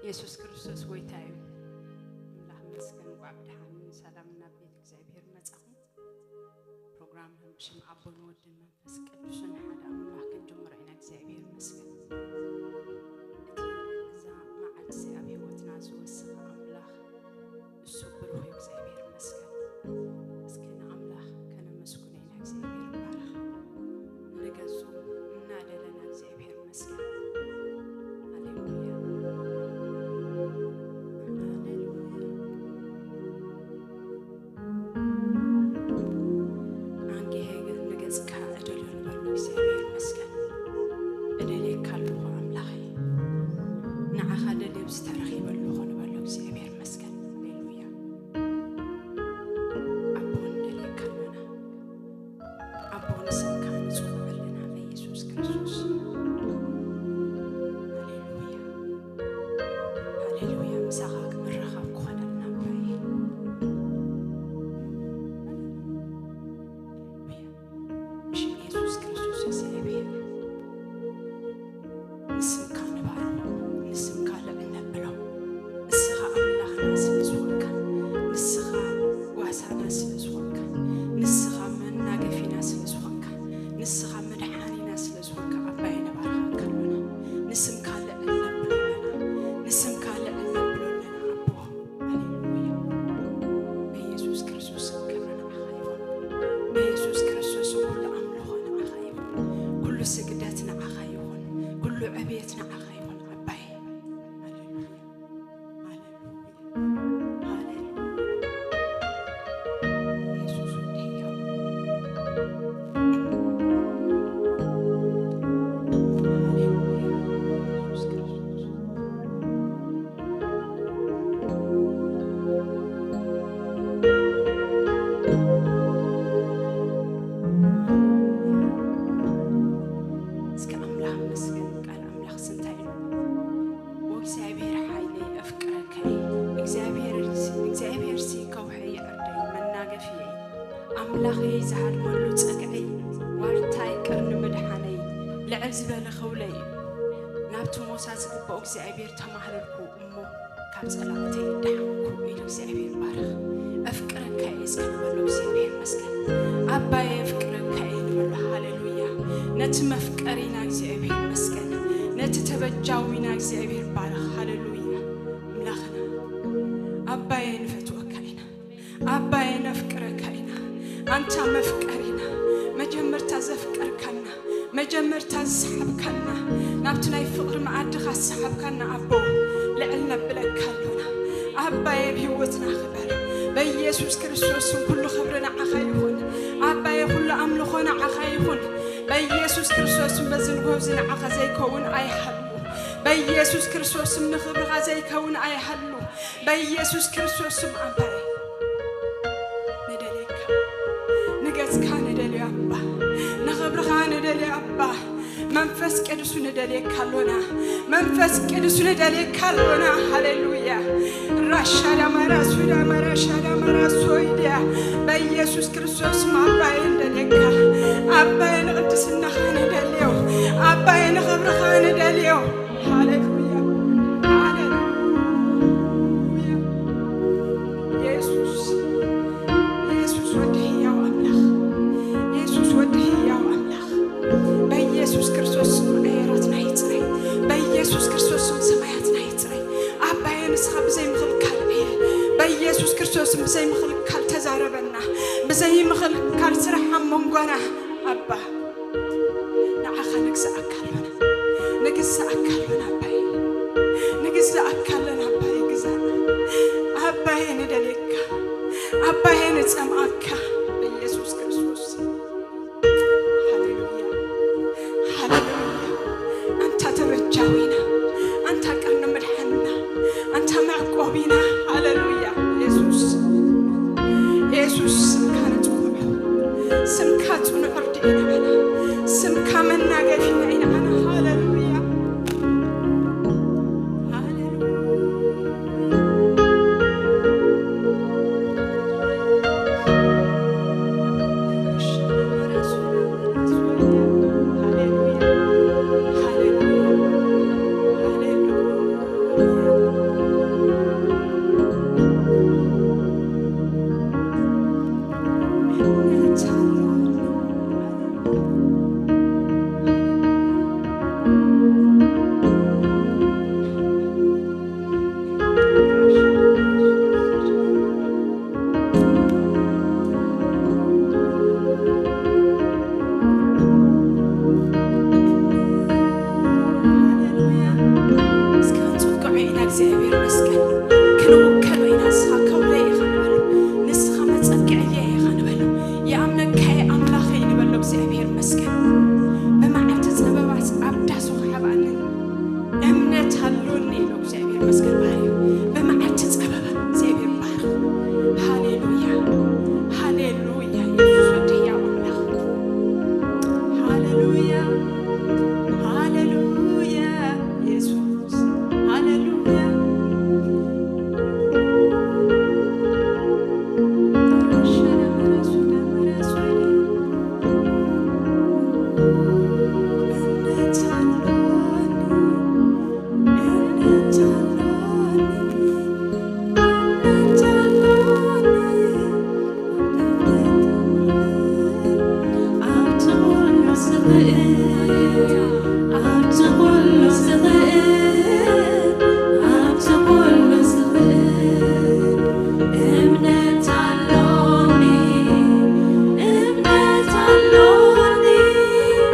የሱስ ክርስቶስ ጎይታ እዩ። ኣምላኽ ይመስገን። እንቋዕ ብደሓን ሰላም ናብ ቤት እግዚኣብሔር መጻኹም። ፕሮግራምና ብሽም ኣቦን ወድን መንፈስ ቅዱስን ሓደ ኣምላኽ ክንጅምሮ ኢና። እግዚኣብሔር ይመስገን። እቲ እዛ መዓልቲ እዚኣ ኣብ ህይወትና ዝወሰኸ ኣምላኽ እሱ ብሩኽ እዩ። እግዚኣብሔር ይመስገን። እስኪ ንኣምላኽ ከነመስግኖ ኢና። እግዚኣብሔር ይባረኽ። ንገዙ እናደለና እግዚኣብሔር ይመስገን። ሃሌሉያ። ሃሌሉያ። ኣንጌሄ ንገጽካ እደልዮ ንበሎ። እግዚኣብሔር ይመስገን። እደልየካ ኣለኹ ኣምላኸይ። ንዓኻ ደልየ ኣብዚ ተረኺበ ኣለኹ ንበሎ። እግዚኣብሔር ይመስገን። ሃሌሉያ። ኣቦ ንደልየካ ኣለና። ኣቦ ንስምካ ንጽውዕ ኣለና በኢየሱስ ክርስቶስ። ሃሌሉያ። ሃሌሉያ። ምሳኻ ክምረኻብ ክኾነልና ኣባይ። ሃሌሉያ። ብሽም የሱስ ክርስቶስ እግዚኣብሔር ንስምካ ንባርኽ፣ ንስምካ ልዕል ነብሎ። ንስኻ ኣምላኽና ስለ ዝኾንካ፣ ንስኻ ዋሳና ስለ ዝኾንካ፣ ንስኻ መናገፊና ስለ ዝኾንካ፣ ንስኻ መድሓኒና ስለ ዝኾንካ ኣባይ ንባርኸካ ኣሎና። ንስምካ ልዕል ነብሎ ኣለና። ንስምካ ልዕል ነብሎ ኣለና ኣቦ። ሃሌሉያ። በኢየሱስ ክርስቶስ ስም ክብሪ ንዓኻ ይኹን። በኢየሱስ ክርስቶስ ስም ኩሉ ኣምልኾ ንዓኻ ይኹን። ኩሉ ስግደት ንዓኻ ይኹን። ኩሉ ዕብየት ንዓኻ ይኹን ኣባይ። ሃሌሉያ። ሃሌሉያ። ሃሌሉያ። ኢየሱስ ወደይ። ሃሌሉያ። ኢየሱስ ክርስቶስ። እስከ ኣምላኽ መስገን ቃል ኣምላኽ ስንታይ እዩ? ወእግዚኣብሔር ሓይለይ ኣፍቅረካ እየ። እግዚኣብሔር፣ እግዚኣብሔርሲ ከውሒ የዕርደይ መናገፊየይ። ኣምላኸይ ዝሃድመሉ ጸግዐይ ዋልታይ ቅርኒ ምድሓነይ ልዕል ዝበለ ኸውለይ እዩ። ናብቲ ሞሳ ዝግብኦ እግዚኣብሔር ተማህለልኩ እሞ ካብ ጸላእተይ ደሓንኩ ኢሉ እግዚኣብሔር ባርኽ። ኣፍቅረካ እየ እስከ ንበሎ እግዚኣብሔር ይመስገን። ኣባየ ኣፍቅረካ እየ ንበሎ። ሃሌሉያ። ነቲ መፍቀሪና እግዚኣብሔር ይመስገን። ነቲ ተበጃዊና እግዚኣብሔር ባርኽ። ሃሌሉያ። ኣምላኽና ኣባየ ንፈትወካ ኢና። ኣባየ ነፍቅረካ ኢና። ኣንታ መፍቀሪና፣ መጀመርታ ዘፍቀርካና፣ መጀመርታ ዝሰሓብካና፣ ናብቲ ናይ ፍቕሪ መኣድኻ ዝሰሓብካና ኣቦ ልዕል ነብለካ ኣሎና። ኣባየ ኣብ ህይወትና ክበር። በኢየሱስ ክርስቶስ ስም ኩሉ ክብሪ ንዓኻ ይኹን። ኣባየ ኩሉ ኣምልኾ ንዓኻ ይኹን። በኢየሱስ ክርስቶስ ስም በዚ ንግሆ እዚ ንዓኻ ዘይከውን ኣይሃሉ። በኢየሱስ ክርስቶስ ስም ንኽብርኻ ዘይከውን ኣይሃሉ። በኢየሱስ ክርስቶስ ስም ኣባይ ንደልየካ፣ ንገጽካ ንደልዮ ኣባ፣ ንኽብርኻ ንደልዮ ኣባ። መንፈስ ቅዱስ ንደልየካ ኣሎና፣ መንፈስ ቅዱስ ንደልየካ ኣሎና። ሃሌሉያ። ራሻዳ ማራ ሱዳ ማራ ሻዳ ማራ ሶይድያ። በኢየሱስ ክርስቶስ ስም ኣባይ ንደልየካ፣ ኣባይ ንቅድስናኻ ንደልዮ፣ ኣባይ ንኽብርኻ ንደልዮ። ሃሌሉያ፣ ሃሌሉያ። ኢየሱስ፣ ኢየሱስ ወዲ ህያው ኣምላኽ፣ ኢየሱስ ወዲ ህያው ኣምላኽ። በኢየሱስ ክርስቶስ ስም ኣየራትና ይጽረይ፣ በኢየሱስ ክርስቶስ ስም ሰማያትና ይጽረይ። ኣባየ ንስኻ ብዘይ ምኽልካል ዕየ፣ በኢየሱስ ክርስቶስ ስም ብዘይ ምኽልካል ተዛረበና፣ ብዘይ ምኽልካል ስራሕ ኣብ መንጎና ኣባ። ንዓኻ ንግዛኣካ ኣሎና፣ ንግዛኣካ ኣሎና ኣባይ፣ ንግዛኣካ ኣሎና ኣባይ፣ ግዛእ ኣባይ፣ ንደልየካ ኣባይ፣ ንጸምኣካ በኢየሱስ ክርስቶስ። ሃሌሉያ፣ ሃሌሉያ። ኣንታ ተበጃዊና፣ ኣንታ ቅርኒ ምድሓንና፣ ኣንታ መዕቆቢና። ሃሌሉያ። የሱስ፣ የሱስ፣ ስምካ ንጽውዖ፣ ስምካ ጽኑዕ ርድኢና ኢና፣ ስምካ መናገፊና ኢና። ሃሌሉያ፣ ሃሌሉያ። እግዚኣብሔር ይመስገን። ክንውከሎ ኢና፣ ንስኻ ከውለይ ኢኻ ንበሎ፣ ንስኻ መጸግዕየ ኢኻ ንበሎ፣ ይኣምነካ እየ ኣምላኸይ ንበሎ። እግዚኣብሔር ይመስገን። ብመዓልቲ ጸበባ ኣብ ዳሱ ክሓብኣኒ እምነት ኣሎኒ ኢሉ እግዚኣብሔር ይመስገን። ባህሪ ብመዓልቲ ጸበባ እግዚኣብሔር ይባረኽ። ሃሌሉያ፣ ሃሌሉያ። ኢየሱስ ወዲ ሕያው ኣምላኽ። ሃሌሉያ፣ ሃሌሉያ። ኢየሱስ፣ ሃሌሉያ።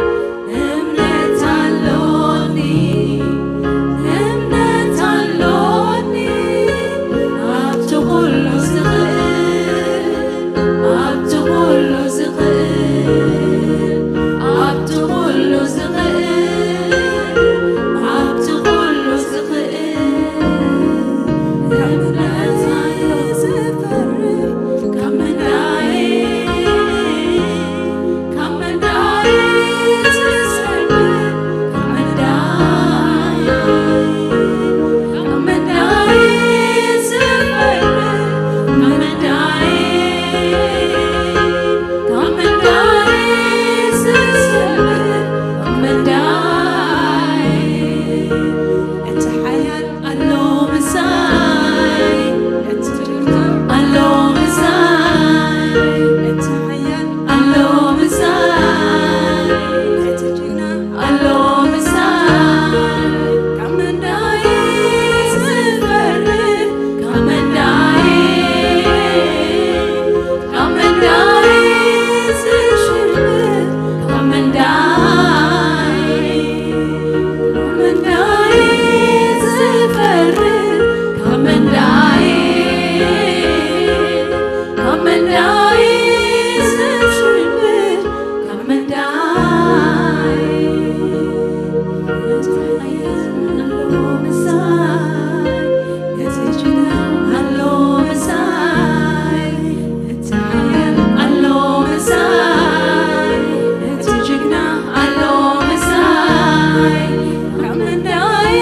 እምነት ኣሎኒ፣ እምነት ኣሎኒ፣ ኣብቲ ኩሉ ዝኽእል፣ ኣብቲ ኩሉ ዝኽእል፣ ኣብቲ ኩሉ ዝኽእል፣ ኣብቲ ኩሉ ዝኽእል፣ እምነት ኣሎኒ ዝፈርህ ካብ ምንታይ እቲ ሓያል ኣሎ ምሳይ፣ እቲ ጅግና ኣሎ ምሳይ፣ እቲ ሓያል ኣሎ ምሳይ፣ እቲ ጅግና ኣሎ ምሳይ። ካብ ምንታይ ዝፈርህ፣ ካብ ምንታይ፣ ካብ ምንታይ ዝሽምር፣ ካብ ምንታይ፣ ካብ ምንታይ ዝፈርህ፣ ካብ ምንታይ፣ ካብ ምንታይ ዝሽምር፣ ካብ ምንታይ፣ እቲ ሓያል ኣሎ ምሳይ፣ እቲ ጅግና ኣሎ ምሳይ፣ እቲ ሓያል ኣሎ ምሳይ፣ እቲ ጅግና ኣሎ ምሳይ። ካብ ምንታይ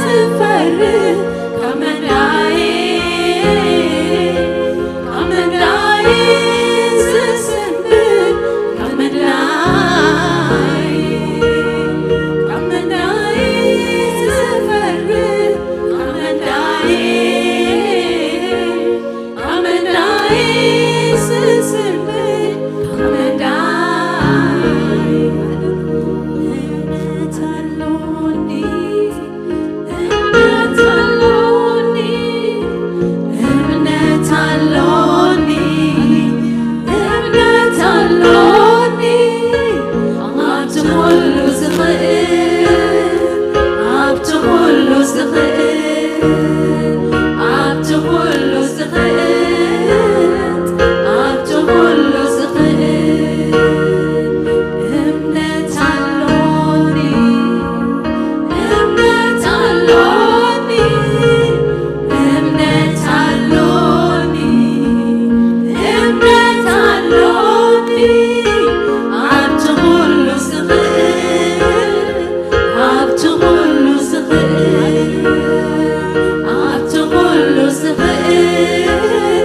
ዝፈርህ፣ ካብ ምንታይ፣ ካብ ምንታይ ዝስንብድ፣ ካብ ምንታይ፣ ካብ ምንታይ ዝፈርህ፣ ካብ ምንታይ፣ ካብ ምንታይ ዝስንብድ፣ ካብ ምንታይ እምነት ኣሎኒ። እምነት ኣሎኒ፣ እምነት ኣሎኒ፣ እምነት ኣሎኒ። ኣብቲ ኩሉ ዝኽእል፣ ኣብቲ ኩሉ ዝኽእል፣ ኣብቲ ኩሉ ዝኽእል፣ ኣብቲ ኩሉ ዝኽእል እምነት ኣሎኒ። እምነት ኣሎኒ፣ እምነት ኣሎኒ፣ እምነት ኣሎኒ። ኣብቲ ኩሉ ዝኽእል፣ ኣብቲ ኩሉ ዝኽእል፣ ኣብቲ ኩሉ ዝኽእል፣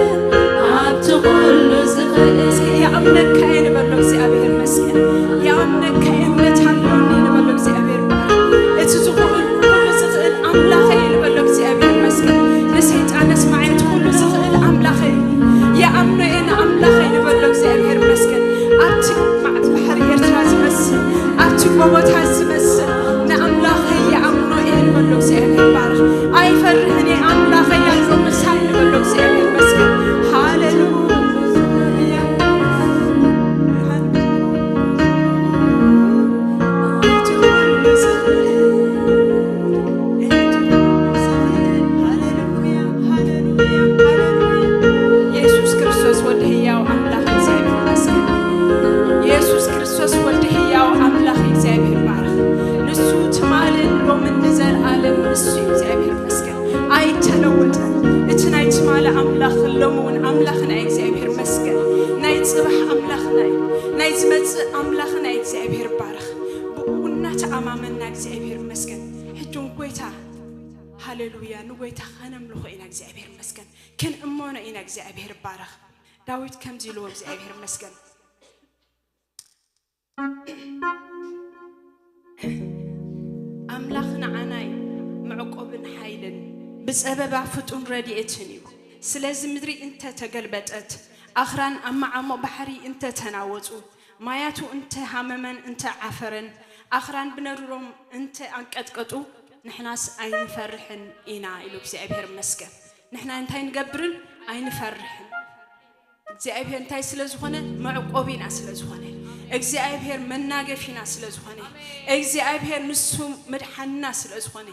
ኣብቲ ኩሉ ዝኽእል። እስኪ ይኣምነካ እየ ንበሎ እግዚኣብሔር ይመስገን። ይኣምነካ እየ፣ እምነት ኣለኒ ንበሎ እግዚኣብሔር ይባረክ። እቲ ዝኽእል ኩሉ ዝኽእል ኣምላኸይ ንበሎ እግዚኣብሔር ይመስገን። ንሰይጣን ነስማዒ እቲ ኩሉ ዝኽእል ኣምላኸይ ይኣምኖ እየ ንኣምላኸይ ንበሎ እግዚኣብሔር ይመስገን። ኣብቲ ማዕት ባሕሪ ኤርትራ ዝመስል፣ ኣብቲ ጎቦታት ዝመስል ንኣምላኸይ ይኣምኖ እየ ንበሎ እግዚኣብሔር ይባረክ። ኣይፈርህን እየ ኣምላኸይ ኣሎ ምሳይ ንበሎ እግዚኣብሔር ይመስገን። ሃሌሉያ። ኣይተለወጠን። እቲ ናይ ትማሊ ኣምላኽ ሎሚ እውን ኣምላኽና እዩ። እግዚኣብሔር መስገን። ናይ ጽባሕ ኣምላኽና እዩ። ናይ ዝመጽእ ኣምላኽና እዩ። እግዚኣብሔር ባረኽ። ብኡ እናተኣማመንና እግዚኣብሔር መስገን። ሕጂ እውን ጎይታ፣ ሃሌሉያ፣ ንጎይታ ከነምልኾ ኢና። እግዚኣብሔር መስገን። ክንእመኖ ኢና። እግዚኣብሔር ባረኽ። ዳዊት ከምዚ ኢልዎ እግዚኣብሔር መስገን። ኣምላኽ ንዓናይ መዕቆብን ሓይልን፣ ብጸበባ ፍጡን ረድኤትን እዩ። ስለዚ ምድሪ እንተ ተገልበጠት፣ ኣኽራን ኣብ መዓሙቕ ባሕሪ እንተ ተናወጹ፣ ማያቱ እንተ ሃመመን እንተ ዓፈረን፣ ኣኽራን ብነሩሮም እንተ ኣንቀጥቀጡ፣ ንሕናስ ኣይንፈርሕን ኢና ኢሉ እግዚኣብሔር መስገን። ንሕና እንታይ ንገብርን ኣይንፈርሕን። እግዚኣብሔር እንታይ ስለ ዝኾነ? መዕቆቢና ስለ ዝኾነ፣ እግዚኣብሔር መናገፊና ስለ ዝኾነ፣ እግዚኣብሔር ንሱ ምድሓንና ስለ ዝኾነ፣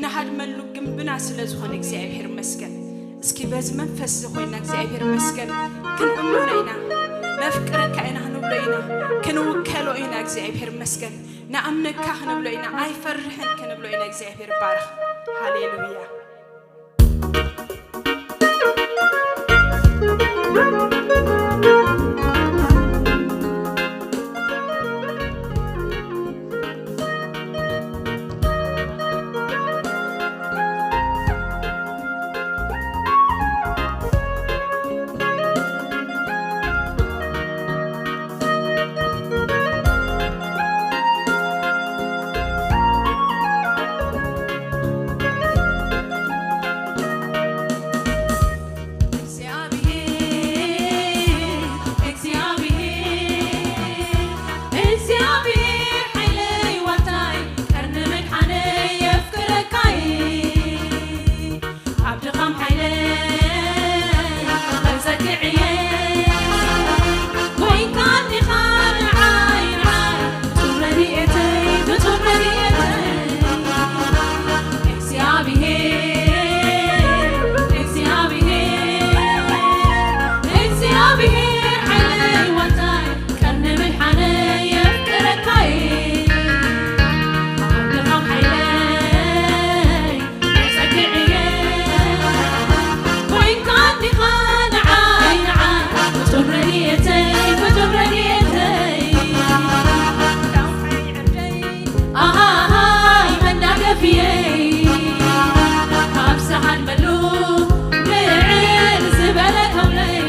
ንሃድመሉ ግንብና ስለ ዝኾነ እግዚኣብሔር መስገን። እስኪ በዚ መንፈስ እዚ ኮይና እግዚኣብሔር መስገን ክንእምኖ ኢና፣ ነፍቅረካ ኢና ክንብሎ ኢና፣ ክንውከሎ ኢና። እግዚኣብሔር መስገን፣ ንኣምነካ ክንብሎ ኢና፣ ኣይፈርሕን ክንብሎ ኢና። እግዚኣብሔር ባርኽ። ሃሌሉያ። እግዚኣብሔር፣ እግዚኣብሔር፣ እግዚኣብሔር ሓይለይ ዋልታይ፣ ቀርኒ መድሓነይ የፍቅረካይ። ኣብ ድኻም ሓይለይ መጸግዕየ፣ ኮይንካ እንዲኻ ንዓይ፣ ንዓይ፣ ፍጡር ረድኤተይ፣ ፍጡር ረድኤተይ። እግዚኣብሔር፣ እግዚኣብሔር፣ እግዚኣብሔር ሓይለይ ዋልታይ፣ ቀርኒ ምድሓነይ የፍቅረካይ። ኣብ ድኻም ሓይለይ መጸግዕየ፣ ኮይንካ እንዲኻ ንዓይ፣ ንዓይ፣ ፍጡር ረድኤተይ፣ ፍጡር ረድኤተይ። ኣሃሃይ መናገፍየይ፣ ካብ ዝሃድመሉ ልዕል ዝበለ ከውለይ።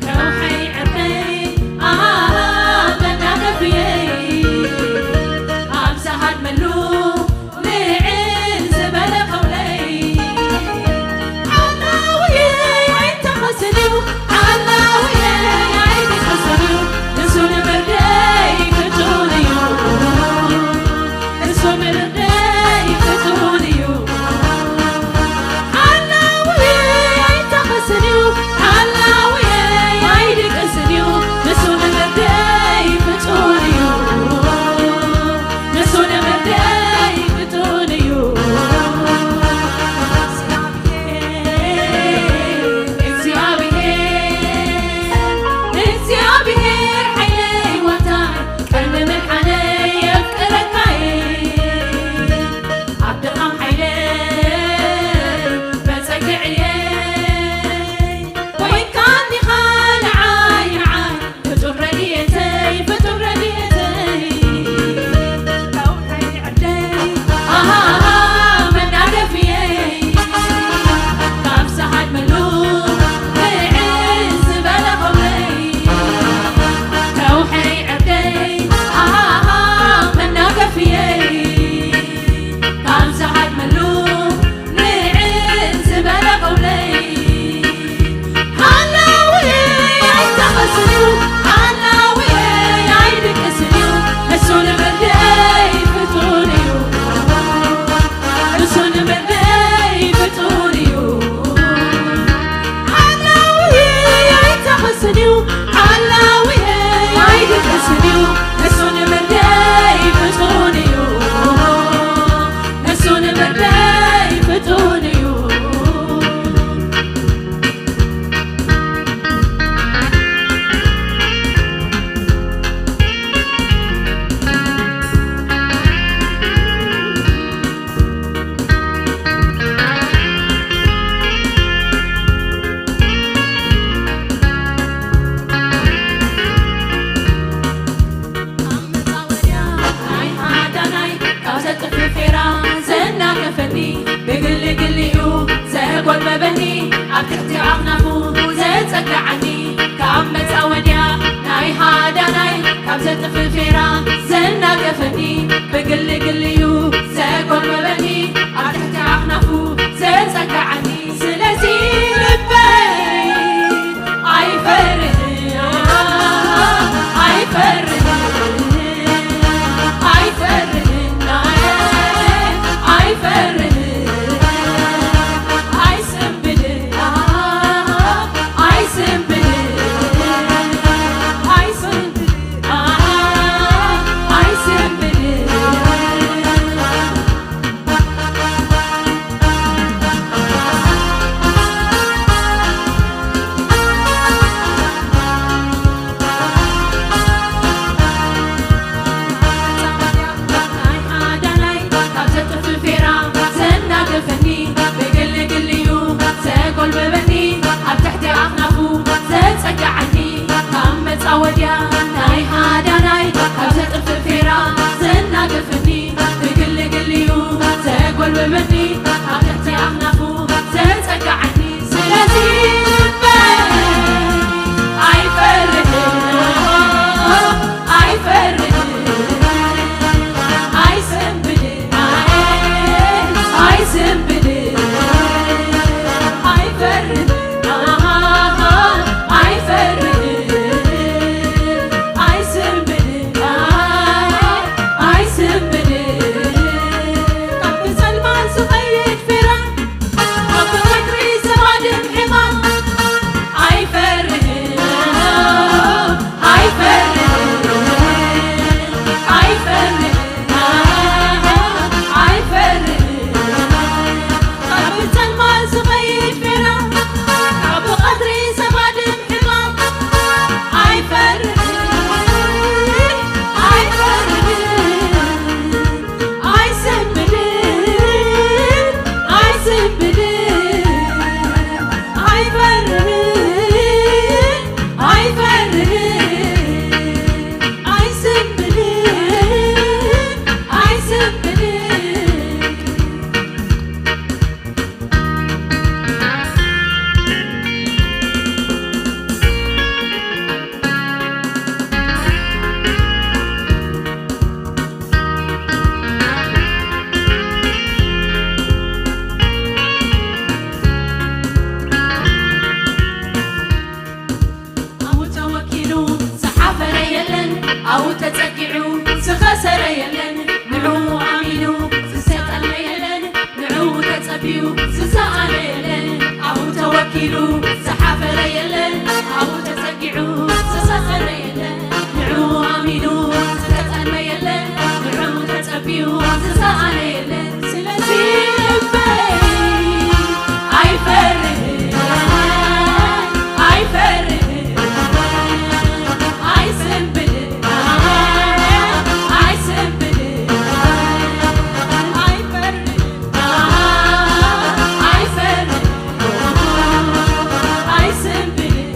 ከውሐይ ዕርቀይ፣ ኣሃሃ መናገፍየይ፣ ካብ ዝሃድመሉ ልዕል ዝበለ ከውለይ። ዓላውየይ ኣይተኸስን እዩ፣ ዓላውየይ ኣይተኸስን እዩ፣ ንሱ ንምርደይ ፍጡን እዩ፣ ንሱ ንምርደይ ፍጡን እዩ። ዓላውየይ ኣይተኸስን እዩ፣ ዓላውየይ ኣይድቅስን እዩ፣ ንሱ ንምርደይ ፍጡን እዩ፣ ንሱ ንምርደይ ፍጡን እዩ። እግዚኣብሔር፣ እግዚኣብሔር ሓይለይ ዋልታይ፣ ቀርኒ ምድሓነይ የፍቅረካይ። ኣብ ድኻም ሓይለይ መጸግዕየይ፣ ኮይንካ እንዲኻ ንዓይ፣ ንዓይ፣ ፍጡር ረድኤተይ፣ ፍጡር ረድኤተይ። ከውሐይ ዕርደይ፣ ኣሃሃ መናገፍየይ፣ ካብ ዝሃድመሉ ልዕል ዝበለ ከውለይ። ከውሐይ ዕርደይ፣ ኣሃሃ መናገፍየይ፣ ካብ ዝሃድመሉ ልዕል ዝበለ ከውለይ። ዓላውየይ ኣይተኸስን እዩ፣ ዓላውየይ ኣይድቅስን እዩ፣ እሱ ንምርደይ ፍጡን እዩ፣ እሱ ንምርደይ ፍጡን እዩ። ዓላውየይ ኣይተኸስን እዩ፣ ዓላውየይ ኣይድቅስን እዩ፣ እሱ ንምርደይ ፍጡን እዩ፣ እሱ ንምርደይ ፍጡን እዩ። ፈኒ ብግሊ ግልዩ ዘጎልበበኒ፣ ኣብ ትሕቲ ኣኽናፉ ዘጸግዓኒ። ስለዚ ልበይ ኣይፈርህን፣ ኣይፈርህን፣ ኣይፈርህን፣ ኣይፈርህን፣ ኣይስንብድን፣ ኣይስንብድን፣ ኣይስንብድን። ዘጎልበበኒ፣ ኣብ ትሕቲ ኣኽናፉ ዘጸግዓኒ፣ ካብ መጻወድያ ናይ ሃዳናይ፣ ካብ ዘጥፍእ ፌራ ዘናግፈኒ፣ ብግሊ ግልዩ ዘጎልበበኒ፣ ኣብ ትሕቲ ኣኽናፉ ዘጸግዓኒ። ስለዚ ልበይ ኣይፈርህን፣ ኣይፈርህን፣ ኣይስንብድን፣ ኣይስንብድን፣ ኣይፈርህን፣ ኣይፈርህን፣ ኣይስንብድን፣ ኣይስንብድን። ካብ ጸልማት ዝኸይድ ፊራ፣ ካብ ቀትሪ ዘባድም ሕማም፣ ኣይፈርህን፣ ኣይፈርህን፣ ኣይፈርህን፣ ኣይፈርህን። ካብ ጸልማት ዝኸይድ ፊራ፣ ካብ ቀትሪ ዘባድም ሕማም፣ ኣይፈርህን፣ ኣይፈርህን። ኣይስንብድን፣ ኣይስንብድን፣ ኣይፈርህን፣ ኣይፈርህን፣ ኣይስንብድን፣ ኣይስንብድን። ኣብኡ ተወኪሉ ዝሓፈረ የለን፣ ኣብኡ ተጸጊዑ ዝኸሰረ የለን። ንዕኡ ኣሚኑ ዝሰጠመ የለን፣ ንዕኡ ተጸቢዩ ዝሰኣነ የለን። ኣብኡ ተወኪሉ ዝሓፈረ የለን፣ ኣብኡ ተጸጊዑ ዝኸሰረ የለን። ንዕኡ ኣሚኑ ዝተጠልመ የለን፣ ንዕኡ ተጸቢዩ ዝሰኣነ የለን። ስለዚ ልበይ ኣይፈርህን፣ ኣይፈርህን፣ ኣይስንብድን፣ ኣይስንብድን፣ ኣይፈርህን፣ ኣይፈርህን፣ ኣይስንብድን።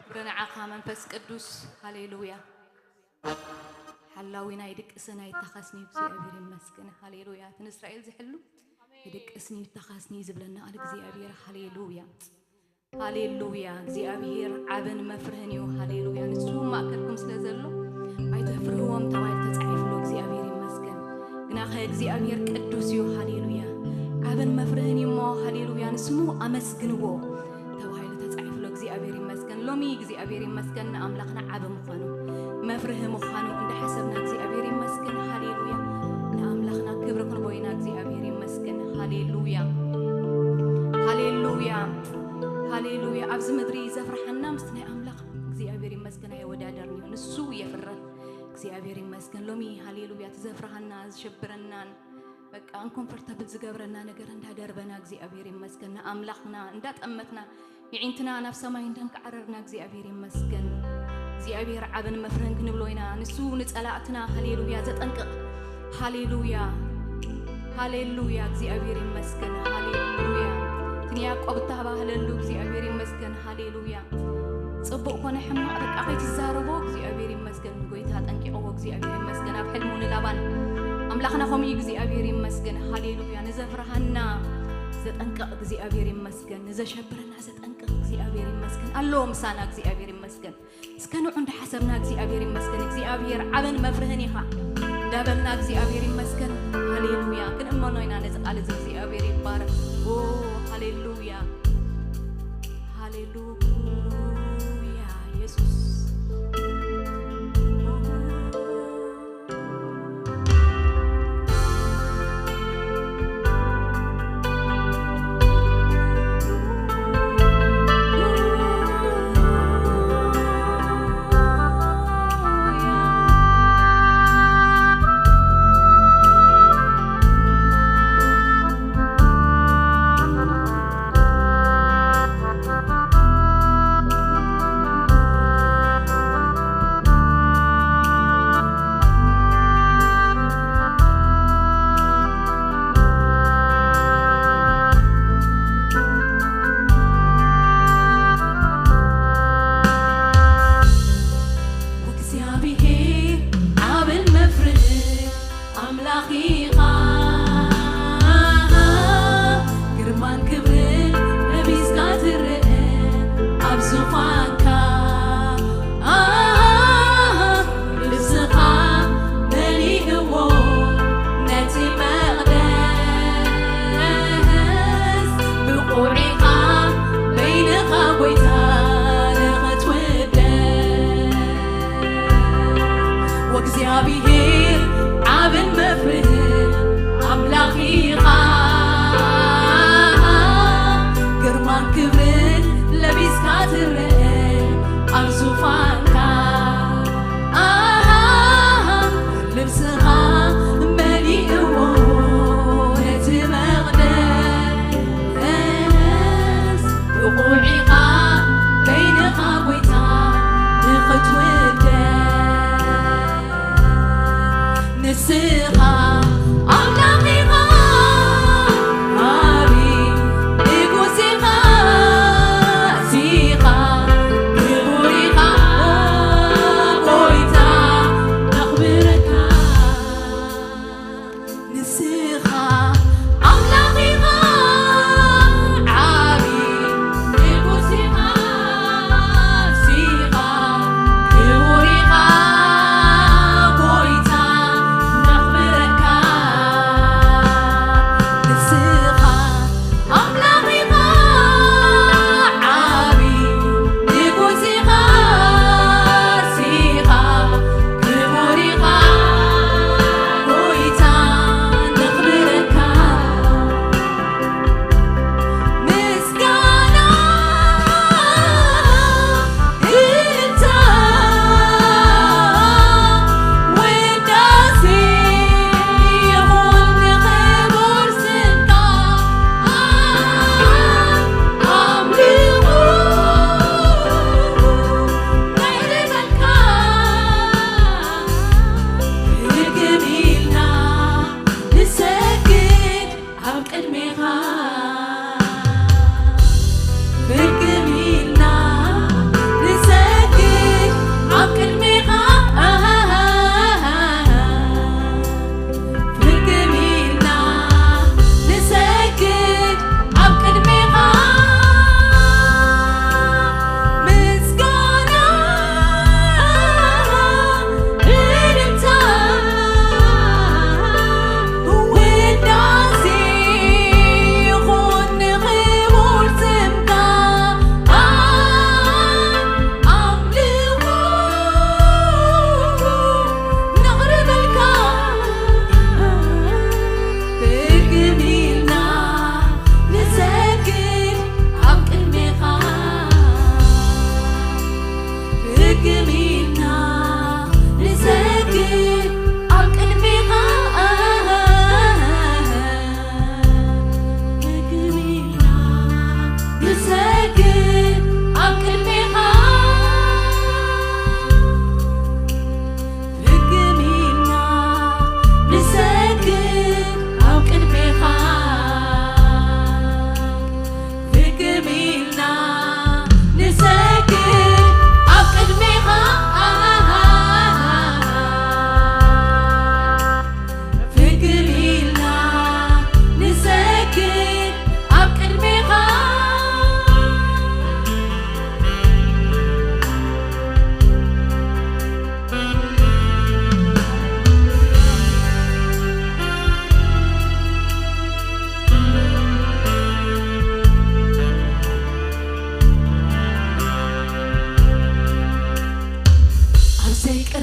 ክብሪ ንዓኻ መንፈስ ቅዱስ። ሃሌሉያ። ሓላዊና ይድቅስን ኣይተኻስን እዩ። እግዚኣብሔር ይመስገን። ሃሌሉያ። እቲ ንእስራኤል ዝሕሉ ይድቅስን ይተኻስን እዩ ዝብለና ቃል እግዚኣብሔር። ሃሌሉያ። ሃሌሉያ። እግዚኣብሔር ዓብን መፍርህን እዩ። ሃሌሉያ። ንሱ ማእከልኩም ስለ ዘሎ ኣይተፍርህዎም ተባሂሉ ተጻሒፍሎ። እግዚኣብሔር ይመስገን። ግናኸ እግዚኣብሔር ቅዱስ እዩ። ሃሌሉያ። ዓብን መፍርህን እዩ እሞ፣ ሃሌሉያ፣ ንስሙ ኣመስግንዎ ተባሂሉ ተጻሒፍሎ። እግዚኣብሔር ይመስገን። ሎሚ እግዚኣብሔር ይመስገን ንኣምላኽና ዓቢ ምዃኑ፣ መፍርሂ ምዃኑ እንዳሓሰብና እግዚኣብሔር ይመስገን። ሃሌሉያ። ንኣምላኽና ክብሪ ክንቦ ኢና። እግዚኣብሔር ይመስገን። ሃሌሉያ። ሃሌሉያ። ሃሌሉያ። ኣብዚ ምድሪ ዘፍርሓና ምስቲ ናይ ኣምላኽ እግዚኣብሔር ይመስገን ኣየወዳደርን እዩ። ንሱ የፍርህ። እግዚኣብሔር ይመስገን። ሎሚ ሃሌሉያ፣ እቲ ዘፍርሃና፣ ዝሸብረናን፣ በቃ፣ ኣንኮምፎርተብል ዝገብረና ነገር እንዳደርበና እግዚኣብሔር ይመስገን። ንኣምላኽና እንዳጠመትና፣ የዒንትና ናብ ሰማይ እንዳንቃዓረርና እግዚኣብሔር ይመስገን። እግዚኣብሔር ዓብን መፍርህን ክንብሎ ኢና። ንሱ ንጸላእትና፣ ሃሌሉያ፣ ዘጠንቅቕ። ሃሌሉያ። ሃሌሉያ። እግዚኣብሔር ይመስገን። ሃሌሉያ። እቲ ንያዕቆብ እተባህለሉ እግዚኣብሔር ይመስገን። ሃሌሉያ። ጽቡቕ ኮነ ሕማቕ፣ በቃ፣ ከይትዛረቦ እግዚኣብሔር ይመስገን። ጎይታ ጠንቂቕዎ። እግዚኣብሔር ይመስገን። ኣብ ሕልሙ ንላባን ኣምላኽና ከምኡ እዩ። እግዚኣብሔር ይመስገን። ሃሌሉያ። ንዘፍርሃና ዘጠንቅቕ እግዚኣብሔር ይመስገን። ንዘሸብረና ዘጠንቅቕ እግዚኣብሔር ይመስገን። ኣለዎ ምሳና እግዚኣብሔር ይመስገን። እስከ ንዑ እንዳሓሰብና እግዚኣብሔር ይመስገን። እግዚኣብሔር ዓብን መፍርህን ኢኻ እንዳበልና እግዚኣብሔር ይመስገን። ሃሌሉያ። ክንእመኖ ኢና ነዚ ቃል እዚ። እግዚኣብሔር ይባረክ። ኦ፣ ሃሌሉያ። ሃሌሉያ። ኢየሱስ።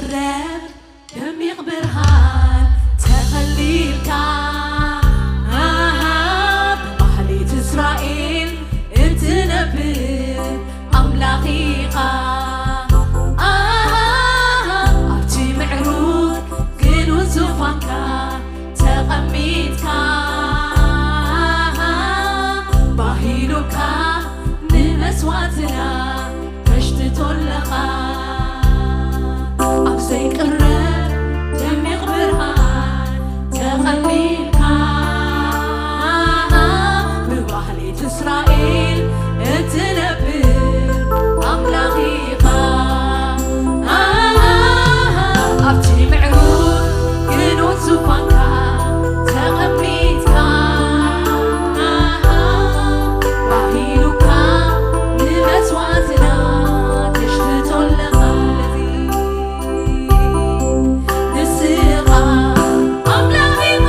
ደሚቕ ብርሃን ተኸሊልካ፣ ኣሃ፣ ብማህሌት እስራኤል እትነብር ኣምላኽ ኢኻ። ኣሃ፣ ኣብቲ ምዕሩግ ግኑን ዙፋንካ ተቐሚጥካ፣ ባሂሉካ ንመስዋዕትና ተሽትቶ ኣለኻ። ኣብ ዘይቅረብ ደሚቕ ብርሃን ተቐሚጥካ፣ ብማህሌት እስራኤል እትነብር ኣምላኽ ኢኻ። ኣብቲ ምዕሩግ ግኑን ዙፋንካ ተቐሚጥካ፣ ባሂሉካ ንመስዋዕትና ተሽትቶ ኣለኻ። ንስኻ ኣምላኽ ኢኻ።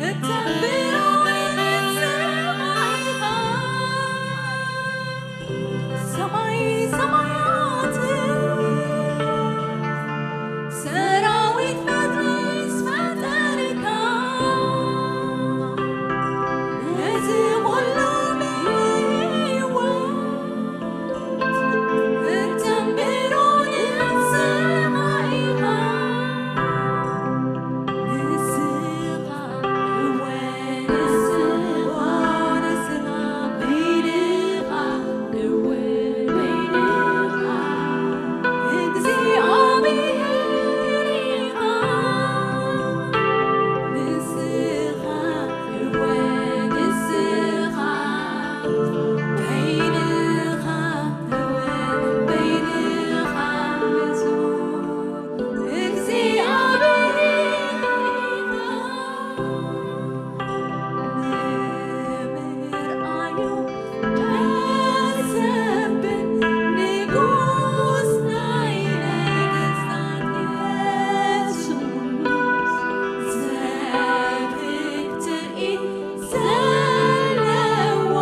እተንብሮ ንስኻ ኢኻ። ሰማይ ሰማያት ሰራዊት ፈጥሪ ዝፈጠርካ፣ ነዚ ኩሉ ብህይወት እተንብሮ ንስኻ ኢኻ። ንስኻ እወ ንስኻ፣ ንስኻ በይንኻ፣ እወ በይንኻ እግዚኣብሔር ኢኻ። ንስኻ እወ ንስኻ በይንኻ፣ እወ በይንኻ ንጹህ እግዚኣብሔር ኢኻ። ንምርኣዩ ደስ ዘብል ንጉስ ናይ ነገስታት የሱስ፣ ዘብህግ ትርኢት ዘለዎ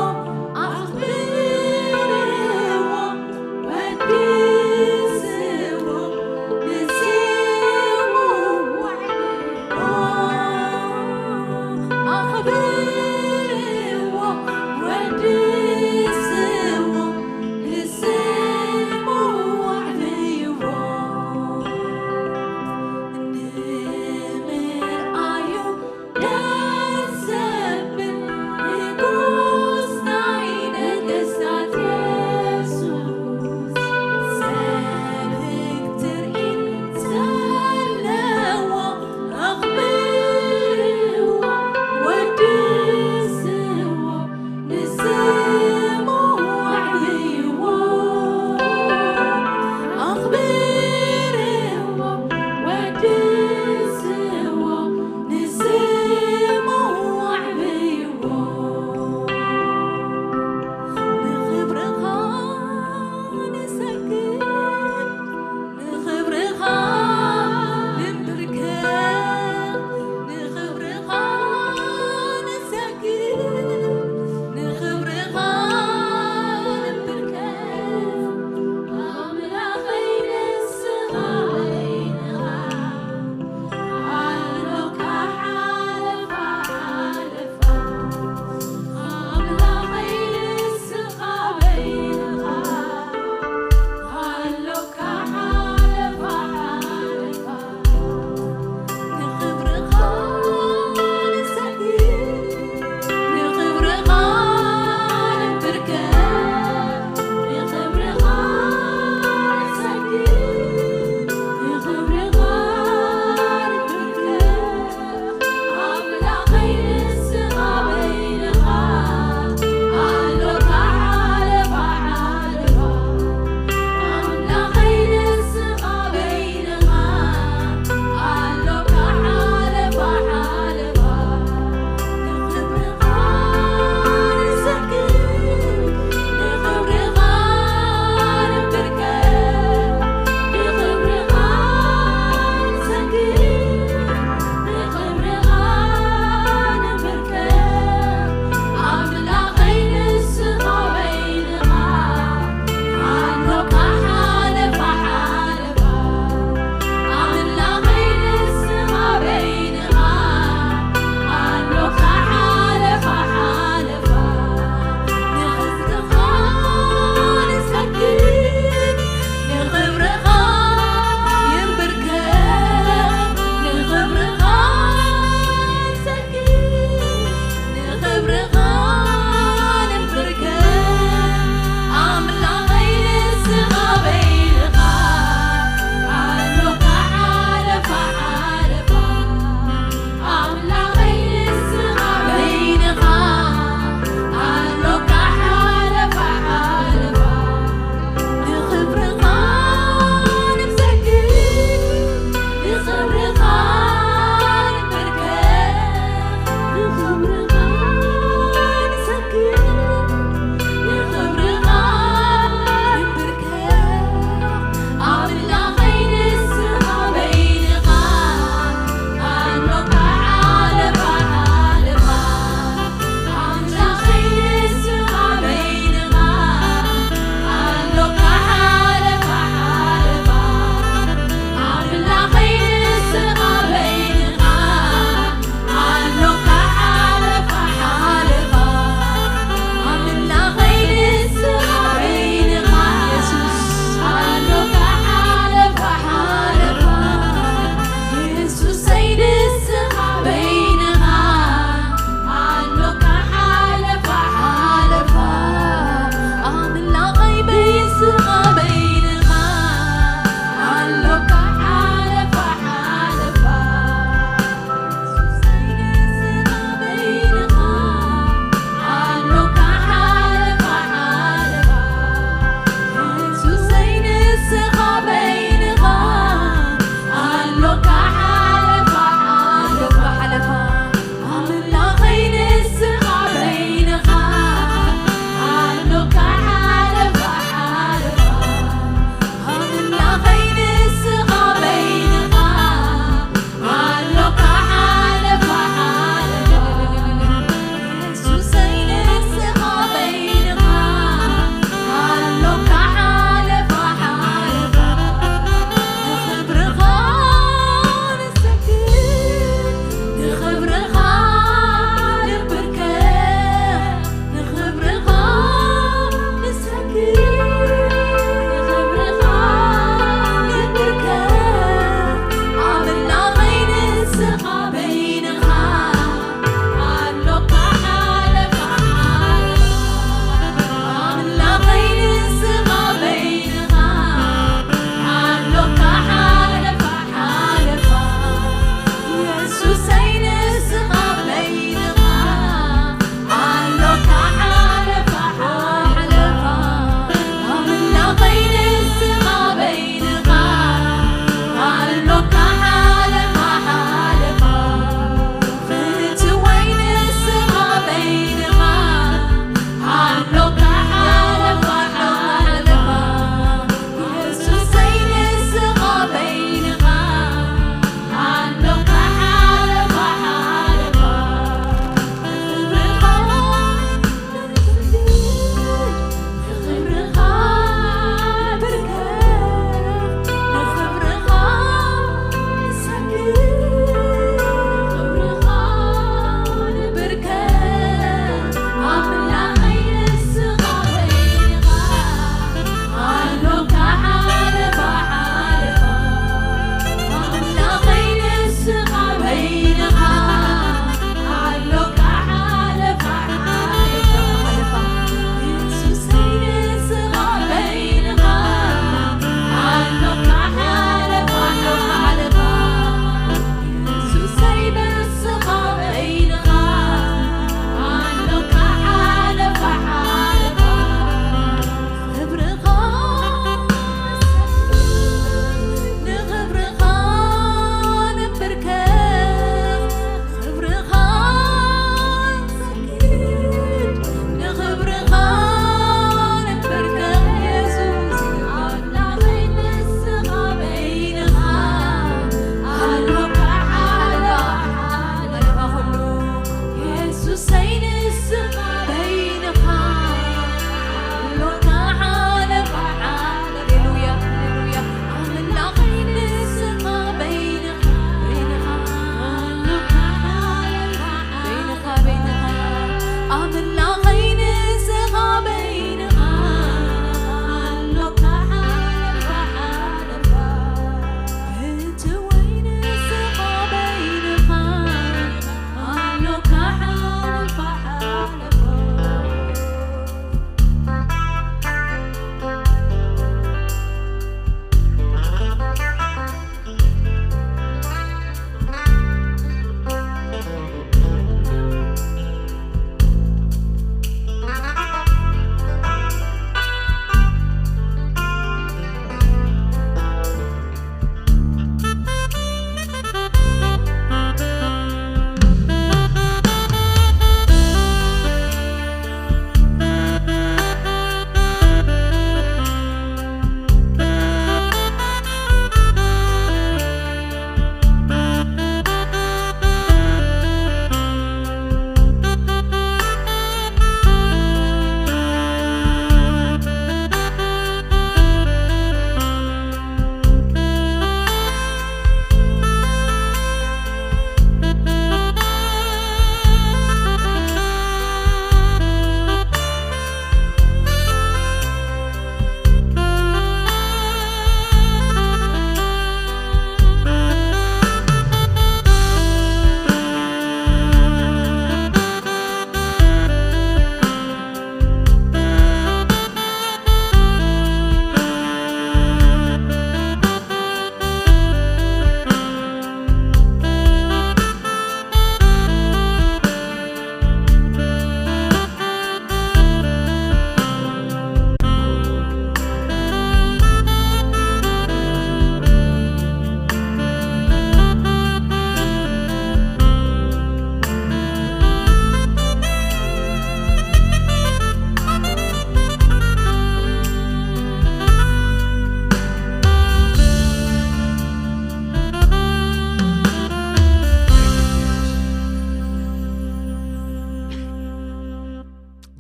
ኣኽብርዎ፣ ወድስዎ፣ ንስሙ ዋዕብዎ፣ ኣኽብርዎ፣ ወድስዎ፣ ንስሙ ዋዕብዎ። ንምርኣዩ ደስ ዘብል ንጉስ ናይ ነገስታት የሱስ፣ ዘብህግ ትርኢት ዘለዎ ኣኽብርዎ፣ ወድስዎ፣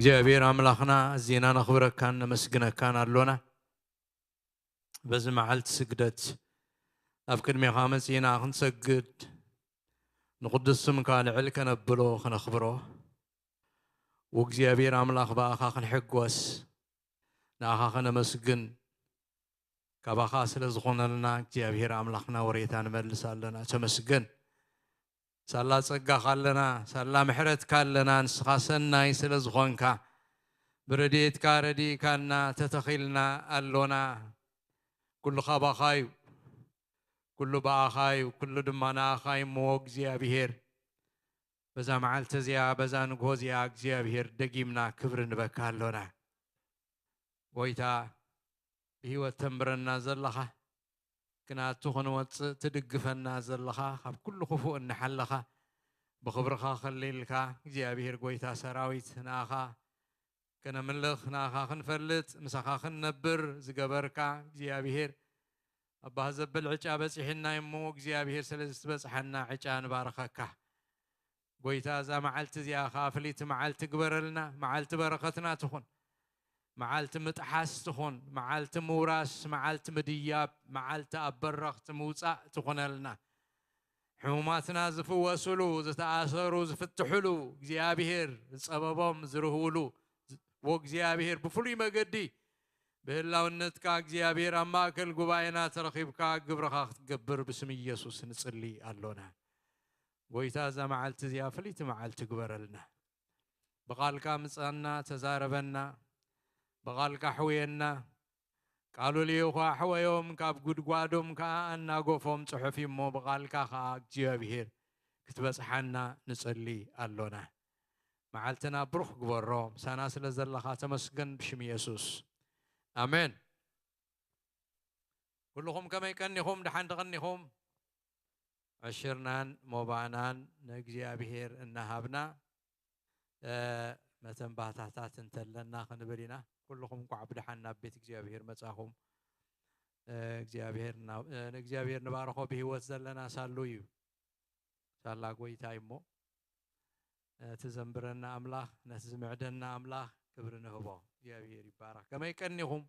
እግዚኣብሔር ኣምላኽና፣ ኣዚና ነኽብረካን ነመስግነካን ኣሎና። በዚ መዓልቲ ስግደት ኣብ ቅድሜኻ መጺእና ክንሰግድ፣ ንቕዱስ ስምካ ልዕል ከነብሎ፣ ከነኽብሮ፣ ወእግዚኣብሔር ኣምላኽ ብኣኻ ክንሕጎስ፣ ንኣኻ ከነመስግን፣ ካባኻ ስለ ዝኾነልና እግዚኣብሔር ኣምላኽና ወሬታ ንመልስ ኣለና። ተመስገን። ሳላ ጸጋኻ ኣለና፣ ሳላ ምሕረትካ ኣለና። ንስኻ ሰናይ ስለ ዝኾንካ፣ ብረድኤትካ ረዲእካና፣ ተተኺልና ኣሎና። ኩሉ ካባኻ እዩ፣ ኩሉ ብኣኻ እዩ፣ ኩሉ ድማ ንኣኻ እዩ እሞ እግዚኣብሔር። በዛ መዓልቲ እዚኣ፣ በዛ ንግሆ እዚኣ እግዚኣብሔር ደጊምና ክብሪ ንበካ ኣሎና። ጎይታ፣ ብህይወት ተንብረና ዘለኻ፣ ክናቱ ክንወጽእ ትድግፈና ዘለኻ፣ ካብ ኩሉ ክፉእ እንሓለኻ፣ ብኽብርኻ ከሊልካ እግዚኣብሔር ጎይታ ሰራዊት ንኣኻ ከነምልኽ፣ ንኣኻ ክንፈልጥ፣ ምሳኻ ክንነብር ዝገበርካ እግዚኣብሔር፣ ኣባህ ዘብል ዕጫ በጺሕና እሞ እግዚኣብሔር ስለ ዝተበጽሓና ዕጫ ንባርኸካ። ጎይታ እዛ መዓልቲ እዚኣ ኸዓ ፍልይቲ መዓልቲ ግበረልና። መዓልቲ በረኸትና ትኹን፣ መዓልቲ ምጥሓስ ትኹን፣ መዓልቲ ምውራስ፣ መዓልቲ ምድያብ፣ መዓልቲ ኣብ በረኽቲ ምውጻእ ትኹነልና። ሕሙማትና ዝፍወሱሉ፣ ዝተኣሰሩ ዝፍትሑሉ፣ እግዚኣብሔር ዝጸበቦም ዝርህውሉ፣ ወእግዚኣብሔር ብፍሉይ መገዲ ብህላውነትካ እግዚኣብሔር ኣብ ማእከል ጉባኤና ተረኺብካ ግብርኻ ክትገብር ብስም ኢየሱስ ንጽሊ ኣሎና። ጎይታ እዛ መዓልቲ እዚኣ ፍልይቲ መዓልቲ ግበረልና። ብቓልካ ምጻና፣ ተዛረበና፣ ብቓልካ ሕውየና። ቃሉ ልኢኹ ኣሕወዮም፣ ካብ ጉድጓዶም ከኣ ኣናገፎም ጽሑፍ እዩ እሞ፣ ብቓልካ ከኣ እግዚኣብሔር ክትበጽሓና ንጽሊ ኣሎና። መዓልትና ብሩኽ ግበሮ። ምሳና ስለ ዘለኻ ተመስገን፣ ብሽም የሱስ። ኣሜን። ኩልኹም ከመይ ቀኒኹም? ደሓን ተቐኒኹም? ዕሽርናን ሞባእናን ንእግዚኣብሔር እናሃብና፣ እ፣ መተንባህታታት እንተለና ክንብል ኢና። ኩልኹም እንኳዕ ብደሓን ናብ ቤት እግዚኣብሔር መጻኹም። እ፣ እግዚኣብሔር ና-፣ እ፣ ንእግዚኣብሔር ንባርኾ። ብህይወት ዘለና ሳሉ እዩ። ሳላ ጎይታ እዩ እሞ፣ ነቲ ዘንብረና ኣምላኽ፣ ነቲ ዝምዕደና ኣምላኽ ክብሪ ንህቦ። እግዚኣብሔር ይባረኽ። ከመይ ቀኒኹም?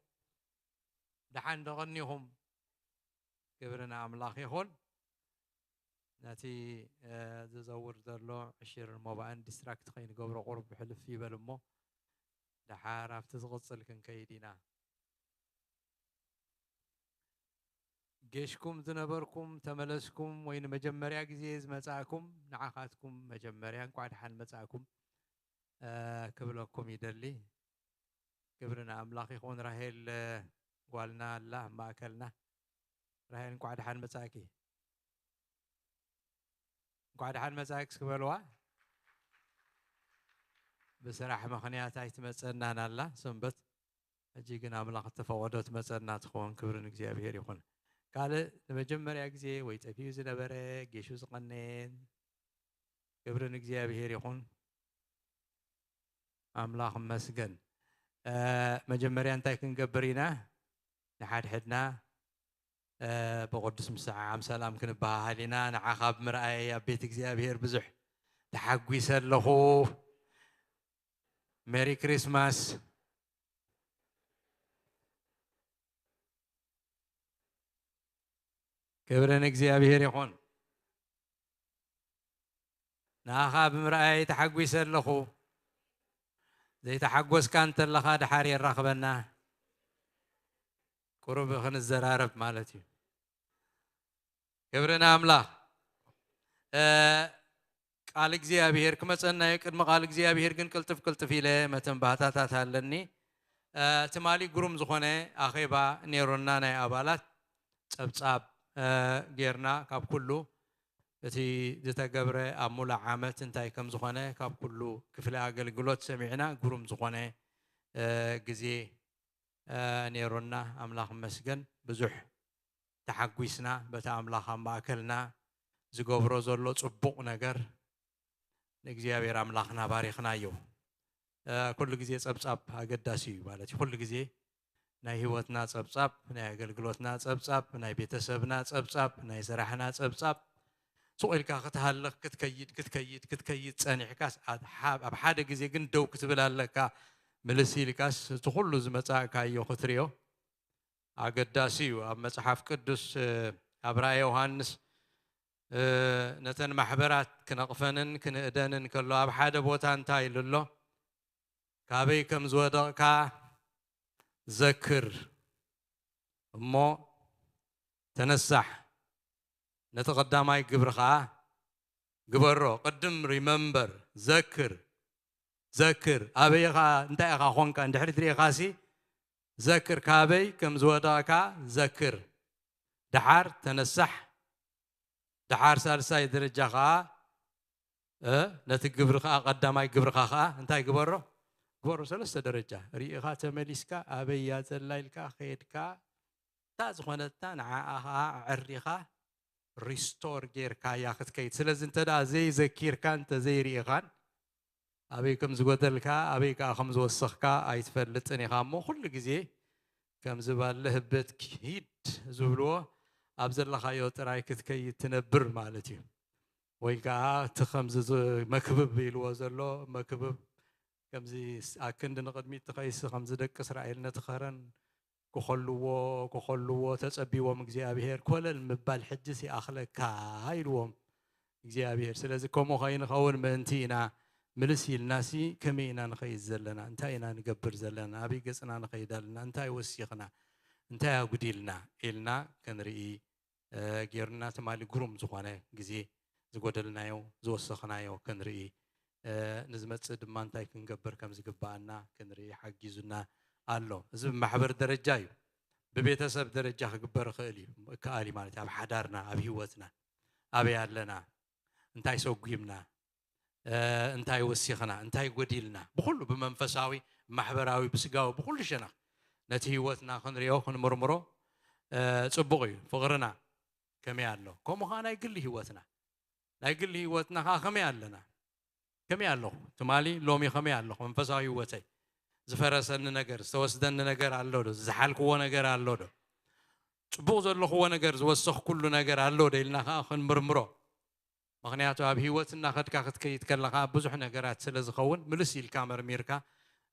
ደሓን ዶ ቀኒኹም? ክብሪ ንኣምላኽ ይኹን። ነቲ፣ እ፣ ዝዘውር ዘሎ ዕሽር ሞባእን ዲስትራክት ከይንገብሮ ቁሩብ ሕልፍ ይበል እሞ፣ ደሓር ኣብቲ ዝቕጽል ክንከይድ ኢና። ጌሽኩም ዝነበርኩም ተመለስኩም ወይ ንመጀመርያ ግዜ ዝመጻእኩም፣ ንዓኻትኩም መጀመርያ እንቋዕ ደሓን መጻእኩም፣ እ፣ ክብለኩም ይደሊ። ክብሪ ንኣምላኽ ይኹን። ራሄል፣ እ፣ ጓልና ኣላ ኣብ ማእከልና። ራሄል እንቋዕ ደሓን መጻእኪ። እንቋዕ ደሓን መጻእኪ እስኪ በልዋ። ብስራሕ ምኽንያት ኣይትመጸናን ኣላ ሰንበት። ሕጂ ግን ኣምላኽ እተፈቐዶ ትመጸና ትኸውን። ክብሪ ንእግዚኣብሔር ይኹን። ካልእ ንመጀመርያ ግዜ ወይ ጠፊኡ ዝነበረ ጌሹ ዝቐነየን። ክብሪ ንእግዚኣብሔር ይኹን። ኣምላኽ ይመስገን። እ፣ መጀመርያ እንታይ ክንገብር ኢና? ንሓድሕድና፣ እ፣ ብቕዱስ ምስዓዓም ሰላም ክንበሃሃል ኢና። ንዓኻ ብምርኣየይ ኣብ ቤት እግዚኣብሔር ብዙሕ ተሓጒሰ ኣለኹ። ሜሪ ክሪስማስ። ክብሪ ንእግዚኣብሔር ይኹን። ንኣኻ ብምርኣየይ ተሓጒሰ ኣለኹ። ዘይተሓጎስካ እንተለኻ ድሓር የራኽበና። ቁሩብ ክንዘራረብ ማለት እዩ። ክብሪ ንኣምላኽ። እ፣ ቃል እግዚኣብሔር ክመጸና እዩ። ቅድሚ ቃል እግዚኣብሔር ግን ቅልጥፍ ቅልጥፍ ኢለ መተንባህታታት ኣለኒ። እ፣ ትማሊ ግሩም ዝኾነ ኣኼባ ነይሩና ናይ ኣባላት ጸብጻብ፣ እ፣ ጌርና ካብ ኩሉ እቲ ዝተገብረ ኣብ ሙሉእ ዓመት እንታይ ከም ዝኾነ ካብ ኩሉ ክፍሊ ኣገልግሎት ሰሚዕና ግሩም ዝኾነ፣ እ፣ ግዜ፣ እ፣ ነይሩና። ኣምላኽ ይመስገን። ብዙሕ ተሓጒስና በቲ ኣምላኽ ኣብ ማእከልና ዝገብሮ ዘሎ ጽቡቕ ነገር ንእግዚኣብሔር ኣምላኽና ባሪኽናዮ። እ፣ ኩሉ ግዜ ጸብጻብ ኣገዳሲ እዩ ማለት እዩ። ኩሉ ግዜ ናይ ህይወትና ጸብጻብ፣ ናይ ኣገልግሎትና ጸብጻብ፣ ናይ ቤተሰብና ጸብጻብ፣ ናይ ስራሕና ጸብጻብ፣ ስቕ ኢልካ ክትሃልኽ ክትከይድ ክትከይድ ክትከይድ ጸኒሕካስ ኣብ ሓደ ግዜ ግን ደው ክትብል ኣለካ። ምልስ ኢልካስ እቲ ኩሉ ዝመጻእካዮ ክትሪኦ ኣገዳሲ እዩ። ኣብ መጽሓፍ ቅዱስ ኣብ ራእየ ዮሃንስ ነተን ማሕበራት ክነቕፈንን ክንእደንን ከሎ ኣብ ሓደ ቦታ እንታይ ኢሉ ኣሎ? ካበይ ከም ዝወደቕካ ዘክር እሞ ተነሳሕ፣ ነቲ ቀዳማይ ግብሪ ኸዓ ግበሮ። ቅድም ሪመምበር፣ ዘክር፣ ዘክር ኣበይ ኢኻ እንታይ ኢኻ ኾንካ እንድሕሪ ትሪኢኻሲ ዘክር ካበይ ከም ዝወደቕካ ዘክር። ደሓር ተነሳሕ። ደሓር ሳልሳይ ደረጃ ኸዓ ነቲ ግብሪ ኸዓ ቀዳማይ ግብርኻ ኸዓ እንታይ ግበሮ? ግበሮ ሰለስተ ደረጃ ርኢኻ ተመሊስካ ኣበይ እያ ዘላ ኢልካ ኸድካ እታ ዝኾነታ ንዓኣ ኸዓ ኣዕሪኻ ሪስቶር ጌርካያ ክትከይድ። ስለዚ እንተ ደኣ ዘይዘኪርካን እንተ ዘይርኢኻን ኣበይ ከም ዝጎደልካ ኣበይ ከኣ ከም ዝወሰኽካ ኣይትፈልጥን ኢኻ እሞ ኩሉ ግዜ ከም ዝባለ ህበት ኪድ ዝብልዎ ኣብ ዘለኻዮ ጥራይ ክትከይድ ትነብር ማለት እዩ። ወይ ከኣ እቲ ከምዚ ዝ- መክብብ ኢልዎ ዘሎ መክብብ ከምዚ ስ- ኣክንዲ ንቕድሚት ትኸይሲ ከምዚ ደቂ እስራኤል ነቲ ኸረን ክኸልዎ ክኸልዎ ተጸቢዎም እግዚኣብሔር ኮለል ምባል ሕጅስ ይኣኽለካ ኢልዎም እግዚኣብሔር። ስለዚ ከምኡ ከይንኸውን ምእንቲ ኢና ምልስ ኢልናሲ ከመይ ኢና ንኸይድ ዘለና እንታይ ኢና ንገብር ዘለና ኣበይ ገጽና ንኸይድ ኣለና እንታይ ወሲኽና እንታይ ኣጉዲልና ኢልና ክንርኢ ጌሩና ትማሊ ግሩም ዝኾነ ግዜ ዝጎደልናዮ ዝወሰኽናዮ ክንርኢ ንዝመፅእ ድማ እንታይ ክንገብር ከም ዝግበኣና ክንርኢ ሓጊዙና ኣሎ። እዚ ብማሕበር ደረጃ እዩ። ብቤተሰብ ደረጃ ክግበር ይኽእል እዩ ይከኣል እዩ ማለት እዩ። ኣብ ሓዳርና ኣብ ህይወትና ኣበይ ኣለና እንታይ ሰጉምና እንታይ ወሲኽና እንታይ ጎዲልና ብኩሉ ብመንፈሳዊ ማሕበራዊ ብስጋዊ ብኩሉ ሸነኽ ነቲ ህይወትና ክንሪኦ ክንምርምሮ ፅቡቕ እዩ። ፍቕርና ከመይ ኣሎ? ከምኡ ከዓ ናይ ግሊ ህይወትና ናይ ግሊ ህይወትና ከዓ ከመይ ኣለና? ከመይ ኣለኹ? ትማሊ ሎሚ ከመይ ኣለኹ? መንፈሳዊ ህይወተይ ዝፈረሰኒ ነገር ዝተወስደኒ ነገር ኣሎ ዶ? ዝሓልክዎ ነገር ኣሎ ዶ? ፅቡቕ ዘለኽዎ ነገር ዝወሰኽኩሉ ነገር ኣሎ ዶ ኢልና ከዓ ክንምርምሮ። ምኽንያቱ ኣብ ህይወት እናኸድካ ክትከይድ ከለኻ ብዙሕ ነገራት ስለ ዝኸውን ምልስ ኢልካ መርሚርካ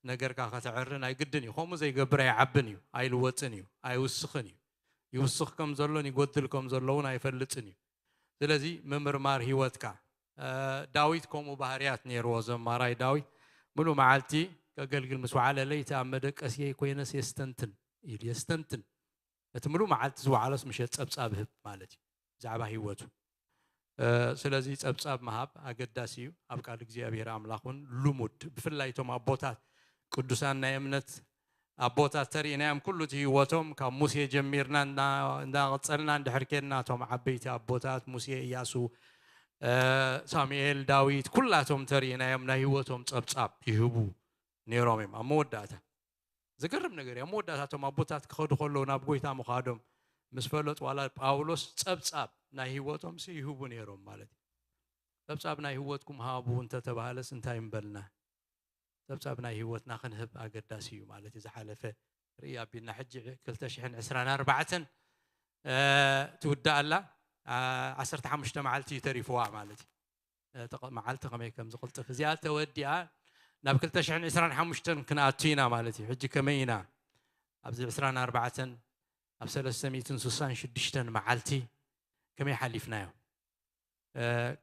ነገርካ ከተዕሪ ናይ ግድን እዩ። ከምኡ ዘይገብር ኣይዓብን እዩ፣ ኣይልወጥን እዩ፣ ኣይውስኽን እዩ። ይውስኽ ከም ዘሎን ይጎድል ከም ዘሎ እውን ኣይፈልጥን እዩ። ስለዚ ምምርማር ህይወትካ ዳዊት ከምኡ ባህርያት ነይርዎ። ዘማራይ ዳዊት ምሉእ መዓልቲ ከገልግል ምስ ወዓለ ለይቲ ኣብ መደቀስየይ ኮይነስ የስተንትን ኢሉ የስተንትን። ነቲ ምሉእ መዓልቲ ዝወዓሎስ ምሸት ጸብጻብ ህብ ማለት እዩ ብዛዕባ ህይወቱ። ስለዚ ጸብጻብ ምሃብ ኣገዳሲ እዩ። ኣብ ቃል እግዚኣብሔር ኣምላኽ እውን ልሙድ ብፍላይ እቶም ኣቦታት ቅዱሳን ናይ እምነት ኣቦታት ተሪእናዮም ኩሉ እቲ ህይወቶም ካብ ሙሴ ጀሚርና እንዳቐጸልና እንድሕር ኬድና እቶም ዓበይቲ ኣቦታት ሙሴ፣ እያሱ፣ ሳሙኤል፣ ዳዊት ኩላቶም ተሪእናዮም ናይ ህይወቶም ጸብጻብ ይህቡ ነይሮም እዮም። ኣብ መወዳእታ ዘገርም ነገር እዩ። ኣብ መወዳእታ እቶም ኣቦታት ክኸዱ ከለዉ ናብ ጎይታ ምዃዶም ምስ ፈለጡ ዋላ ጳውሎስ ጸብጻብ ናይ ህይወቶም ሲ ይህቡ ነይሮም ማለት እዩ። ጸብጻብ ናይ ህይወትኩም ሃቡ እንተተባህለስ እንታይ ምበልና? ጸብጻብ ናይ ህይወትና ክንህብ ኣገዳሲ እዩ ማለት እዩ። ዝሓለፈ ርኢ ኣቢልና ሕጂ ክልተ ሽሕን ዕስራን ኣርባዕተን ትውዳእ ኣላ። ዓሰርተ ሓሙሽተ መዓልቲ እዩ ተሪፍዋ ማለት እዩ። መዓልቲ ከመይ ከም ዝቕልጥፍ እዚኣ ተወዲኣ ናብ ክልተ ሽሕን ዕስራን ሓሙሽተን ክንኣቱ ኢና ማለት እዩ። ሕጂ ከመይ ኢና ኣብዚ ዕስራን ኣርባዕተን ኣብ ሰለስተ ሚእትን ስሳን ሽዱሽተን መዓልቲ ከመይ ሓሊፍናዮ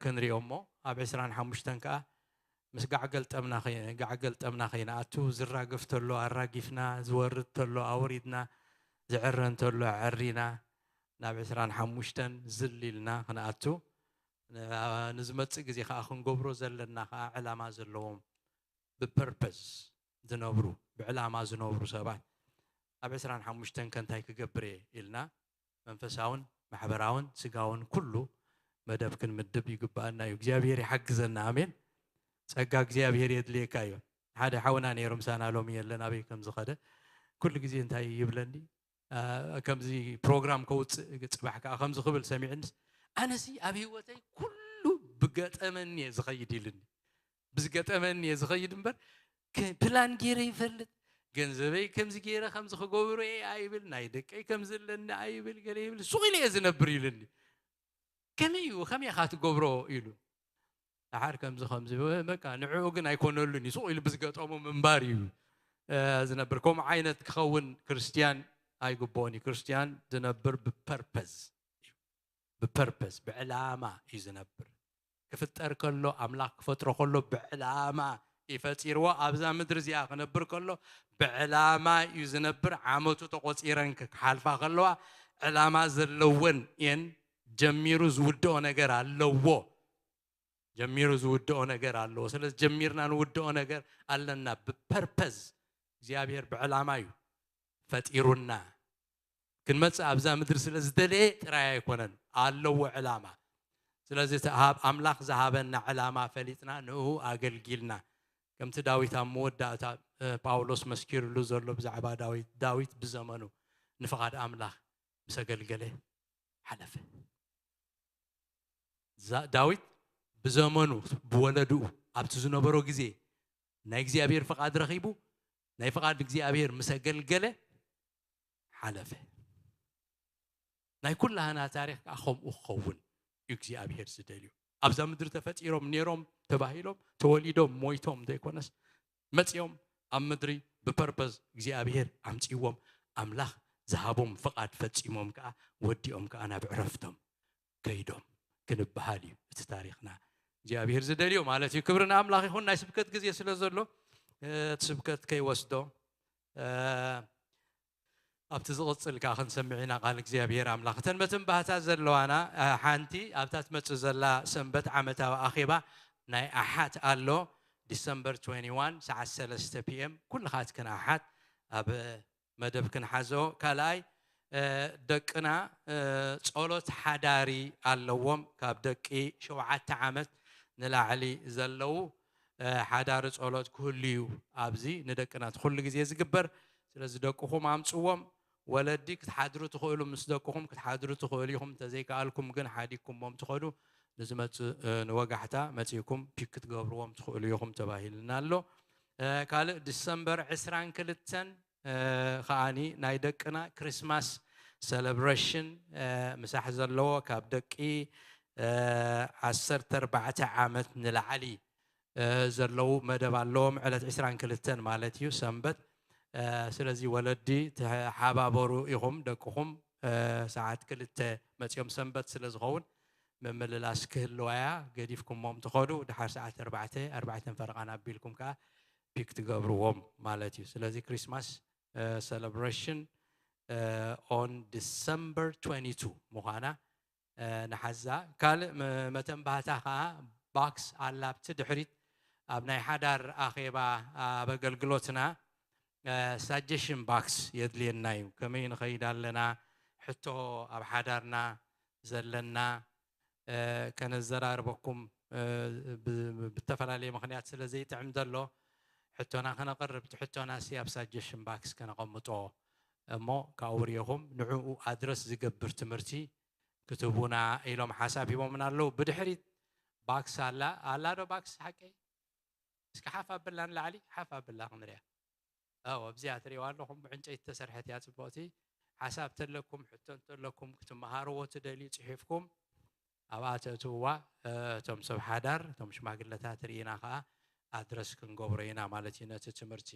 ክንሪኦ እሞ ኣብ ዕስራን ሓሙሽተን ከዓ ምስ ጋዕ ገልጠምና ከይ- ጋዕ ገልጠምና ከይንኣቱ ዝራገፍ ተሎ ኣራጊፍና ዝወርድ ተሎ ኣውሪድና ዝዕረ እንተሎ ኣዕሪና ናብ ዕስራን ሓሙሽተን ዝል ኢልና ክንኣቱ ንዝመፅእ ግዜ ከዓ ክንገብሮ ዘለና ከዓ ዕላማ ዘለዎም ብፐርፐስ ዝነብሩ ብዕላማ ዝነብሩ ሰባት ኣብ ዕስራን ሓሙሽተን ከ እንታይ ክገብር እየ ኢልና መንፈሳውን ማሕበራውን ስጋውን ኩሉ መደብ ክንምድብ ይግባኣና እዩ። እግዚኣብሔር ይሓግዘና። ኣሜን። ጸጋ እግዚኣብሔር የድልየካ እዩ። ሓደ ሓውና ነይሩ ምሳና ሎሚ የለን ኣበይ ከም ዝኸደ ኩሉ ግዜ እንታይ ይብለኒ ከምዚ ፕሮግራም ከውፅእ ፅባሕ ከዓ ከምዚ ክብል ሰሚዕንስ ኣነሲ ኣብ ህይወተይ ኩሉ ብገጠመኒ እየ ዝኸይድ ኢልኒ። ብዝገጠመኒ እየ ዝኸይድ እምበር ፕላን ገይረ ይፈልጥ ገንዘበይ ከምዚ ገይረ ከምዚ ክገብሮ እየ ኣይብል ናይ ደቀይ ከምዚ ኣለኒ ኣይብል ገለ ይብል ሱቕ ኢለ እየ ዝነብር ኢልኒ። ከመይ እዩ ከመይ ኢኻ ትገብሮ ኢሉ። ደሓር ከምዚ ከምዚ በቃ ንዕኡ ግን ኣይኮነሉን እዩ ስቕ ኢሉ ብዝገጠሙ ምንባር እዩ ዝነብር። ከምኡ ዓይነት ክኸውን ክርስትያን ኣይግብኦን እዩ። ክርስትያን ዝነብር ብፐርፐዝ ብፐርፐዝ ብዕላማ እዩ ዝነብር። ክፍጠር ከሎ ኣምላኽ ክፈጥሮ ከሎ ብዕላማ እዩ ፈጢርዎ። ኣብዛ ምድሪ እዚኣ ክነብር ከሎ ብዕላማ እዩ ዝነብር። ዓመቱ ተቆፂረን ክሓልፋ ከለዋ ዕላማ ዘለወን እየን። ጀሚሩ ዝውድኦ ነገር ኣለዎ። ጀሚሩ ዝውድኦ ነገር ኣለዎ። ስለዚ ጀሚርና ንውድኦ ነገር ኣለና። ብፐርፐዝ እግዚኣብሔር ብዕላማ እዩ ፈጢሩና። ክንመጽእ ኣብዛ ምድሪ ስለ ዝደለየ ጥራይ ኣይኮነን፣ ኣለዎ ዕላማ። ስለዚ እቲ ሃብ ኣምላኽ ዝሃበና ዕላማ ፈሊጥና ንኡ ኣገልጊልና። ከምቲ ዳዊት ኣብ መወዳእታ እ፣ ጳውሎስ መስኪርሉ ዘሎ ብዛዕባ ዳዊት፣ ዳዊት ብዘመኑ ንፍቓድ ኣምላኽ ምስ ኣገልገለ ሓለፈ። ዛ- ዳዊት ብዘመኑ ብወለድኡ ኣብቲ ዝነበሮ ግዜ ናይ እግዚኣብሔር ፍቓድ ረኺቡ ናይ ፍቓድ እግዚኣብሔር ምስ ኣገልገለ ሓለፈ። ናይ ኩላህና ታሪኽ ከዓ ከምኡ ክኸውን እዩ እግዚኣብሔር ዝደልዩ። ኣብዛ ምድሪ ተፈጢሮም ነይሮም ተባሂሎም ተወሊዶም ሞይቶም ዘይኮነስ መፂኦም ኣብ ምድሪ ብፐርፐዝ እግዚኣብሔር ኣምፅዎም ኣምላኽ ዝሃቦም ፍቓድ ፈፂሞም ከዓ ወዲኦም ከዓ ናብ ዕረፍቶም ከይዶም ክንበሃል እዩ እቲ ታሪኽና እግዚኣብሔር ዝደልዮ ማለት እዩ። ክብሪ ንኣምላኽ ይኹን። ናይ ስብከት ግዜ ስለ ዘሎ እቲ ስብከት ከይወስዶ ኣብቲ ዝቕፅል ከዓ ክንሰምዕ ኢና ቃል እግዚኣብሔር ኣምላኽ። እተን መተንባህታ ዘለዋና ሓንቲ ኣብታ ትመፅእ ዘላ ሰንበት ዓመታዊ ኣኼባ ናይ ኣሓት ኣሎ። ዲሰምበር ትዌንቲ ዋን ሰዓት ሰለስተ ፒኤም ኩልኻትክን ኣሓት ኣብ መደብ ክንሓዞ። ካልኣይ ደቅና ጸሎት ሓዳሪ ኣለዎም። ካብ ደቂ ሸውዓተ ዓመት ንላዕሊ ዘለዉ ሓዳሪ ጸሎት ክህሉ እዩ ኣብዚ ንደቅና እቲ ኩሉ ግዜ ዝግበር። ስለዚ ደቅኹም ኣምጽዎም። ወለዲ ክትሓድሩ ትኽእሉ፣ ምስ ደቅኹም ክትሓድሩ ትኽእሉ ኢኹም። እንተዘይከኣልኩም ግን ሓዲግኩሞም ትኸዱ። ንዝመጽእ ንወጋሕታ መጺእኩም ፒክ ክትገብርዎም ትኽእሉ ኢኹም ተባሂልና ኣሎ። ካልእ ዲሰምበር ዕስራን ክልተን ከዓኒ ናይ ደቅና ክሪስማስ ሰለብሬሽን ምሳሕ ዘለዎ ካብ ደቂ ዓሰርተ ኣርባዕተ ዓመት ንላዕሊ ዘለዉ መደብ ኣለዎም። ዕለት ዕስራን ክልተን ማለት እዩ ሰንበት። ስለዚ ወለዲ ተሓባበሩ ኢኹም ደቅኹም ሰዓት ክልተ መፂኦም ሰንበት ስለ ዝኸውን ምምልላስ ክህልዋያ ገዲፍኩሞም ትኸዱ። ድሓር ሰዓት ኣርባዕተ ኣርባዕተን ፈረቓን ኣቢልኩም ከዓ ፒክ ትገብርዎም ማለት እዩ። ስለዚ ክሪስማስ ሰለብሬሽን ኦን ዲሰምበር ትዌንቲ ቱ ምዃና ንሓዛ። ካልእ መተንባህታ ከዓ ባክስ ኣላ ኣብቲ ድሕሪት ኣብ ናይ ሓዳር ኣኼባ ኣብ ኣገልግሎትና ሳጀሽን ባክስ የድልየና እዩ። ከመይ ንኸይድ ኣለና፣ ሕቶ ኣብ ሓዳርና ዘለና ከነዘራርበኩም ብተፈላለየ ምኽንያት ስለ ዘይጥዕም ዘሎ ሕቶና ከነቕርብ እቲ ሕቶና ሲ ኣብ ሳጀሽን ባክስ ከነቐምጦ እሞ ካብኡ ርኢኹም ንዕኡ ኣድረስ ዝገብር ትምህርቲ ክትህቡና ኢሎም ሓሳብ ሂቦምና ኣለዉ። ብድሕሪት ባክስ ኣላ ኣላ ዶ ባክስ ሓቀይ? እስኪ ሓፍ ኣብላ ንላዕሊ ሓፍ ኣብላ ክንሪያ። ኣዎ ኣብዚኣ ትሪእዋ ኣለኹም ብዕንጨይቲ ተሰርሐት እያ ጽቡቕቲ። ሓሳብ ተለኩም ሕቶ እንተለኩም ክትመሃርዎ ትደልዩ ጽሒፍኩም ኣብኣ ተእትውዋ። እቶም ሰብ ሓዳር እቶም ሽማግለታት ርኢና ከዓ ኣድረስ ክንገብሮ ኢና ማለት እዩ ነቲ ትምህርቲ።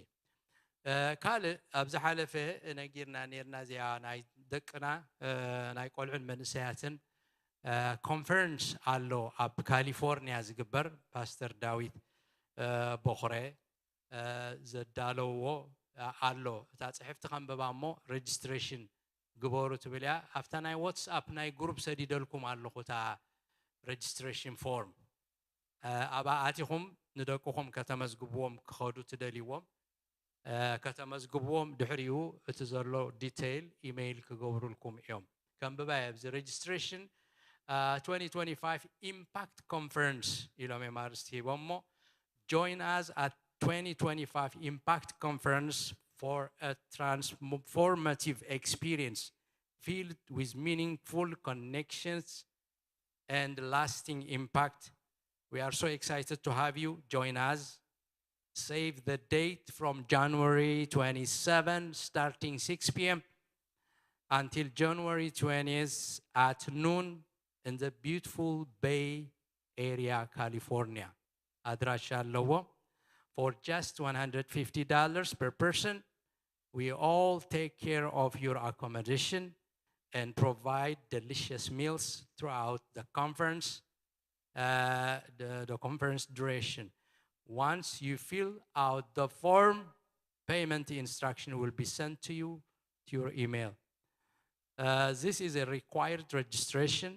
ካልእ ኣብ ዝሓለፈ ነጊርና ነርና እዚኣ ናይ ደቅና ናይ ቆልዑን መንእሰያትን ኮንፈረንስ ኣሎ ኣብ ካሊፎርኒያ ዝግበር ፓስተር ዳዊት ቦኽረ ዘዳለውዎ ኣሎ። እታ ፅሕፍቲ ከንብባ እሞ ሬጅስትሬሽን ግበሩ ትብል እያ። ኣብታ ናይ ዋትስኣፕ ናይ ግሩፕ ሰዲደልኩም ኣለኹ እታ ሬጅስትሬሽን ፎርም። ኣብኣ ኣቲኹም ንደቅኹም ከተመዝግብዎም ክኸዱ ትደልይዎም ከተመዝግብዎም ድሕሪኡ እቲ ዘሎ ዲቴይል ኢሜይል ክገብሩልኩም እዮም። ከንብባ እየ ኣብዚ ሬጅስትሬሽን twenty twenty-five Impact Conference ኢሎም እዮም ኣርስቲ ሂቦሞ። Join us at twenty twenty-five Impact Conference for a transformative experience filled with meaningful connections and lasting impact. We are so excited to have you join us. Save the date from January twenty-seven, starting six p.m. until January twentieth at noon. in the beautiful Bay Area, California. ኣድራሻ ኣለዎ። For just one hundred fifty dollars per person, we all take care of your accommodation and provide delicious meals throughout the conference, uh, the, the conference duration. Once you fill out the form, payment instruction will be sent to you to your email. Uh, this is a required registration.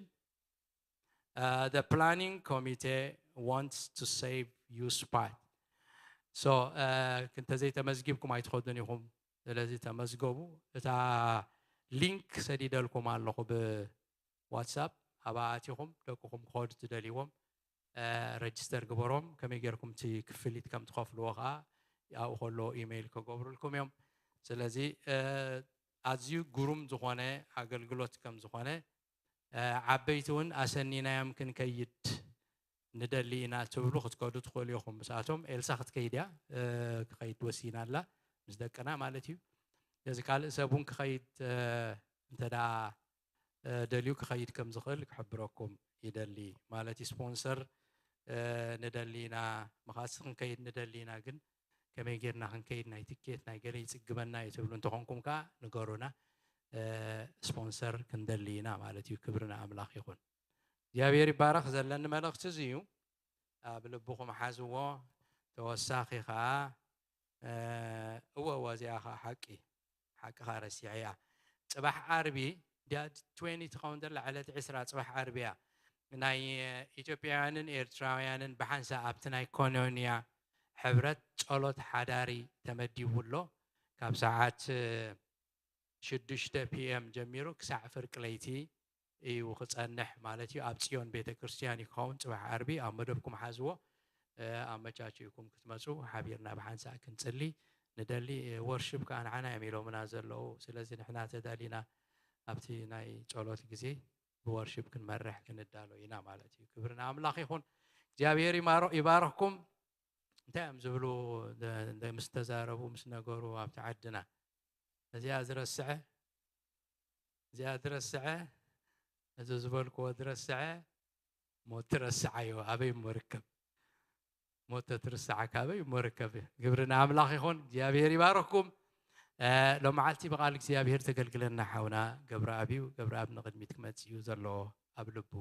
Uh, the planning committee wants to save you spot. So, uh, እንተዘይተመዝጊብኩም ኣይትኸዱን ኢኹም። ስለዚ ተመዝገቡ። እታ ሊንክ ሰዲደልኩም ኣለኹ ብዋትሳፕ፣ ኣብኣ ኣቲኹም ደቅኹም ክኸዱ ትደልይዎም፣ እ፣ ረጅስተር ግበሮም። ከመይ ጌርኩም እቲ ክፍሊት ከም ትኸፍልዎ ከኣ ኣብኡ ከሎ ኢሜይል ክገብሩልኩም እዮም። ስለዚ፣ እ፣ ኣዝዩ ግሩም ዝኾነ ኣገልግሎት ከም ዝኾነ፣ እ፣ ዓበይቲ እውን ኣሰኒናዮም ክንከይድ ንደሊ ኢና ትብሉ ክትከዱ ትኽእሉ ኢኹም። ምስኣቶም ኤልሳ ክትከይድ እያ፣ እ፣ ክኸይድ ወሲና ኣላ፣ ምስ ደቅና ማለት እዩ። ስለዚ ካልእ ሰብ እውን ክኸይድ፣ እ፣ እንተ ደኣ፣ እ፣ ደልዩ ክኸይድ ከም ዝኽእል ክሕብረኩም ይደሊ። ማለት እዩ፣ ስፖንሰር፣ እ፣ ንደሊ ኢና፣ መኻሲ ክንከይድ ንደሊ ኢና፣ ግን ከመይ ጌርና ክንከይድ፣ ናይ ትኬት ናይ ገለ ይጽግመና እዩ ትብሉ እንተኾንኩም ከኣ ንገሩና። እ፣ ስፖንሰር ክንደሊ ኢና ማለት እዩ። ክብሪ ንኣምላኽ ይኹን። እግዚኣብሔር ይባረኽ። ዘለኒ መልእኽቲ እዚ እዩ። ኣብ ልብኹም ሓዝዎ። ተወሳኺ ከኣ፣ እ፣ እወ፣ እወ፣ እዚኣ ከኣ ሓቂ፣ ሓቂ ከኣ ረሲዐያ። ጽባሕ ዓርቢ ድያ፣ ትዌንቲ ትኸውን ዘላ ዕለት ዕስራ፣ ጽባሕ ዓርቢ እያ። ናይ ኢትዮጵያውያንን ኤርትራውያንን ብሓንሳእ ኣብቲ ናይ ኮኖንያ ሕብረት ጸሎት ሓዳሪ ተመዲቡ ኣሎ። ካብ ሰዓት ሽዱሽተ ፒ ኤም ጀሚሩ ክሳዕ ፍርቂ ለይቲ እዩ ክጸንሕ ማለት እዩ። ኣብ ጽዮን ቤተ ክርስቲያን እዩ ክኸውን፣ ጽባሕ ዓርቢ ኣብ መደብኩም ሓዝዎ። እ፣ ኣመቻችእኩም ክትመጹ ሓቢርና ብሓንሳእ ክንጽሊ ንደሊ። እ፣ ወርሽፕ ከኣ ንዓና እዮም ኢሎምና ዘለዉ። ስለዚ ንሕና ተዳሊና ኣብቲ ናይ ጸሎት ግዜ ብወርሽፕ ክንመርሕ ክንዳሎ ኢና ማለት እዩ። ክብሪ ንኣምላኽ ይኹን። እግዚኣብሔር ይማሮ-፣ ይባርኽኩም። እንታይ እዮም ዝብሉ ደ-፣ ደ-፣ ምስ ተዛረቡ፣ ምስ ነገሩ ኣብቲ ዓድና? እዚኣ ዝረስዐ፣ እዚኣ ዝረስዐ፣ እዚ ዝበልክዎ ዝረስዐ፣ ሞት ትረስዓዮ፣ ኣበይ እሞ ርከብ? ሞት ተትርስዓ ካበይ እሞ ርከብ? ግብሪ ንኣምላኽ ይኹን። እግዚኣብሔር ይባርኽኩም። እ፣ ሎመዓልቲ ብቓል እግዚኣብሔር ተገልግለና ሓውና ገብረኣብ እዩ። ገብረኣብ ንቕድሚት ክመጽእ እዩ፣ ዘለዎ ኣብ ልቡ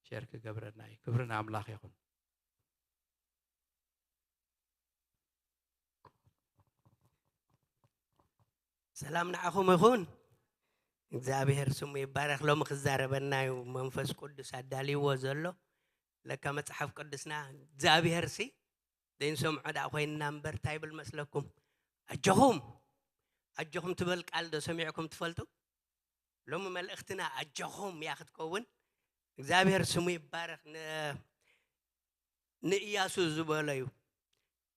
ሼር ክገብረና እዩ። ክብሪ ንኣምላኽ ይኹን። ሰላም ንዓኹም ይኹን። እግዚኣብሔር ስሙ ይባረኽ። ሎሚ ክዛረበና እዩ መንፈስ ቅዱስ ኣዳልይዎ ዘሎ። ለካ መጽሓፍ ቅዱስና እግዚኣብሔር ሲ ዘይንሰምዖ ደኣ ኮይንና እምበር እንታይ ይብል መስለኩም? ኣጆኹም፣ ኣጆኹም ትብል ቃል ዶ ሰሚዕኩም ትፈልጡ? ሎሚ መልእኽትና ኣጆኹም እያ ክትከውን። እግዚኣብሔር ስሙ ይባረኽ። ን-፣ ንእያሱ ዝበሎ እዩ።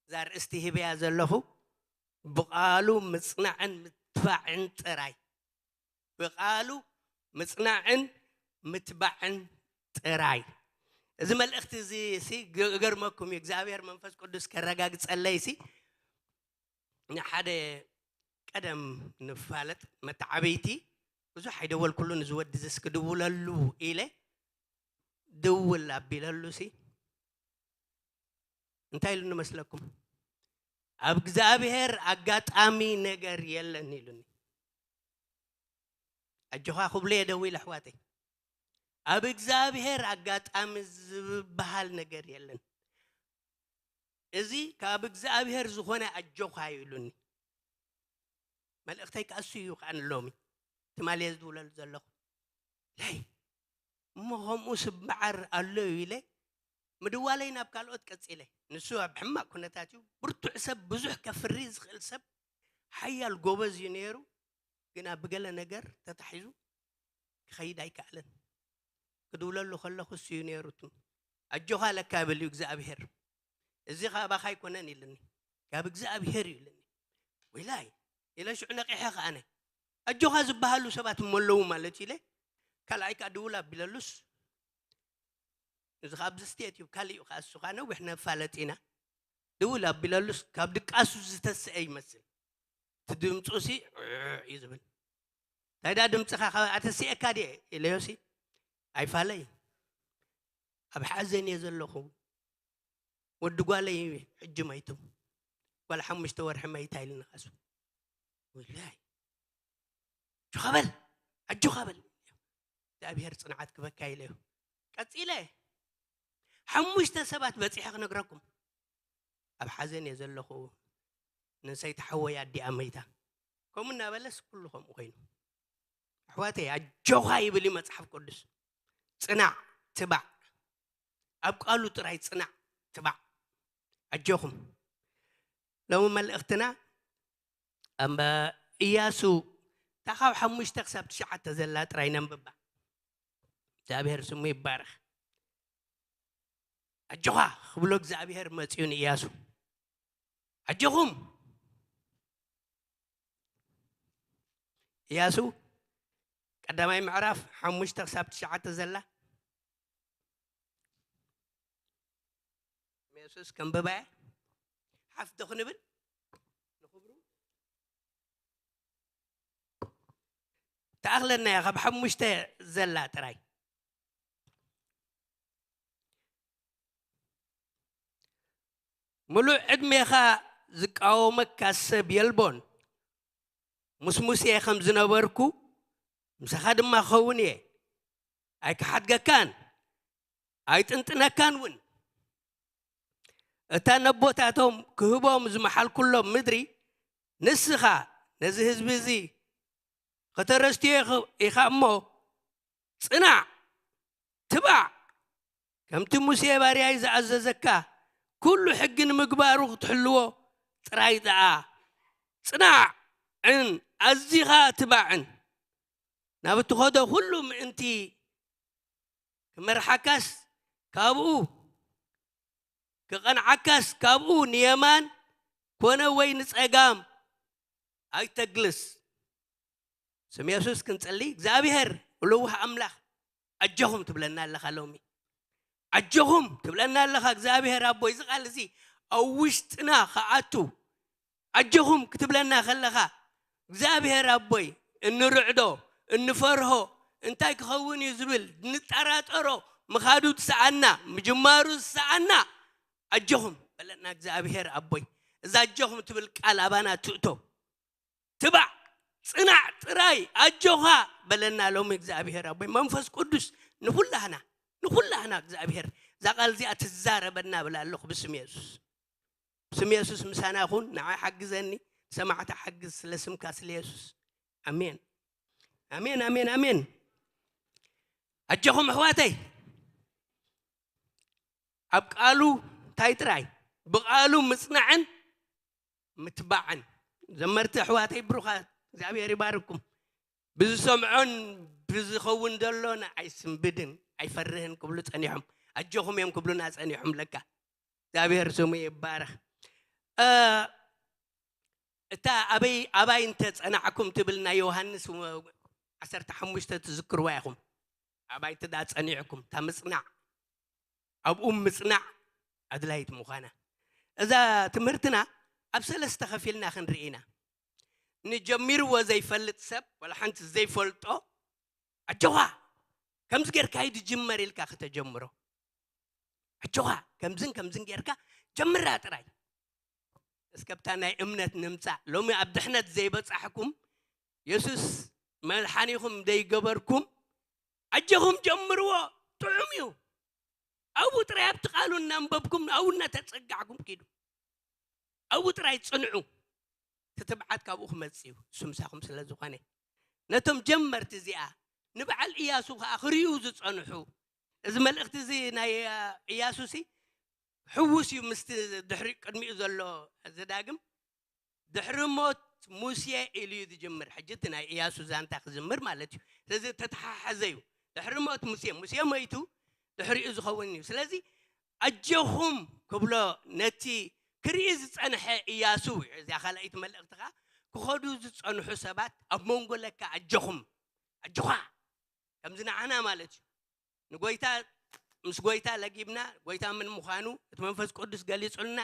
እዛ ርእስቲ ሂበያ ዘለኹ፣ ብቓሉ ምጽናዕን ምትባዕን ጥራይ። ብቓሉ ምጽናዕን ምትባዕን ጥራይ። እዚ መልእኽቲ እዚ ሲ ግ-፣ እገርመኩም እዩ፣ እግዚኣብሔር መንፈስ ቅዱስ ከረጋግጸለይ ሲ ንሓደ ቀደም ንፋለጥ መተዓብይቲ ብዙሕ ኣይደወልኩሉን፣ እዚ ወዲ እዚ እስኪ ድውለሉ ኢለ ድውል ኣቢለሉ ሲ እንታይ ኢሉኒ መስለኩም? ኣብ እግዚኣብሔር ኣጋጣሚ ነገር የለን ኢሉኒ። ኣጆኻ ክብሎ እየ ደዊለ ኣሕዋተይ። ኣብ እግዚኣብሔር ኣጋጣሚ ዝበሃል ነገር የለን። እዚ ካብ እግዚኣብሔር ዝኾነ ኣጆኻ እዩ ኢሉኒ። መልእኽተይ ከኣ እሱ እዩ ከኣ ንሎሚ ትማሊ እየ ዝድውለሉ ዘለኹ። ለይ እሞ ከምኡ ስበዓር ኣሎ እዩ ኢለ ምድዋለይ ናብ ካልኦት ቀጺለ። ንሱ ኣብ ሕማቕ ኩነታት እዩ። ብርቱዕ ሰብ፣ ብዙሕ ከፍሪ ዝኽእል ሰብ፣ ሓያል ጎበዝ እዩ ነይሩ። ግና ብገለ ነገር ተታሒዙ ክኸይድ ኣይከኣለን። ክድውለሉ ከለኹ እሱ እዩ ነይሩ። እቱ ኣጆኻ ለካ ይብል እዩ እግዚኣብሄር። እዚ ካባኻ ኣይኮነን ኢልኒ፣ ካብ እግዚኣብሄር እዩ ኢልኒ። ወይላይ ኢለ ሽዑ ነቂሐ ከኣነ። ኣጆኻ ዝበሃሉ ሰባት እሞ ኣለዉ ማለት እዩ ኢለ ካልኣይ ከኣ ድውል ኣቢለሉስ፣ እዚ ከኣ ኣብዚ ስቴት እዩ፣ ካሊእ እዩ ከኣ እሱ ከኣ ነዊሕ ነፋለጥ ኢና። ድውል ኣቢለሉስ ካብ ድቃሱ ዝተስአ ይመስል። እቲ ድምፁ ሲ እዩ ዝብል። እንታይ ደኣ ድምፅኻ ካብ ኣተሲኤካ ድየ ኢለዮ ሲ ኣይፋለይ። ኣብ ሓዘን እየ ዘለኹ። ወዲ ጓለይ ሕጂ መይቱ። ጓል ሓሙሽተ ወርሒ መይታ ኢልኒ ካሱ። ወላይ። ኣጆኻ በል፣ ኣጆኻ በል። እግዚኣብሔር ጽንዓት ክበካ ኢለዮ። ቀጺለ ሓሙሽተ ሰባት በጺሐ ክነግረኩም። ኣብ ሓዘን እየ ዘለኹ። ንሰይቲ ሓወይ ኣዲኣ መይታ። ከምኡ እናበለስ ኩሉ ከምኡ ኮይኑ። ኣሕዋተይ፣ ኣጆኻ ይብል እዩ መጽሓፍ ቅዱስ። ጽናዕ፣ ትባዕ። ኣብ ቃሉ ጥራይ ጽናዕ፣ ትባዕ። ኣጆኹም። ሎሚ መልእኽትና ኣብ ኢያሱ፣ እታ ካብ ሓሙሽተ ክሳብ ትሽዓተ ዘላ ጥራይ ነንብባ። እግዚኣብሔር ስሙ ይባረኽ። ኣጆኻ ክብሎ እግዚኣብሔር መጽኡ ንኢያሱ። ኣጆኹም። ኢያሱ ቀዳማይ ምዕራፍ ሓሙሽተ ክሳብ ትሽዓተ ዘላ። ኢየሱስ ከንብባ እየ። ሓፍ ዶ ክንብል? ንኽብሩ ተኣኽለና እያ፣ ካብ ሓሙሽተ ዘላ ጥራይ። ምሉእ ዕድሜኻ ዝቃወመካ ሰብ የልቦን። ምስ ሙሴ ከም ዝነበርኩ ምሳኻ ድማ ክኸውን እየ። ኣይክሓድገካን፣ ኣይጥንጥነካን እውን። እታ ነቦታቶም ክህቦም ዝመሓልኩሎም ምድሪ ንስኻ ነዚ ህዝቢ እዚ ከተረስትዮ ኢኻ እሞ፣ ጽናዕ፣ ትባዕ፣ ከምቲ ሙሴ ባርያይ ዝኣዘዘካ ኩሉ ሕጊ ንምግባሩ ክትሕልዎ ጥራይ ደኣ ጽናዕን ኣዚኻ ትባዕን። ናብ እትኸዶ ኩሉ ምእንቲ ክመርሓካስ ካብኡ፣ ክቐንዓካስ ካብኡ ንየማን ኮነ ወይ ንጸጋም ኣይተግልስ። ስም የሱስ ክንጽሊ። እግዚኣብሔር ልውህ ኣምላኽ ኣጆኹም ትብለና ኣለኻ ሎሚ። ኣጆኹም ትብለና ኣለኻ እግዚኣብሔር ኣቦ። እዚ ቃል እዚ ኣብ ውሽጥና ክኣቱ ኣጆኹም ክትብለና ከለኻ እግዚኣብሔር ኣቦይ እንርዕዶ፣ እንፈርሆ፣ እንታይ ክኸውን እዩ ዝብል እንጠራጠሮ፣ ምኻዱ ዝሰኣና፣ ምጅማሩ ዝሰኣና ኣጆኹም በለና እግዚኣብሔር ኣቦይ። እዛ ኣጆኹም ትብል ቃል ኣባና ትእቶ። ትባዕ፣ ጽናዕ ጥራይ፣ ኣጆኻ በለና ሎሚ እግዚኣብሔር ኣቦይ። መንፈስ ቅዱስ ንኹላህና፣ ንኹላህና እግዚኣብሔር እዛ ቃል እዚኣ ትዛረበና ብል ኣለኹ ብስም የሱስ። ብስም የሱስ ምሳና ይኹን። ንዓይ ሓግዘኒ፣ ሰማዕታ ሓግዝ ስለ ስምካ ስለ የሱስ። ኣሜን። ኣሜን፣ ኣሜን፣ ኣሜን። ኣጆኹም ኣሕዋተይ። ኣብ ቃሉ እንታይ ጥራይ? ብቃሉ ምጽናዕን ምትባዕን። ዘመርቲ ኣሕዋተይ ብሩኻት፣ እግዚኣብሔር ይባርኩም። ብዝሰምዖን ብዝኸውን ዘሎን ኣይስንብድን፣ ኣይፈርህን ክብሉ ጸኒሖም። ኣጆኹም እዮም ክብሉና ጸኒሖም ለካ። እግዚኣብሔር ስሙ ይባረኽ። እ፣ እታ ኣበይ፣ ኣባይ እንተ ጸናዕኩም ትብል ናይ ዮሃንስ ወ-፣ ዓሰርተ ሓሙሽተ ትዝክርዋ ኢኹም። ኣባይ እንተ ደኣ ጸኒዕኩም፣ እታ ምጽናዕ፣ ኣብኡ ምጽናዕ ኣድላይት ምዃና። እዛ ትምህርትና ኣብ ሰለስተ ከፊልና ክንርኢ ኢና። ንጀሚርዎ ዘይፈልጥ ሰብ፣ ዋላ ሓንቲ ዘይፈልጦ፣ ኣጆኻ፣ ከምዚ ጌርካ እዩ ዝጅመር ኢልካ ከተጀምሮ። ኣጆኻ፣ ከምዝን ከምዝን ጌርካ ጀምራ ጥራይ። እስከ ብታ ናይ እምነት ንምጻእ። ሎሚ ኣብ ድሕነት ዘይበጻሕኩም፣ የሱስ መድሓኒኹም ዘይገበርኩም፣ ኣጆኹም ጀምርዎ፣ ጥዑም እዩ። ኣብኡ ጥራይ ኣብቲ ቃሉ እናንበብኩም፣ ኣብኡ እናተጸጋዕኩም ኪዱ። ኣብኡ ጥራይ ጽንዑ። እቲ ትብዓት ካብኡ ክመጽእ እዩ፣ እሱ ምሳኹም ስለ ዝኾነ። ነቶም ጀመርቲ እዚኣ፣ ንበዓል ኢያሱ ኸኣ ክርእዩ ዝጸንሑ፣ እዚ መልእኽቲ እዚ ናይ፣ እ፣ ኢያሱሲ ሕዉስ እዩ ምስቲ ድሕሪ ቅድሚኡ ዘሎ ዘዳግም። ድሕሪ ሞት ሙሴ ኢሉ እዩ ዝጅምር። ሕጂ እቲ ናይ ኢያሱ ዛንታ ክጅምር ማለት እዩ። ስለዚ ተተሓሓዘ እዩ። ድሕሪ ሞት ሙሴ፣ ሙሴ ሞይቱ ድሕሪኡ ዝኸውን እዩ። ስለዚ ኣጆኹም ክብሎ ነቲ ክርኢ ዝጸንሐ ኢያሱ እዩ። እዚኣ ካልኣይቲ መልእኽቲ ኸኣ ክኸዱ ዝጸንሑ ሰባት ኣብ መንጎ ለካ ኣጆኹም፣ ኣጆኻ ከምዚ ንዓና ማለት እዩ። ንጎይታ፣ ምስ ጎይታ ለጊብና፣ ጎይታ ምን ምዃኑ እቲ መንፈስ ቅዱስ ገሊጹልና፣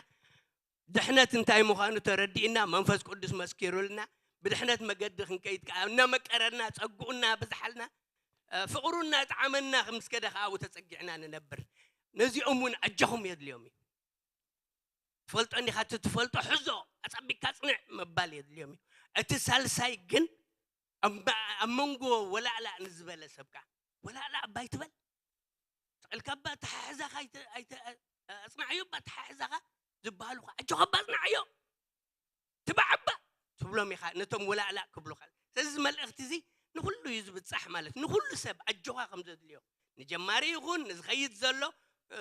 ድሕነት እንታይ ምዃኑ ተረዲእና፣ መንፈስ ቅዱስ መስኪሩልና፣ ብድሕነት መገዲ ክንከይድ ከኣ እናመቀረና፣ ጸግኡ እናበዝሓልና፣ እ፣ ፍቕሩ እናጠዓመና ምስ ከደ ከኣ ኣብኡ ተጸጊዕና ንነብር። ነዚኦም እውን ኣጆኹም የድልዮም እዩ። ትፈልጦ እንዲኻ፣ እቲ ትፈልጦ ሕዞ፣ ኣጸቢቕካ ጽንዕ ምባል የድልዮም እዩ። እቲ ሳልሳይ ግን ኣብ፣ ኣብ መንጎ ወላእላእ ንዝበለ ሰብካ፣ "ወላእላእ እባ ኣይትበል፣ ስቕ ኢልካ እባ ተሓሕዛኻ ኣይተ-፣ ኣይተ-፣ ኣጽንዓዮ እባ ተሓሕዛኻ" ዝበሃሉ ኸ፣ "ኣጆኻ እባ ኣጽንዓዮ፣ ትባዕ እባ" ትብሎም ኢኻ፣ ነቶም ወላእላእ ክብሉኻ። ስለዚ እዚ መልእኽቲ እዚ ንኹሉ እዩ ዝብጻሕ ማለት፣ ንኹሉ ሰብ ኣጆኻ ከም ዘድልዮ፣ ንጀማሪ ይኹን ንዝኸይድ ዘሎ፣ እ፣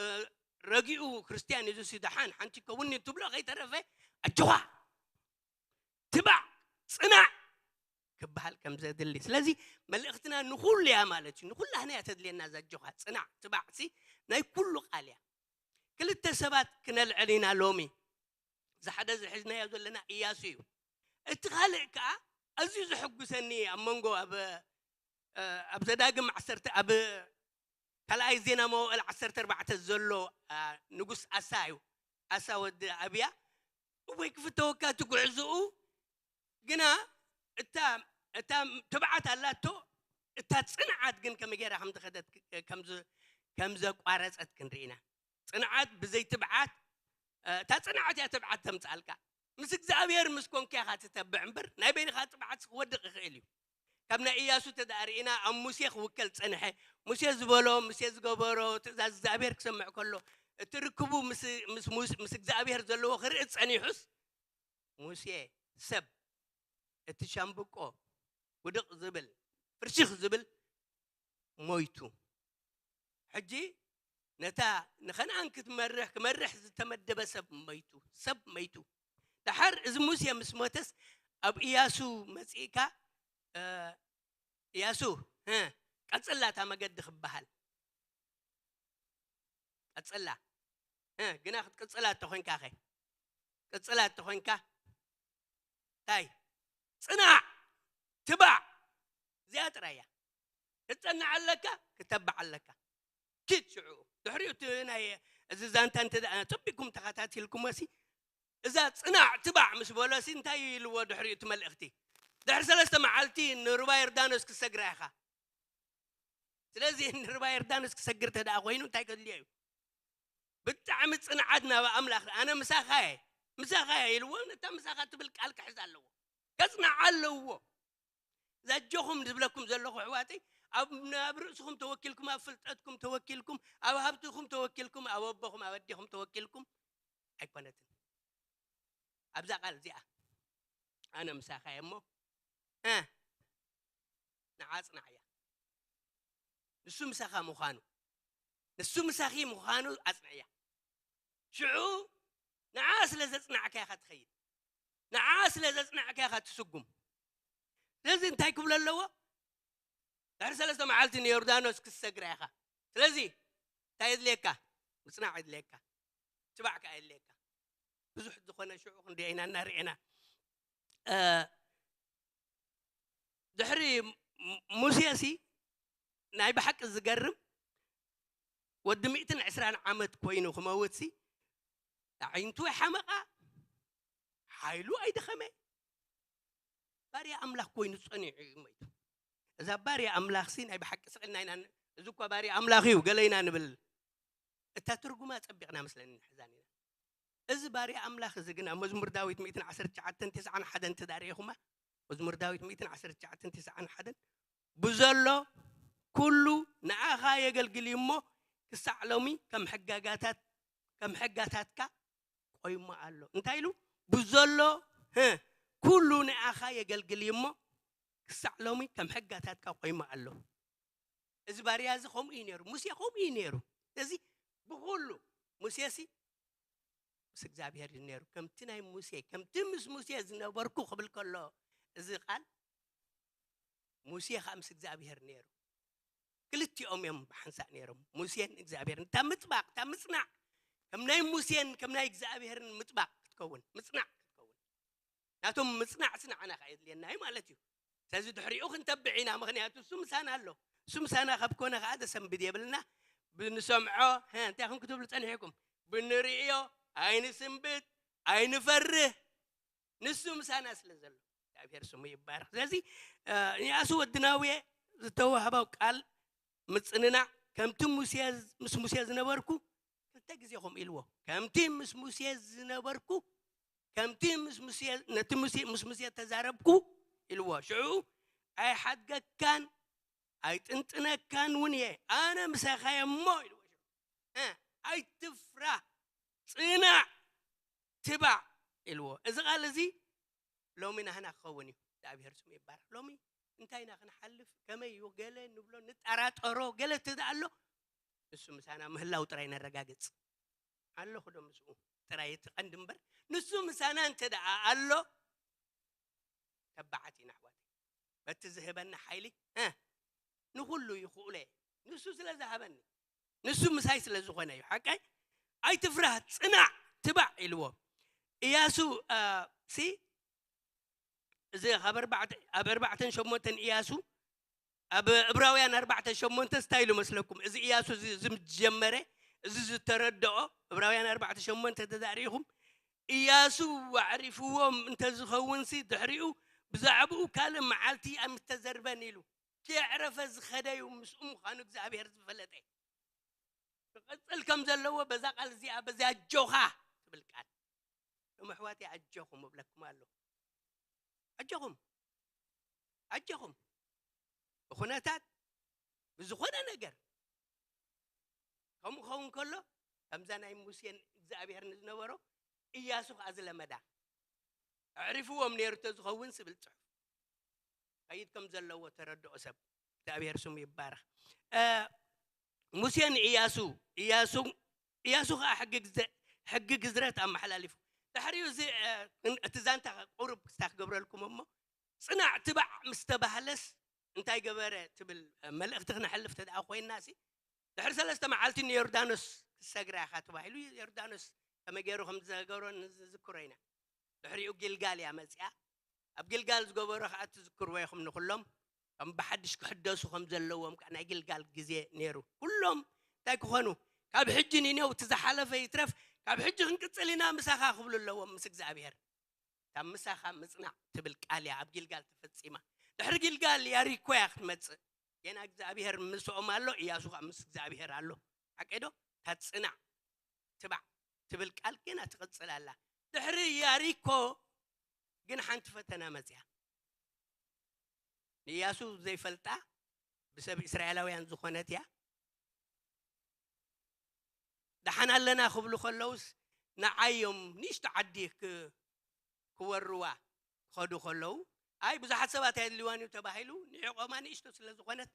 ረጊኡ ክርስትያን እዩ፣ እዚ ደሓን ሓንቲ ይከውን እዩ ትብሎ ከይተረፈ፣ ኣጆኻ፣ ትባዕ፣ ጽናዕ ክበሃል ከም ዘድሊ። ስለዚ መልእኽትና ንኹሉ እያ ማለት እዩ፣ ንኹላህና እያ ተድልየና። እዛ ኣጆኻ፣ ጽናዕ፣ ትባዕ ሲ ናይ ኩሉ ቃል እያ። ክልተ ሰባት ክነልዕል ኢና ሎሚ። እዚ ሓደ እዚ ሒዝናዮ ዘለና እያሱ እዩ። እቲ ካልእ ከኣ ኣዝዩ ዘሐጉሰኒ ኣብ መንጎ ኣብ፣ እ፣ ኣብ ዘዳግም ዓሰርተ፣ ኣብ ካልኣይ ዜና መዋእል ዓሰርተ ኣርባዕተ ዘሎ፣ እ፣ ንጉስ ኣሳ እዩ። ኣሳ ወዲ ኣብያ፣ እወይ ክፍተወካ እቲ ጉዕዞኡ፣ ግና እታ፣ እታ ትብዓት ኣላቶ፣ እታ ጽንዓት ግን ከመይ ገይራ ከም ዝኸደት ክ-፣ ከም ዝ-፣ ከም ዘቋረጸት ክንርኢ ኢና። ጽንዓት ብዘይ ትብዓት፣ እ፣ እታ ጽንዓት እያ ትብዓት ተምጽኣልካ። ምስ እግዚኣብሔር ምስ ኮንካ ኢኻ ትተብዕ እምበር፣ ናይ በይንኻ ትብዓት ክወድቕ ይኽእል እዩ። ካብ ናይ ኢያሱ ተደኣ ርኢና፣ ኣብ ሙሴ ክውከል ጸንሐ። ሙሴ ዝበሎ፣ ሙሴ ዝገበሮ፣ ትእዛዝ እግዚኣብሔር ክሰምዕ ከሎ፣ እቲ ርክቡ ምስ፣ ምስ ሙስ-፣ ምስ እግዚኣብሔር ዘለዎ ክርኢ ጸኒሑስ፣ ሙሴ ሰብ፣ እቲ ሻምብቆ ውድቕ ዝብል፣ ፍርሽኽ ዝብል ሞይቱ። ሕጂ ነታ ንኸነኣን ክትመርሕ፣ ክመርሕ ዝተመደበ ሰብ መይቱ፣ ሰብ መይቱ። ደሓር እዚ ሙሴ ምስ ሞተስ ኣብ ኢያሱ መጺእካ፣ እ፣ ኢያሱ፣ እ፣ ቀጽላ እታ መገዲ ክበሃል። ቀጽላ። እ፣ ግና ክትቅጽላ እተኾይንካ ኸ? ቅጽላ እተኾይንካ፣ እንታይ? ጽናዕ፣ ትባዕ። እዚኣ ጥራይ እያ። ክትጸንዕ ኣለካ፣ ክተባዕ ኣለካ። ኪድ ሽዑ። ድሕሪኡ እቲ ናይ፣ እዚ ዛንታ እንተ ደኣ ጸቢቕኩም ተኸታቲልኩሞ ሲ፣ እዛ ጽናዕ፣ ትባዕ ምስ በሎ ሲ፣ እንታይ ኢልዎ ድሕሪኡ እቲ መልእኽቲ? ድሕሪ ሰለስተ መዓልቲ ንሩባ ዮርዳኖስ ክትሰግራ ኢኻ። ስለዚ ንሩባ ዮርዳኖስ ክሰግር እንተ ደኣ ኮይኑ እንታይ ከድልዮ እዩ? ብጣዕሚ ጽንዓት ናብ ኣምላኽ፣ "ኣነ ምሳኻ እየ፣ ምሳኻ እየ" ኢልዎ፣ ነታ ምሳኻ ትብል ቃል ክሕዝ ኣለዎ። ከጽንዓ ኣለዎ። እዛ ኣጆኹም ዝብለኩም ዘለኹ ኣሕዋተይ፣ ኣብ፣ ኣብ ርእስኹም ተወኪልኩም፣ ኣብ ፍልጠትኩም ተወኪልኩም፣ ኣብ ሃብትኹም ተወኪልኩም፣ ኣብ ኣቦኹም፣ ኣብ ኣዴኹም ተወኪልኩም ኣይኮነትን። ኣብዛ ቃል እዚኣ፣ "ኣነ ምሳኻ እየ እሞ፣ እ፣ ንዓ ኣጽንዓያ። ንሱ ምሳኻ ምዃኑ፣ ንሱ ምሳኺ ምዃኑ ኣጽንዕያ። ሽዑ ንዓ ስለ ዘጽናዕካ ኢኻ ትኸይድ። ንዓ ስለ ዘጽናዕካ ኢኻ ትስጉም። ስለዚ እንታይ ክብሎ ኣለዎ? ድሕሪ ሰለስተ መዓልቲ ንዮርዳኖስ ክትሰግራ ኢኻ። ስለዚ እንታይ የድልየካ? ምጽናዕ የድልየካ። ትባዕ ከኣ የድልየካ። ብዙሕ ዝኾነ ሽዑ ክንደይ ኢና እናርኤና። እ፣ ድሕሪ ሙ-፣ ሙሴሲ ናይ ብሓቂ ዝገርም፣ ወዲ ሚእትን ዕስራን ዓመት ኮይኑ ክመውትሲ፣ ኣዒንቱ ኣይሓመቓ፣ ሓይሉ ኣይደኸመ። ባርያ ኣምላኽ ኮይኑ ጸኒዑ እዩ መይቱ። እዛ ባርያ ኣምላኽሲ ናይ ብሓቂ ስቕ ኢልና ኢና ን-፣ "እዚ እኳ ባርያ ኣምላኽ እዩ" ገለ ኢና ንብል። እታ ትርጉማ ጸቢቕና መስለኒ ንሕዛን ኢና። እዚ ባርያ ኣምላኽ እዚ ግን ኣብ መዝሙር ዳዊት ሚእትን ዓሰርተ ትሽዓተን ተስዓን ሓደን እንተ ደኣ ርኢኹማ፣ መዝሙር ዳዊት ሚእትን ዓሰርተ ትሽዓተን ተስዓን ሓደን፣ "ብዘሎ ኩሉ ንኣኻ የገልግል እዩ እሞ፣ ክሳዕ ሎሚ ከም ሕጋጋታት፣ ከም ሕጋታትካ ቆይሙ ኣሎ።" እንታይ ኢሉ? "ብዘሎ፣ ህ፣ ኩሉ ንኣኻ የገልግል እዩ እሞ፣ ክሳዕ ሎሚ ከም ሕጋታትካ ቆይሙ ኣሎ።" እዚ ባርያ እዚ ከምኡ እዩ ነይሩ፣ ሙሴ ከምኡ እዩ ነይሩ። ስለዚ ብኹሉ፣ ሙሴሲ ምስ እግዚኣብሔር እዩ ነይሩ። ከምቲ ናይ ሙሴ፣ ከምቲ ምስ ሙሴ ዝነበርኩ ክብል ከሎ እዚ ቃል፣ ሙሴ ኸኣ ምስ እግዚኣብሔር ነይሩ። ክልቲኦም እዮም ብሓንሳእ ነይሮም፣ ሙሴን እግዚኣብሔርን። እታ ምጥባቕ፣ እታ ምጽናዕ፣ ከም ናይ ሙሴን ከም ናይ እግዚኣብሔርን ምጥባቕ ክትከውን፣ ምጽናዕ ክትከውን። ናቶም ምጽናዕሲ ንዓና ከኣ የድልየና እዩ ማለት እዩ። ስለዚ ድሕሪኡ ክንተብዕ ኢና፣ ምኽንያቱ እሱ ምሳና ኣሎ። እሱ ምሳና ካብ ኮነ ከኣ ዘሰንብድ የብልና። ብንሰምዖ፣ ሀ፣ እንታይ ኢኹም ክትብሉ ጸኒሕኩም? ብንርእዮ ኣይንስንብድ፣ ኣይንፈርህ። ንሱ ምሳና ስለ ዘሎ፣ እግዚኣብሔር ስሙ ይባረኽ። ስለዚ፣ እ፣ ንያሱ ወዲ ናውየ ዝተዋህበው ቃል ምጽንናዕ፣ ከምቲ ሙሴ፣ ምስ ሙሴ ዝነበርኩ፣ እንታይ ግዜኹም ኢልዎ? ከምቲ ምስ ሙሴ ዝነበርኩ፣ ከምቲ ምስ ሙሴ፣ ነቲ ሙሴ፣ ምስ ሙሴ ተዛረብኩ ኢልዎ። ሽዑ ኣይሓድገካን፣ ኣይጥንጥነካን እውን እየ፣ ኣነ ምሳኻ እየ እሞ ኢልዎ። ሽዑ፣ እ፣ ኣይትፍራህ፣ ጽናዕ፣ ትባዕ ኢልዎ። እዚ ቃል እዚ ሎሚ ናህና ክኸውን እዩ። እግዚኣብሔር ስሙ ይባረክ። ሎሚ እንታይ ኢና ክንሓልፍ፣ ከመይ እዩ፣ ገለ ንብሎ፣ ንጠራጠሮ፣ ገለ ትዳ ኣሎ፣ ንሱ ምሳና ምህላው ጥራይ ነረጋግጽ። ኣለኹ ዶ ምስኡ ጥራይ፣ እቲ ቀንዲ እምበር፣ ንሱ ምሳና እንተ ደኣ ኣሎ፣ ተባዓት ኢና ኣሕዋተይ። በቲ ዝህበና ሓይሊ፣ እ፣ ንኹሉ ይኽእሎ እየ። ንሱ ስለ ዝሃበኒ፣ ንሱ ምሳይ ስለ ዝኾነ እዩ። ሓቀይ? ኣይትፍራህ፣ ጽናዕ፣ ትባዕ ኢልዎ። እያሱ፣ እ፣ ሲ፣ እዚ ካብ ኣርባዕተ፣ ኣብ ኣርባዕተን ሸሞንተን እያሱ፣ ኣብ ዕብራውያን ኣርባዕተ ሸሞንተ እንታይ ኢሉ መስለኩም? እዚ እያሱ እዚ ዝጀመረ፣ እዚ ዝተረድኦ፣ ዕብራውያን ኣርባዕተ ሸሞንተ ተዛሪኹም፣ እያሱ ኣዕሪፍዎም እንተዝኸውንሲ ድሕሪኡ ብዛዕባኡ ካልእ መዓልቲ ኣይምተዘርበን ኢሉ። ከየዕረፈ ዝኸደ እዩ ምስኡ ምዃኑ እግዚኣብሔር ዝፈለጠ። ክቕጽል ከም ዘለዎ በዛ ቃል እዚኣ፣ በዚ ኣጆኻ ትብል ቃል። ሎም ኣሕዋተይ ኣጆኹም እብለኩም ኣለኹ። ኣጆኹም፣ ኣጆኹም። ብኹነታት፣ ብዝኾነ ነገር ከምኡ ክኸውን ከሎ፣ ከምዛ ናይ ሙሴን እግዚኣብሔር ንዝነበሮ፣ እያሱ ከኣ ዝለመዳ። ኣዕሪፍዎም ነይሩ እንተዝኸውን ዝብል ጽሑፍ። ከይድ ከም ዘለዎ ተረድኦ ሰብ። እግዚኣብሔር ስሙ ይባረኽ። እ፣ ሙሴ ንእያሱ፣ እያሱ፣ እያሱ ከኣ ሕጊ ግዘ-፣ ሕጊ ግዝረት ኣመሓላሊፉ። ድሕሪኡ እዚ፣ እ፣ እቲ ዛንታ ቁሩብ ክስታ ክገብረልኩም እሞ፣ ጽናዕ ትባዕ ምስ ተባህለስ እንታይ ገበረ ትብል መልእኽቲ ክነሕልፍ ተደኣ ኮይንና ሲ፣ ድሕሪ ሰለስተ መዓልቲ ንዮርዳኖስ ክትሰግራ ኢኻ ተባሂሉ፣ ዮርዳኖስ ከመይ ገይሩ ከም ዝሰገሮ ንዝዝክሮ ኢና። ድሕሪኡ ጊልጋል እያ መጺኣ። ኣብ ጊልጋል ዝገበሮ ከኣ ትዝክርዎ ኢኹም ንኹሎም። ከም ብሓድሽ ክሕደሱ ከም ዘለዎም ከኣ ናይ ጊልጋል ግዜ ነይሩ። ኩሎም እንታይ ክኾኑ? ካብ ሕጂ ንኔው እቲ ዝሓለፈ ይትረፍ፣ ካብ ሕጂ ክንቅጽል ኢና ምሳኻ ክብሉ ኣለዎም ምስ እግዚኣብሔር። እታ ምሳኻ ምጽናዕ ትብል ቃል እያ ኣብ ጊልጋል ተፈጺማ። ድሕሪ ጊልጋል ያሪኮ እያ ክትመጽእ። ጌና እግዚኣብሔር ምስኦም ኣሎ፣ እያሱ ከኣ ምስ እግዚኣብሔር ኣሎ። ሓቀይ ዶ? እታ ጽናዕ ትባዕ ትብል ቃል ጌና ትቕጽል ኣላ። ድሕሪ ያሪኮ ግን ሓንቲ ፈተና መጽያ። ንእያሱ ዘይፈልጣ፣ ብሰብ እስራኤላውያን ዝኾነት እያ። ደሓን ኣለና ክብሉ ከለውስ፣ ንዓዮም ንእሽቶ ዓዲ ክ-፣ ክወርዋ ክኸዱ ከለዉ፣ ኣይ ብዙሓት ሰባት ኣየድልዋን እዩ ተባሂሉ፣ ንዕቆማ ንእሽቶ ስለ ዝኾነት፣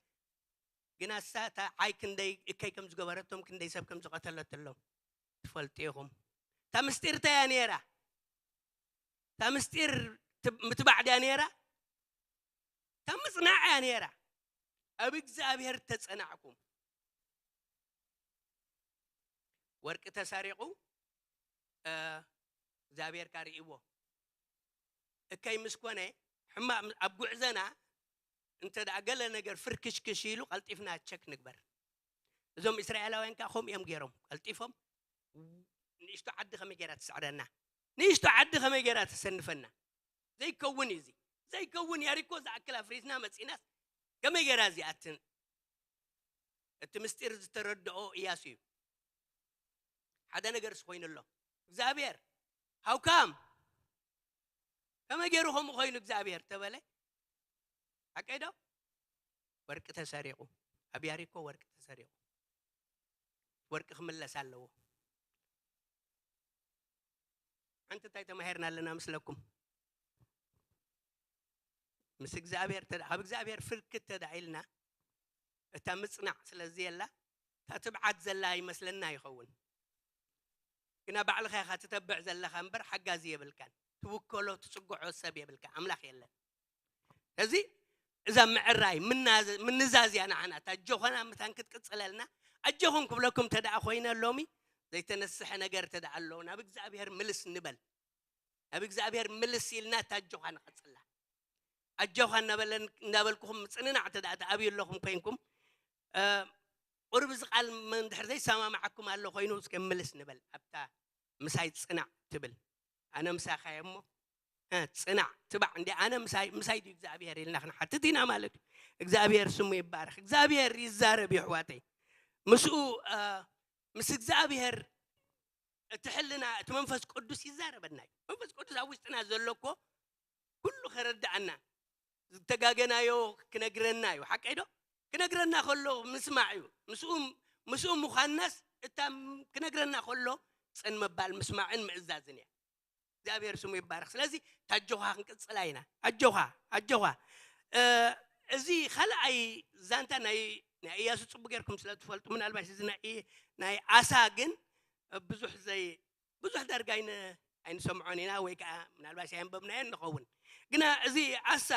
ግና እሳ እታ ዓይ ክንደይ እከይ ከም ዝገበረቶም፣ ክንደይ ሰብ ከም ዝቐተለትሎም ትፈልጡ ኢኹም። እታ ምስጢር እንታይ እያ ነይራ? እታ ምስጢር ት-፣ ምትባዕ ድያ ነይራ? እታ ምጽናዕ እያ ነይራ። ኣብ እግዚኣብሔር ተጸናዕኩም። ወርቂ ተሰሪቑ፣ እ፣ እግዚኣብሔር ካርእይዎ። እከይ ምስ ኮነ፣ ሕማቕ ም-፣ ኣብ ጉዕዘና እንተ ደኣ ገለ ነገር ፍርክሽክሽ ኢሉ፣ ቀልጢፍና ቸክ ንግበር። እዞም እስራኤላውያን ከኣ ከምኡ እዮም ገይሮም። ቀልጢፎም፣ ንእሽቶ ዓዲ ከመይ ገይራ ትስዕረና? ንእሽቶ ዓዲ ከመይ ገይራ ተሰንፈና? ዘይከውን እዩ እዚ። ዘይከውን፣ ያሪኮ ዝኣክል ኣፍሪስና መጺናስ ከመይ ገይራ እዚኣትን? እቲ ምስጢር ዝተረድኦ እያሱ እዩ። ሓደ ነገርስ ኮይኑ ኣሎ። እግዚኣብሔር፣ ሃው ካም? ከመይ ገይሩ ከምኡ ኮይኑ እግዚኣብሔር ተበለ? ሓቀይ ዶ? ወርቂ ተሰሪቑ። ኣብ ያሪኮ ወርቂ ተሰሪቑ። ወርቂ ክምለስ ኣለዎ። ሓንቲ እንታይ ተማሂርና ኣለና ምስለኩም? ምስ እግዚኣብሔር ተዳ-፣ ካብ እግዚኣብሔር ፍርክት ተዳዒልና፣ እታ ምጽናዕ ስለ ዘየላ፣ እታ ትብዓት ዘላ ይመስለና ይኸውን። ግና ባዕልኻ ኢኻ ትተብዕ ዘለኻ እምበር ሓጋዚ የብልካን። ትውከሎ፣ ትጽግዖ ሰብ የብልካ፣ ኣምላኽ የለን። እዚ፣ እዛ ምዕራይ፣ ምናዘ-፣ ምንዛዝ እያ ንዓና። እታ ኣጆኾና ምታን ክትቅጽለልና፣ ኣጆኹም ክብለኩም ተደኣ ኮይነ ሎሚ፣ ዘይተነስሐ ነገር ተደኣ ኣሎ፣ ናብ እግዚኣብሔር ምልስ ንበል። ናብ እግዚኣብሔር ምልስ ኢልና እታ ኣጆኻ ንቐጽላ። ኣጆኻ እናበለን-፣ እናበልኩኹም ምጽንናዕ ተደኣ ትኣብዩ ኣለኹም ኮይንኩም፣ እ፣ ቁሩብ እዚ ቃል እንድሕር ዘይሰማማዓኩም ኣሎ ኮይኑ፣ እስከ ምልስ ንበል ኣብታ ምሳይ ጽናዕ ትብል። ኣነ ምሳኻ እየ እሞ፣ እ፣ ጽናዕ፣ ትባዕ፣ እንዲ ኣነ ምሳይ፣ ምሳይ ድዩ እግዚኣብሔር ኢልና ክንሓትት ኢና ማለት እዩ። እግዚኣብሔር ስሙ ይባረኽ። እግዚኣብሔር ይዛረብ እዩ ኣሕዋተይ። ምስኡ፣ እ፣ ምስ እግዚኣብሔር እቲ ሕልና፣ እቲ መንፈስ ቅዱስ ይዛረበና እዩ። መንፈስ ቅዱስ ኣብ ውሽጥና ዘሎ እኮ ኩሉ ከረድኣና፣ ዝተጋገናዮ ክነግረና እዩ። ሓቀይ ዶ? ክነግረና ከሎ ምስማዕ እዩ። ምስኡ፣ ምስኡ ምዃንናስ እታ ክነግረና ከሎ ጽን ምባል፣ ምስማዕን ምእዛዝን እያ። እግዚኣብሔር ስሙ ይባረኽ። ስለዚ ታጆኻ ክንቅጽላ ኢና። ኣጆኻ፣ ኣጆኻ። እ፣ እዚ ካልኣይ ዛንታ ናይ፣ ናይ እያሱ ጽቡቅ ጌርኩም ስለ ትፈልጡ፣ ምናልባት እዚ ናይ፣ ናይ ኣሳ ግን ብዙሕ ዘይ-፣ ብዙሕ ዳርጋ ኣይን-፣ ኣይንሰምዖን ኢና፣ ወይ ከዓ ምናልባት ኣየንበብናዮን ንኸውን። ግና እዚ ኣሳ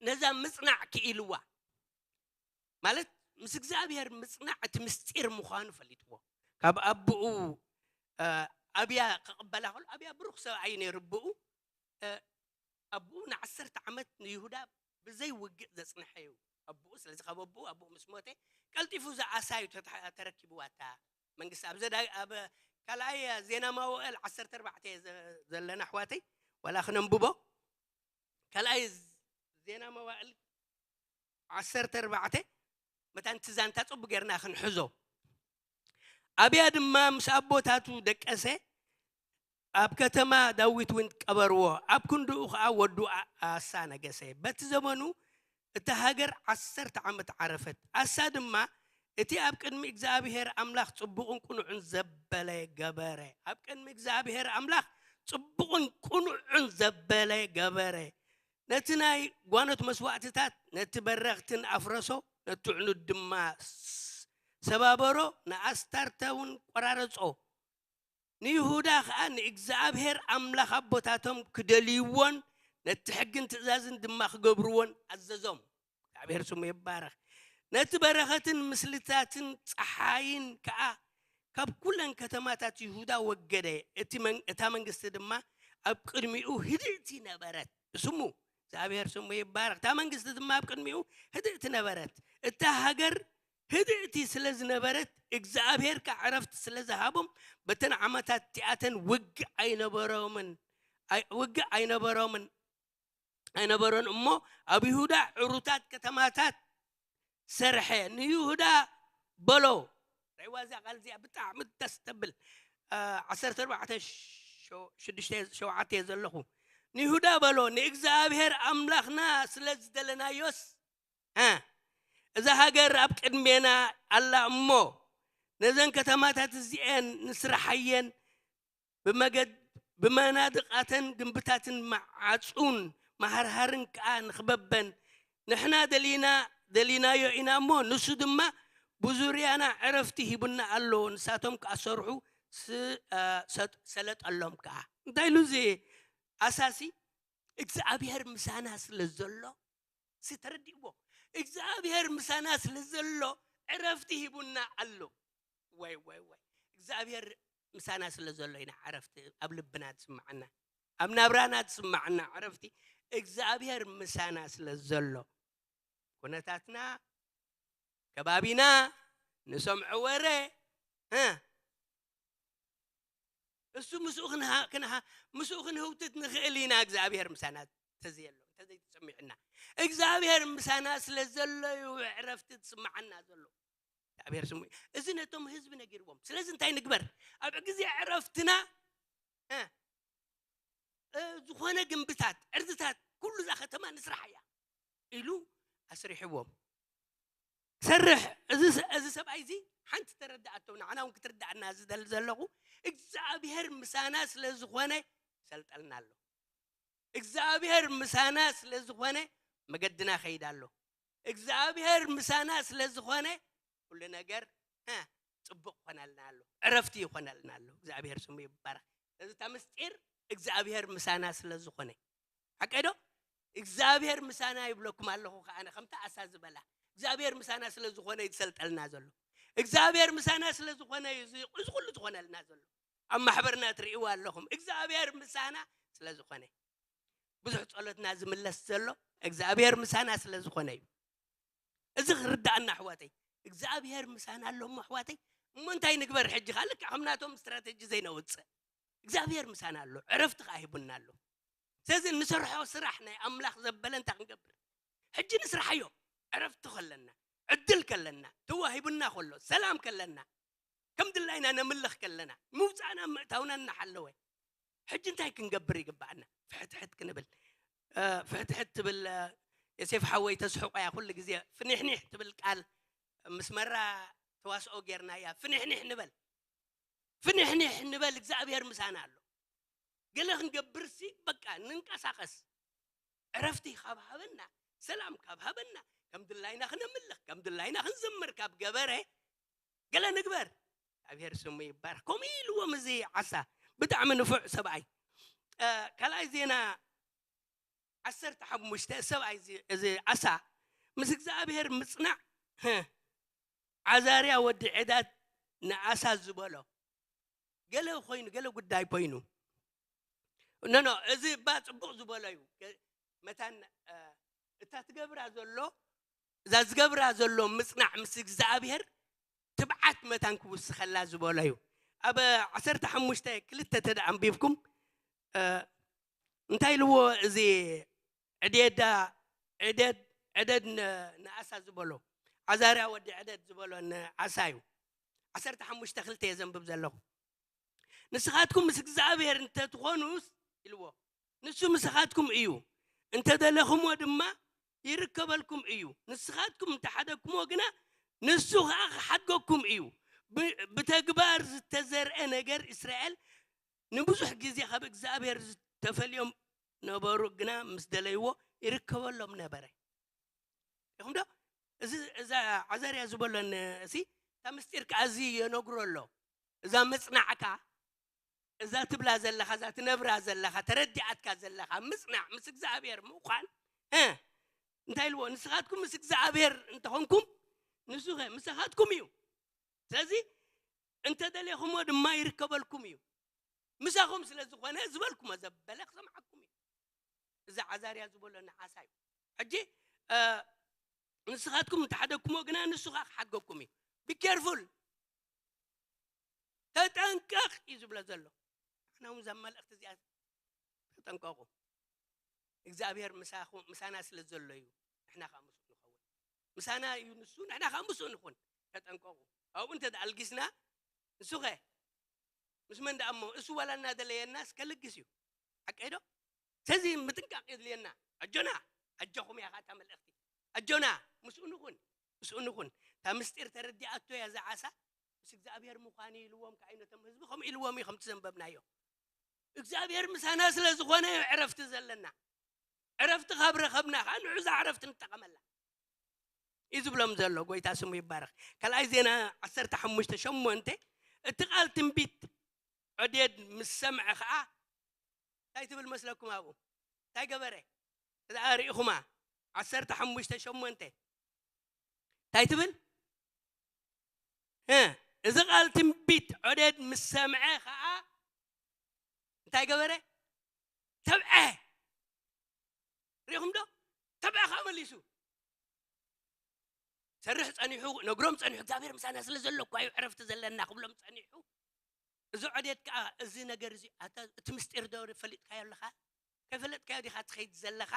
ነዛ ምጽናዕ ክኢልዋ፣ ማለት ምስ እግዚኣብሔር ምጽናዕ እቲ ምስጢር ምዃኑ ፈሊጥዎ። ካብ ኣቦኡ፣ እ፣ ኣብያ ክቕበላ ከሎ፣ ኣብያ ብሩኽ ሰብኣይ ነይሩ ኣቦኡ። እ፣ ኣቦኡ ንዓሰርተ ዓመት ንይሁዳ ብዘይ ውግእ ዘጽንሐ እዩ ኣቦኡ። ስለዚ ካብ ኣቦኡ፣ ኣቦኡ ምስ ሞተ ቀልጢፉ እዛ ኣሳ እዩ ተታ-፣ ተረኪብዋ እታ መንግስቲ። ኣብ ዘዳ-፣ ኣብ ካልኣይ ዜና መዋዕል ዓሰርተ ኣርባዕተ እየ ዘ-፣ ዘለና ኣሕዋተይ፣ ዋላ ክነንብቦ። ካልኣይ ዜና መዋዕል ዓሰርተ ኣርባዕተ፣ መታን እቲ ዛንታ ጽቡቅ ጌርና ክንሕዞ። ኣብያ ድማ ምስ ኣቦታቱ ደቀሰ፣ ኣብ ከተማ ዳዊት እውን ቀበርዎ። ኣብ ክንድኡ ኸዓ ወዱ ኣ-፣ ኣሳ ነገሰ። በቲ ዘመኑ እታ ሃገር ዓሰርተ ዓመት ዓረፈት። ኣሳ ድማ እቲ ኣብ ቅድሚ እግዚኣብሔር ኣምላኽ ጽቡቕን ቅኑዕን ዘበለ ገበረ። ኣብ ቅድሚ እግዚኣብሔር ኣምላኽ ጽቡቕን ቅኑዕን ዘበለ ገበረ። ነቲ ናይ ጓኖት መስዋእትታት፣ ነቲ በረኽትን ኣፍረሶ፣ ነቲ ዕኑድ ድማ ስ-፣ ሰባበሮ፣ ንኣስታርተ እውን ቆራረጾ። ንይሁዳ ኸኣ ንእግዚኣብሔር ኣምላኽ ኣቦታቶም ክደልይዎን ነቲ ሕግን ትእዛዝን ድማ ክገብርዎን ኣዘዞም። እግዚኣብሔር ስሙ ይባረኽ። ነቲ በረኸትን ምስልታትን ጸሓይን ከኣ ካብ ኩለን ከተማታት ይሁዳ ወገደ። እቲ መን-፣ እታ መንግስቲ ድማ ኣብ ቅድሚኡ ህድእቲ ነበረት። ስሙ፣ እግዚኣብሔር ስሙ ይባረኽ። እታ መንግስቲ ድማ ኣብ ቅድሚኡ ህድእቲ ነበረት። እታ ሃገር ህድእቲ ስለ ዝነበረት፣ እግዚኣብሔር ከኣ ዕረፍቲ ስለ ዝሃቦም፣ በተን ዓመታት እቲኣተን ውግእ ኣይነበሮምን፣ ኣይ-፣ ውግእ ኣይነበሮምን፣ ኣይነበሮን እሞ፣ ኣብ ይሁዳ ዕሩታት ከተማታት ሰርሐ። ንይሁዳ በሎ፣ ራእይዋ እዚኣ ቃል እዚኣ ብጣዕሚ ደስ ተብል። አ፣ ዓሰርተ ኣርባዕተ ሸው-፣ ሽዱሽተ ሸውዓተ እየ ዘለኹ። ንይሁዳ በሎ፣ "ንእግዚኣብሔር ኣምላኽና ስለ ዝደለናዮስ፣ እ፣ እዛ ሃገር ኣብ ቅድሜና ኣላ እሞ፣ ነዘን ከተማታት እዚኤን ንስርሓየን፣ ብመገድ-፣ ብመናድቓተን ግንብታትን መዓጹን መሃርሃርን ከኣ ንኽበበን ንሕና ደሊና፣ ደሊናዮ ኢና እሞ፣ ንሱ ድማ ብዙርያና ዕረፍቲ ሂቡና ኣሎ፣ ንሳቶም ከኣ ሰርሑ ስ-፣ እ፣ ሰጥ-፣ ሰለጠሎም ከኣ።" እንታይ ኢሉ እዚ ኣሳሲ? እግዚኣብሔር ምሳና ስለ ዘሎ፣ ሲ ተረዲእዎ። እግዚኣብሔር ምሳና ስለ ዘሎ ዕረፍቲ ሂቡና ኣሎ። ወይ፣ ወይ፣ ወይ። እግዚኣብሔር ምሳና ስለ ዘሎ ኢና ዕረፍቲ ኣብ ልብና ትስምዓና፣ ኣብ ናብራና ትስምዓና ዕረፍቲ። እግዚኣብሔር ምሳና ስለ ዘሎ፣ ኩነታትና፣ ከባቢና፣ ንሰምዖ ወረ፣ እ፣ እሱ ምስኡ ክንሃ-፣ ክንሃ-፣ ምስኡ ክንህውትት ንኽእል ኢና፣ እግዚኣብሔር ምሳና ተዘየሎ፣ እንተዘይተሰሚዑና። እግዚኣብሔር ምሳና ስለ ዘሎ እዩ ዕረፍቲ ዝስምዓና ዘሎ። እግዚኣብሔር ስሙ። እዚ ነቶም ህዝቢ ነጊርዎም። ስለዚ እንታይ ንግበር? ኣብ ግዜ ዕረፍትና፣ እ፣ እ፣ ዝኾነ ግንብታት፣ ዕርድታት፣ ኩሉ እዛ ከተማ ንስራሕ እያ ኢሉ ኣስሪሕዎም። ሰርሕ፣ እዚ ሰ-፣ እዚ ሰብኣይ እዚ ሓንቲ ተረዳኣቶ፣ ንዓና እውን ክትርዳኣና ዝደሊ ዘለኹ፣ እግዚኣብሔር ምሳና ስለ ዝኾነ ይሰልጠልና ኣሎ። እግዚኣብሔር ምሳና ስለ ዝኾነ መገድና ከይድ ኣሎ። እግዚኣብሔር ምሳና ስለ ዝኾነ ኩሉ ነገር፣ እ፣ ጽቡቕ ይኾነልና ኣሎ፣ ዕረፍቲ ይኾነልና ኣሎ። እግዚኣብሔር ስሙ ይባረኽ። ስለዚ እታ ምስጢር እግዚኣብሔር ምሳና ስለ ዝኾነ፣ ሓቀይ ዶ? እግዚኣብሔር ምሳና ይብለኩም ኣለኹ ከኣ ኣነ፣ ከምታ ኣሳ ዝበላ፣ እግዚኣብሔር ምሳና ስለ ዝኾነ እዩ ዝሰልጠልና ዘሎ። እግዚኣብሔር ምሳና ስለ ዝኾነ እዩ እዚ፣ እዚ ኩሉ ዝኾነልና ዘሎ። ኣብ ማሕበርና ትርእይዎ ኣለኹም። እግዚኣብሔር ምሳና ስለ ዝኾነ፣ ብዙሕ ጸሎትና ዝምለስ ዘሎ እግዚኣብሔር ምሳና ስለ ዝኾነ እዩ። እዚ ክርዳኣና ኣሕዋተይ፣ እግዚኣብሔር ምሳና ኣሎ እሞ ኣሕዋተይ፣ እሞ እንታይ ንግበር ሕጂ? ከኣ ልክዕ ከም ናቶም ስትራተጂ ዘይነውጽእ፣ እግዚኣብሔር ምሳና ኣሎ፣ ዕረፍቲ ከኣ ሂቡና ኣሎ። ስለዚ እንሰርሖ ስራሕ ናይ ኣምላኽ ዘበለ እንታይ ክንገብር? ሕጂ ንስርሓዮ። ዕረፍቲ ከለና፣ ዕድል ከለና፣ ተዋሂቡና ከሎ፣ ሰላም ከለና፣ ከም ድላይና ነምልኽ ከለና፣ ምውፃእና ምእታውና እናሓለወ፣ ሕጂ እንታይ ክንገብር ይግባኣና? ፍሕትሕት ክንብል። እ፣ ፍሕትሕት ትብል፣ እ፣ የሴፍ ሓወይ ተስሕቆ እያ ኩሉ ግዜ። ፍኒሕኒሕ ትብል ቃል ምስ መራ ተዋስኦ ጌርና እያ። ፍኒሕኒሕ ንበል። ፍኒሕኒሕ ንበል፣ እግዚኣብሔር ምሳና ኣሎ። ገለ ክንገብርሲ በቃ ንንቀሳቐስ። ዕረፍቲ ካብ ሃበና፣ ሰላም ካብ ሃበና፣ ከም ድላይና ክነምልኽ፣ ከም ድላይና ክንዝምር ካብ ገበረ፣ ገለ ንግበር። እግዚኣብሔር ስሙ ይባረክ። ከምኡ ኢልዎም እዚ ዓሳ፣ ብጣዕሚ ንፉዕ ሰብኣይ። እ፣ ካልኣይ ዜና ዓሰርተ ሓሙሽተ፣ ሰብኣይ እዚ፣ እዚ ዓሳ ምስ እግዚኣብሔር ምጽናዕ፣ ህ፣ ዓዛርያ ወዲ ዕዳድ ንዓሳ ዝበሎ፣ ገለ ኮይኑ፣ ገለ ጉዳይ ኮይኑ፣ ኖ፣ ኖ፣ እዚ እባ ጽቡቕ ዝበሎ እዩ። ገ-፣ መታን፣ እ፣ እታ ትገብራ ዘሎ፣ እዛ ዝገብራ ዘሎ ምጽናዕ ምስ እግዚኣብሔር ትብዓት መታን ክውስኸላ ዝበሎ እዩ። ኣብ ዓሰርተ ሓሙሽተ ክልተ ተደ ኣንቢብኩም፣ እ፣ እንታይ ኢልዎ እዚ ዕዴዳ፣ ዕደድ፣ ዕደድ ን-፣ ንዓሳ ዝበሎ፣ ዓዛርያ ወዲ ዕደድ ዝበሎ ንዓሳ እዩ። ዓሰርተ ሓሙሽተ ክልተ እየ ዘንብብ ዘለኹ። ንስኻትኩም ምስ እግዚኣብሔር እንተትኾኑስ፣ ኢልዎ፣ ንሱ ምሳኻትኩም እዩ። እንተ ደለኹምዎ ድማ ይርከበልኩም እዩ። ንስኻትኩም እንተ ሓደግኩምዎ ግና፣ ንሱ ኸኣ ክሓድገኩም እዩ። ብ-፣ ብተግባር ዝተዘርአ ነገር እስራኤል ንብዙሕ ግዜ ካብ እግዚኣብሔር ዝተፈልዮም ነበሩ፣ ግና ምስ ደለይዎ ይርከበሎም ነበረ። ኢኹም ዶ? እዚ፣ እዛ ዓዛርያ ዝበሎን እሲ፣ እታ ምስጢር ከኣ እዚ የነግሮ ኣሎ። እዛ ምጽናዕካ፣ እዛ ትብላ ዘለኻ፣ እዛ ትነብራ ዘለኻ፣ ተረዲኣትካ ዘለኻ ምጽናዕ፣ ምስ እግዚኣብሔር ምዃን፣ እ፣ እንታይ ኢልዎ? ንስኻትኩም ምስ እግዚኣብሔር እንተኾንኩም፣ ንሱ ኸ ምሳኻትኩም እዩ። ስለዚ፣ እንተ ደሌኹሞ ድማ ይርከበልኩም እዩ። ምሳኹም ስለ ዝኾነ ዝበልኩሞ ዘበለ ክሰምዓኩም እዩ። እዚ ዓዛርያ ዝበሎ ንዓሳ እዩ። ሕጂ፣ እ፣ ንስኻትኩም እንተሓደግኩሞ ግና ንሱ ኸኣ ክሓድገኩም እዩ። Be careful። ተጠንቀቕ እዩ ዝብሎ ዘሎ። ንሕና እውን እዛ መልእኽቲ እዚኣ ተጠንቀቑ። እግዚኣብሔር ምሳኹ-፣ ምሳና ስለ ዘሎ እዩ ንሕና ኸኣ ምስኡ ንኸውን። ምሳና እዩ ንሱ፣ ንሕና ኸኣ ምስኡ ንኹን። ተጠንቀቑ። ኣብኡ እንተ ኣልጊስና፣ ንሱ ኸ? ምስ መን ደኣ እሞ? እሱ ዋላ እናደለየናስ ከልግስ እዩ። ሓቀይ ዶ? ስለዚ ምጥንቃቕ የድልየና። ኣጆና፣ ኣጆኹም እያ ኸኣ እታ መልእኽቲ። ኣጆና፣ ምስኡ ንኹን፣ ምስኡ ንኹን። እታ ምስጢር ተረዲኣቶ እያ እዛ ዓሳ። ምስ እግዚኣብሔር ምዃን እዩ ኢልዎም ከኣ እዩ ነቶም ህዝቢ፣ ከምኡ ኢልዎም እዩ ከምቲ ዘንበብናዮ። እግዚኣብሔር ምሳና ስለ ዝኾነ እዩ ዕረፍቲ ዘለና። ዕረፍቲ ካብ ረኸብና ኸኣ ንዑ እዛ ዕረፍቲ ንጠቐመላ እዩ ዝብሎም ዘሎ። ጎይታ ስሙ ይባረኽ። ካልኣይ ዜና ዓሰርተ ሓሙሽተ ሸሞንተ፣ እቲ ቃል ትንቢት ዖዴድ ምስ ሰምዐ ኸኣ እንታይ ትብል መስለኩም ኣብኡ? እንታይ ገበረ? እዛ ርኢኹማ፣ ዓሰርተ ሓሙሽተ ሸሞንተ እንታይ ትብል? እ፣ እዚ ቃል ትንቢት ዖዴድ ምስ ሰምዐ ኸኣ እንታይ ገበረ? ተብዐ። ርኢኹም ዶ? ተብዐ ኸኣ መሊሱ። ሰርሕ ጸኒሑ፣ ነግሮም ጸኒሑ፣ እግዚኣብሔር ምሳና ስለ ዘሎ እኳ እዩ ዕረፍቲ ዘለና ክብሎም ጸኒሑ። እዚ ዖዴድ ከኣ፣ እዚ ነገር እዚ፣ ኣታ እቲ ምስጢር ዶ ፈሊጥካዮ ኣለኻ? ከይፈለጥካዮ ዲኻ ትኸይድ ዘለኻ?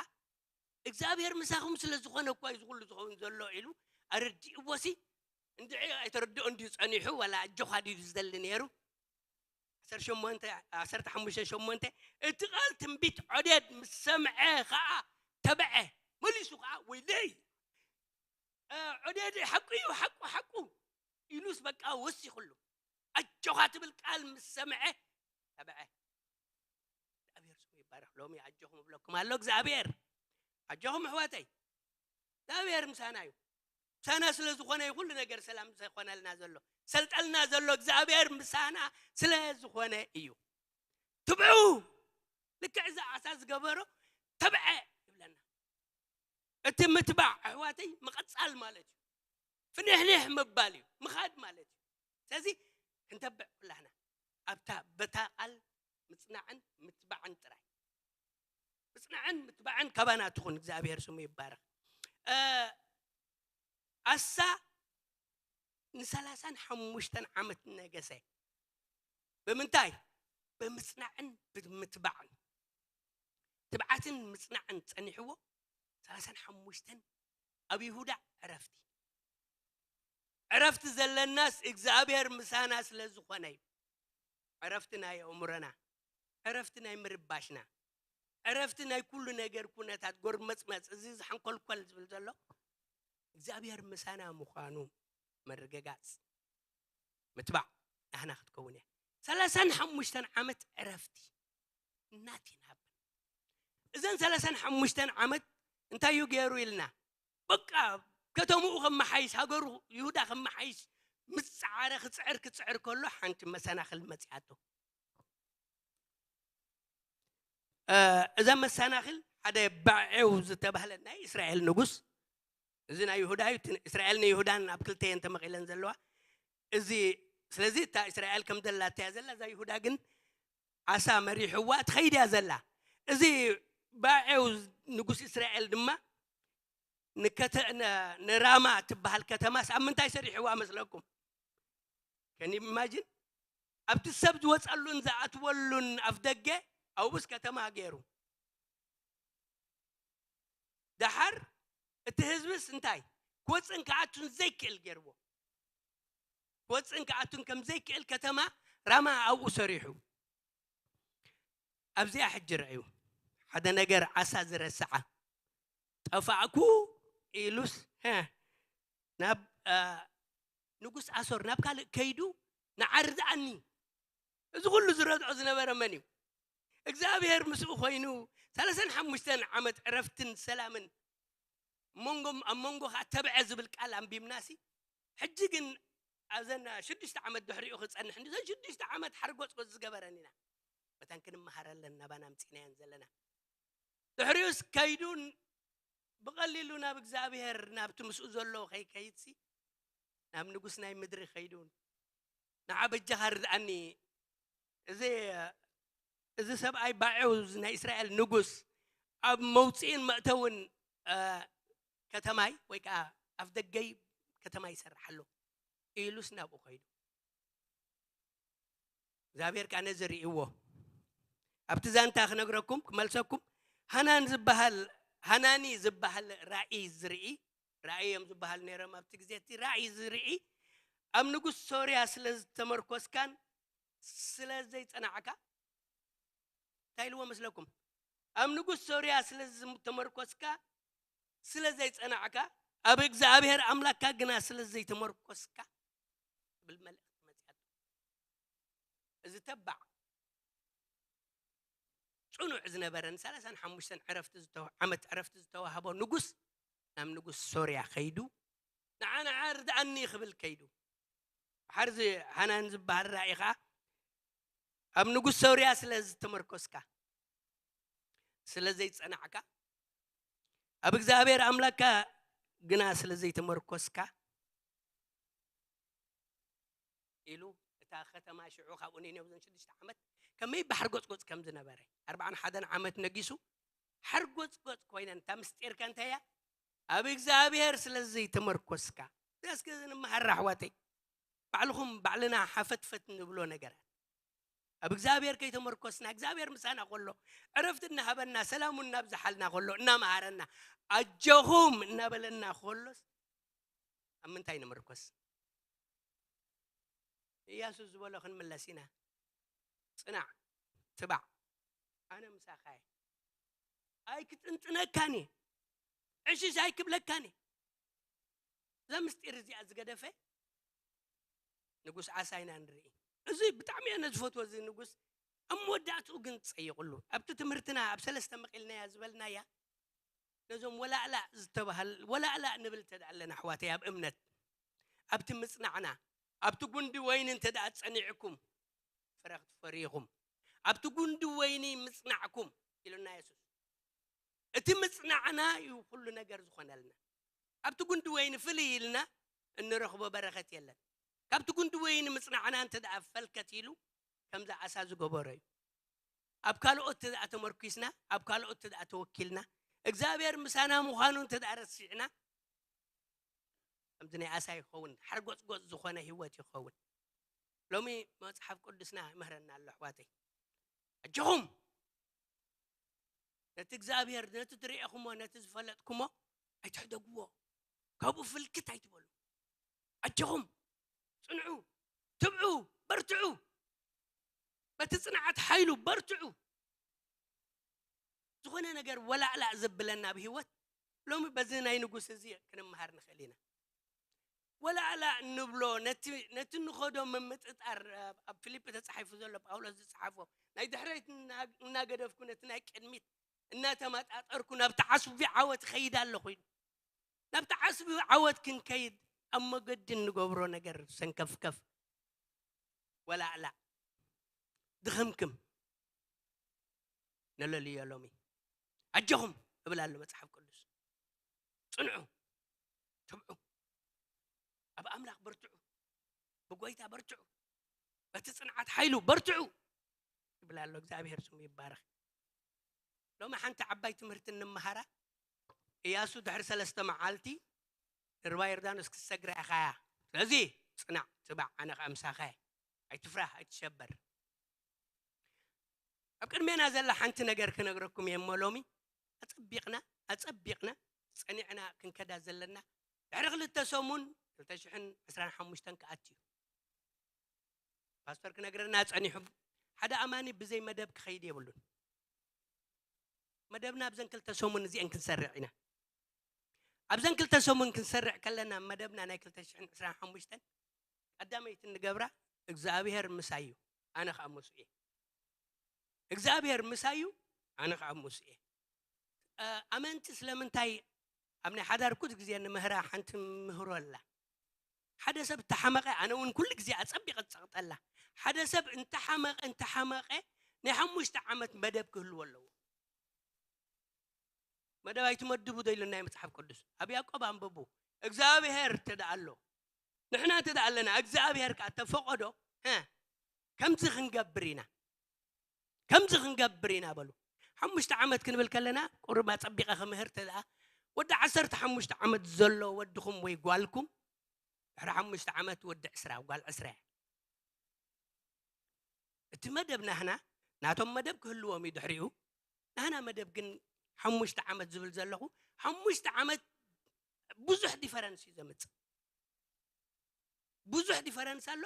እግዚኣብሔር ምሳኹም ስለ ዝኾነ እኳ እዩ እዚ ኩሉ ዝኸውን ዘሎ ኢሉ ኣረዲእዎሲ፣ እንድዒ ኣይተረድኦን ድዩ ጸኒሑ፣ ዋላ ኣጆኻ ድዩ ዝደሊ ነይሩ? ዓሰርተ ሸሞንተ፣ ዓሰርተ ሓሙሽተ ሸሞንተ፣ እቲ ቃል ትንቢት ዖዴድ ምስ ሰምዐ ኸኣ ተብዐ። መሊሱ ኸኣ፣ ወይለይ፣ እ፣ ዖዴድ ሓቁ እዩ፣ ሓቁ፣ ሓቁ ኢሉስ በቃ ወሲኹሉ። ኣጆኻ ትብል ቃል ምስ ሰምዐ ተብዐ። እግዚኣብሔር ስሙ ይባረኽ። ሎሚ ኣጆኹም እብለኩም ኣሎ እግዚኣብሔር። ኣጆኹም ኣሕዋተይ። እግዚኣብሔር ምሳና እዩ። ምሳና ስለ ዝኾነ እዩ ኩሉ ነገር ሰላም ዝኾነልና ዘሎ። ሰልጠልና ዘሎ እግዚኣብሔር ምሳና ስለ ዝኾነ እዩ። ትብዑ፣ ልክዕ እዛ ዓሳ ዝገበሮ ተብዐ ይብለና። እቲ ምትባዕ ኣሕዋተይ ምቕጻል ማለት እዩ። ፍንሕንሕ ምባል እዩ፣ ምኻድ ማለት እዩ። ስለዚ ክንተብዕ ኩላህና ኣብታ በታ ቃል ምጽናዕን ምትባዕን ጥራይ። ምጽናዕን ምትባዕን ካባና ትኹን። እግዚኣብሔር ስሙ ይባረኽ። እ፣ ኣሳ ንሰላሳን ሓሙሽተን ዓመት ነገሰ። ብምንታይ? ብምጽናዕን ብምትባዕን። ትብዓትን ምጽናዕን ጸኒሕዎ፣ ሰላሳን ሓሙሽተን ኣብ ይሁዳ ዕረፍቲ። ዕረፍቲ ዘለናስ እግዚኣብሔር ምሳና ስለ ዝኾነ እዩ። ዕረፍቲ ናይ ኣእምሮና፣ ዕረፍቲ ናይ ምርባሽና፣ ዕረፍቲ ናይ ኩሉ ነገር ኩነታት ጎርመጽመጽ፣ እዚ ዝሓንኮልኮል ዝብል ዘሎ እግዚኣብሔር ምሳና ምዃኑ ምርግጋጽ፣ ምትባዕ ናህና ክትከውን እያ። ሰላሳን ሓሙሽተን ዓመት ዕረፍቲ እናቲን ሃብ። እዘን ሰላሳን ሓሙሽተን ዓመት እንታይ እዩ ገይሩ ኢልና፣ በቃ ከተምኡ ከመሓይሽ፣ ሃገሩ ይሁዳ ከመሓይሽ ምስ ጸዓረ፣ ክጽዕር ክጽዕር ከሎ ሓንቲ መሰናኽል መጺኣቶ። እ፣ እዛ መሰናኽል ሓደ ባዔው ዝተባህለ ናይ እስራኤል ንጉስ፣ እዚ ናይ ይሁዳ እዩ፣ እቲ እስራኤል ንይሁዳን ኣብ ክልተ እየን ተመቒለን ዘለዋ። እዚ፣ ስለዚ እታ እስራኤል ከም ዘላ እተያ ዘላ፣ እዛ ይሁዳ ግን ዓሳ መሪሕዋ ትኸይድ እያ ዘላ። እዚ ባዔው ንጉስ እስራኤል ድማ ንከተ-፣ ነ-፣ ንራማ ትበሃል ከተማስ ኣብ ምንታይ ሰሪሕዋ መስለኩም? ከን ኢማጂን ኣብቲ ሰብ ዝወጸሉን ዝኣትወሉን ኣፍ ደገ ኣብኡስ ከተማ ገይሩ። ደሓር እቲ ህዝብስ እንታይ ክወጽእን ክኣቱን ዘይክእል ገይርዎ። ክወጽእን ክኣቱን ከም ዘይክእል ከተማ ራማ ኣብኡ ሰሪሑ። ኣብዚኣ ሕጂ ረእዩ፣ ሓደ ነገር ዓሳ ዝረስዓ፣ ጠፋእኩ ኢሉስ፣ ሀ፣ ናብ፣ አ፣ ንጉስ ኣሶር ናብ ካልእ ከይዱ ንዓ ርድኣኒ። እዚ ኩሉ ዝረድዖ ዝነበረ መን እዩ? እግዚኣብሔር ምስኡ ኮይኑ ሰላሳን ሓሙሽተን ዓመት ዕረፍትን ሰላምን፣ ኣብ መንጎ፣ ኣብ መንጎ ኸዓ ተብዐ ዝብል ቃል ኣንቢብናሲ፣ ሕጂ ግን ኣብዘን ሽዱሽተ ዓመት ድሕሪኡ ክጸንሕ እንዲ፣ እዘን ሽዱሽተ ዓመት ሓርጎጽጎጽ ዝገበረን ኢና። መታን ክንመሃረለን ናባና ኣምጺእናየን ዘለና። ድሕሪኡስ ከይዱ ብቐሊሉ ናብ እግዚኣብሔር፣ ናብቲ ምስኡ ዘሎ ከይከይድሲ፣ ናብ ንጉስ ናይ ምድሪ ከይዱ፣ "ንዓ በጃኻ ርድኣኒ፣ እዚ፣ እዚ ሰብኣይ ባዔው፣ እዚ ናይ እስራኤል ንጉስ፣ ኣብ መውጽኢን መእተውን፣ እ፣ ከተማይ ወይ ከዓ ኣፍ ደገይ ከተማይ ይሰርሕ ኣሎ" ኢሉስ ናብኡ ከይዱ። እግዚኣብሔር ከኣ ነዚ ርእይዎ። ኣብቲ ዛንታ ክነግረኩም፣ ክመልሰኩም፣ ሃናን ዝበሃል፣ ሃናኒ ዝበሃል ራእይ ዝርኢ፣ ራእይ እዮም ዝበሃሉ ነይሮም ኣብቲ ግዜ እቲ፣ ራእይ ዝርኢ፣ ኣብ ንጉስ ሶርያ ስለ ዝተመርኮስካን ስለ ዘይጸናዕካ፣ እንታይ ኢልዎ መስለኩም? ኣብ ንጉስ ሶርያ ስለ ዝተመርኮስካ፣ ስለ ዘይጸናዕካ፣ ኣብ እግዚኣብሔር ኣምላክካ ግና ስለ ዘይተመርኮስካ፣ ትብል መልእኽቲ መጺኣቶ። እዚ ተባዕ ጽኑዕ ዝነበረ፣ ንሰላሳን ሓሙሽተን ዕረፍቲ ዝተዋ-፣ ዓመት ዕረፍቲ ዝተዋህቦ ንጉስ፣ ናብ ንጉስ ሶርያ ከይዱ፣ "ንዓ፣ ንዓ ርድኣኒ" ክብል ከይዱ። ድሓር እዚ ሃናን ዝበሃል ራእይ ኸዓ፣ ኣብ ንጉስ ሶርያ ስለ ዝተመርኮስካ፣ ስለ ዘይጸናዕካ፣ ኣብ እግዚኣብሔር ኣምላክካ ግና ስለ ዘይተመርኮስካ፣ ኢሉ፣ እታ ከተማ ሽዑ ካብኡ ኒነው ዘን ሽዱሽተ ዓመት ከመይ ብሓርጎጽጎጽ ከም ዝነበረ፣ ኣርባዓን ሓደን ዓመት ነጊሱ፣ ሓርጎጽጎጽ ኮይነን። እታ ምስጢርካ እንታይ እያ? ኣብ እግዚኣብሔር ስለ ዘይተመርኮስካ። እስኪ ንመሃር ኣሕዋተይ፣ ባዕልኹም ባዕልና ሓፈትፈት ንብሎ ነገራት። ኣብ እግዚኣብሔር ከይተመርኮስና፣ እግዚኣብሔር ምሳና ከሎ፣ ዕረፍቲ እናሃበና፣ ሰላሙ እናብዝሓልና ከሎ፣ እናመሃረና፣ ኣጆኹም እናበለና ከሎስ፣ ኣብ ምንታይ ንምርኮስ? ኢያሱ ዝበሎ ክንምለስ ኢና። ጽናዕ፣ ትባዕ፣ ኣነ ምሳኻ እየ። ኣይክጥንጥነካን እየ። ዕሽሽ ኣይክብለካን እየ። እዛ ምስጢር እዚኣ ዝገደፈ ንጉስ ዓሳ ኢና ንርኢ። እዚ ብጣዕሚ እየ ዝፈትዎ፣ እዚ ንጉስ። ኣብ መወዳእትኡ ግን ትጸይቕሉ። ኣብቲ ትምህርትና ኣብ ሰለስተ መቒልናያ ዝበልናያ፣ ነዞም ወላእላእ ዝተባህል፣ ወላእላእ ንብል እንተ ደኣ ኣለና፣ ኣሕዋተይ፣ ኣብ እምነት፣ ኣብቲ ምጽናዕና፣ ኣብቲ ጉንዲ ወይኒ እንተ ደኣ ጸኒዕኩም፣ ፍረ ክትፈርዩ ኢኹም። ኣብቲ ጉንዲ ወይኒ ምጽናዕኩም፣ ኢሉና የሱስ። እቲ ምጽናዕና እዩ ኩሉ ነገር ዝኾነልና። ኣብቲ ጉንዲ ወይኒ ፍልይ ኢልና እንረኽቦ በረኸት የለን። ካብቲ ጉንዲ ወይኒ ምጽናዕና እንተ ደኣ ፈልከት ኢሉ፣ ከምዛ ዓሳ ዝገበሮ እዩ። ኣብ ካልኦት እንተ ደኣ ተመርኲስና፣ ኣብ ካልኦት እንተ ደኣ ተወኪልና፣ እግዚኣብሔር ምሳና ምዃኑ እንተ ደኣ ረሲዕና፣ ከምዚ ናይ ዓሳ ይኸውን፣ ሓርጎጽጎጽ ዝኾነ ህይወት ይኸውን። ሎሚ መጽሓፍ ቅዱስና ይምህረና ኣሎ፣ ኣሕዋተይ። ኣጆኹም፣ ነቲ እግዚኣብሔር፣ ነቲ ትርእኹሞ፣ ነቲ ዝፈለጥኩሞ ኣይትሕደግዎ። ካብኡ ፍልክት ኣይትበሉ። ኣጆኹም፣ ጽንዑ፣ ትብዑ፣ በርትዑ። በቲ ጽንዓት ሓይሉ በርትዑ። ዝኾነ ነገር ወላዕላዕ ዘብለና ኣብ ህይወት፣ ሎሚ በዚ ናይ ንጉስ እዚ ክንመሃር ንኽእል ኢና። ወላዕላዕ እንብሎ፣ ነቲ፣ ነቲ ንኸዶ ምምጥጣር፣ ኣብ፣ ኣብ ፊልፒ ተጻሒፉ ዘሎ፣ ጳውሎስ ዝጸሓፎ፣ ናይ ድሕረይት እና-፣ እናገደፍኩ ነቲ ናይ ቅድሚት እናተመጣጠርኩ ናብቲ ዓስቢ ዓወት እኸይድ ኣለኹ ኢሉ። ናብቲ ዓስቢ ዓወት ክንከይድ ኣብ መገዲ እንገብሮ ነገር ሰንከፍከፍ፣ ወላዕላዕ፣ ድኽምክም፣ ነለልዮ ሎሚ። ኣጆኹም እብል ኣሎ መጽሓፍ ቅዱስ። ጽንዑ፣ ትብዑ፣ ኣብ ኣምላኽ በርትዑ፣ ብጎይታ በርትዑ፣ በቲ ጽንዓት ሓይሉ በርትዑ ይብል ኣሎ። እግዚኣብሔር ስሙ ይባረኽ። ሎሚ ሓንቲ ዓባይ ትምህርቲ እንመሃራ፣ ኢያሱ ድሕሪ ሰለስተ መዓልቲ ንሩባ ዮርዳኖስ ክትሰግራ ኢኻ እያ። ስለዚ ጽናዕ፣ ትባዕ፣ ኣነ ኸኣ ምሳኻ እየ። ኣይትፍራህ፣ ኣይትሸበር። ኣብ ቅድሜና ዘላ ሓንቲ ነገር ክነግረኩም እየ እሞ ሎሚ ኣጸቢቕና፣ ኣጸቢቕና ጸኒዕና ክንከዳ ዘለና። ድሕሪ ክልተ ሰሙን ክልተ ሽሕን ዕስራን ሓሙሽተን ክኣቱ እዩ። ፓስተር ክነግረና ጸኒሑ፣ ሓደ ኣማኒ ብዘይ መደብ ክኸይድ የብሉን። መደብና ኣብዘን ክልተ ሰሙን እዚአን ክንሰርዕ ኢና። ኣብዘን ክልተ ሰሙን ክንሰርዕ ከለና፣ መደብና ናይ ክልተ ሽሕን ዕስራን ሓሙሽተን ቀዳመይቲ እንገብራ፣ እግዚኣብሔር ምሳይ እዩ፣ ኣነ ኸኣ ምስኡ እየ። እግዚኣብሔር ምሳይ እዩ፣ ኣነ ኸኣ ምስኡ እየ። እ፣ ኣመንቲ ስለምንታይ ኣብ ናይ ሓዳር ኩሉ ግዜ ንምህራ ሓንቲ ምህሮ ኣላ። ሓደ ሰብ እንተሓመቐ፣ ኣነ እውን ኩሉ ግዜ ኣጸቢቐ ዝጸቕጠላ። ሓደ ሰብ እንተሓመቐ፣ እንተሓመቐ፣ ናይ ሓሙሽተ ዓመት መደብ ክህልዎ ኣለዎ። መደብ ኣይትመድቡ ዶ ኢሉና እዩ መጽሓፍ ቅዱስ? ኣብ ያዕቆብ ኣንብቡ። እግዚኣብሔር እንተ ደኣ ኣሎ፣ ንሕና እንተ ደኣ ኣለና፣ እግዚኣብሔር ከኣ ተፈቐዶ፣ እ፣ ከምዚ ክንገብር ኢና። ከምዚ ክንገብር ኢና በሉ። ሓሙሽተ ዓመት ክንብል ከለና፣ ቁሩብ ኣጸቢቐ ክምህር እንተ ደኣ፣ ወዲ ዓሰርተ ሓሙሽተ ዓመት ዘሎ ወድኹም ወይ ጓልኩም፣ ድሕሪ ሓሙሽተ ዓመት ወዲ ዕስራ፣ ጓል ዕስራ እያ። እቲ መደብ ናህና፣ ናቶም መደብ ክህልዎም እዩ ድሕሪኡ። ናህና መደብ ግን ሓሙሽተ ዓመት ዝብል ዘለኹ፣ ሓሙሽተ ዓመት ብዙሕ ዲፈረንስ እዩ ዘምጽእ። ብዙሕ ዲፈረንስ ኣሎ።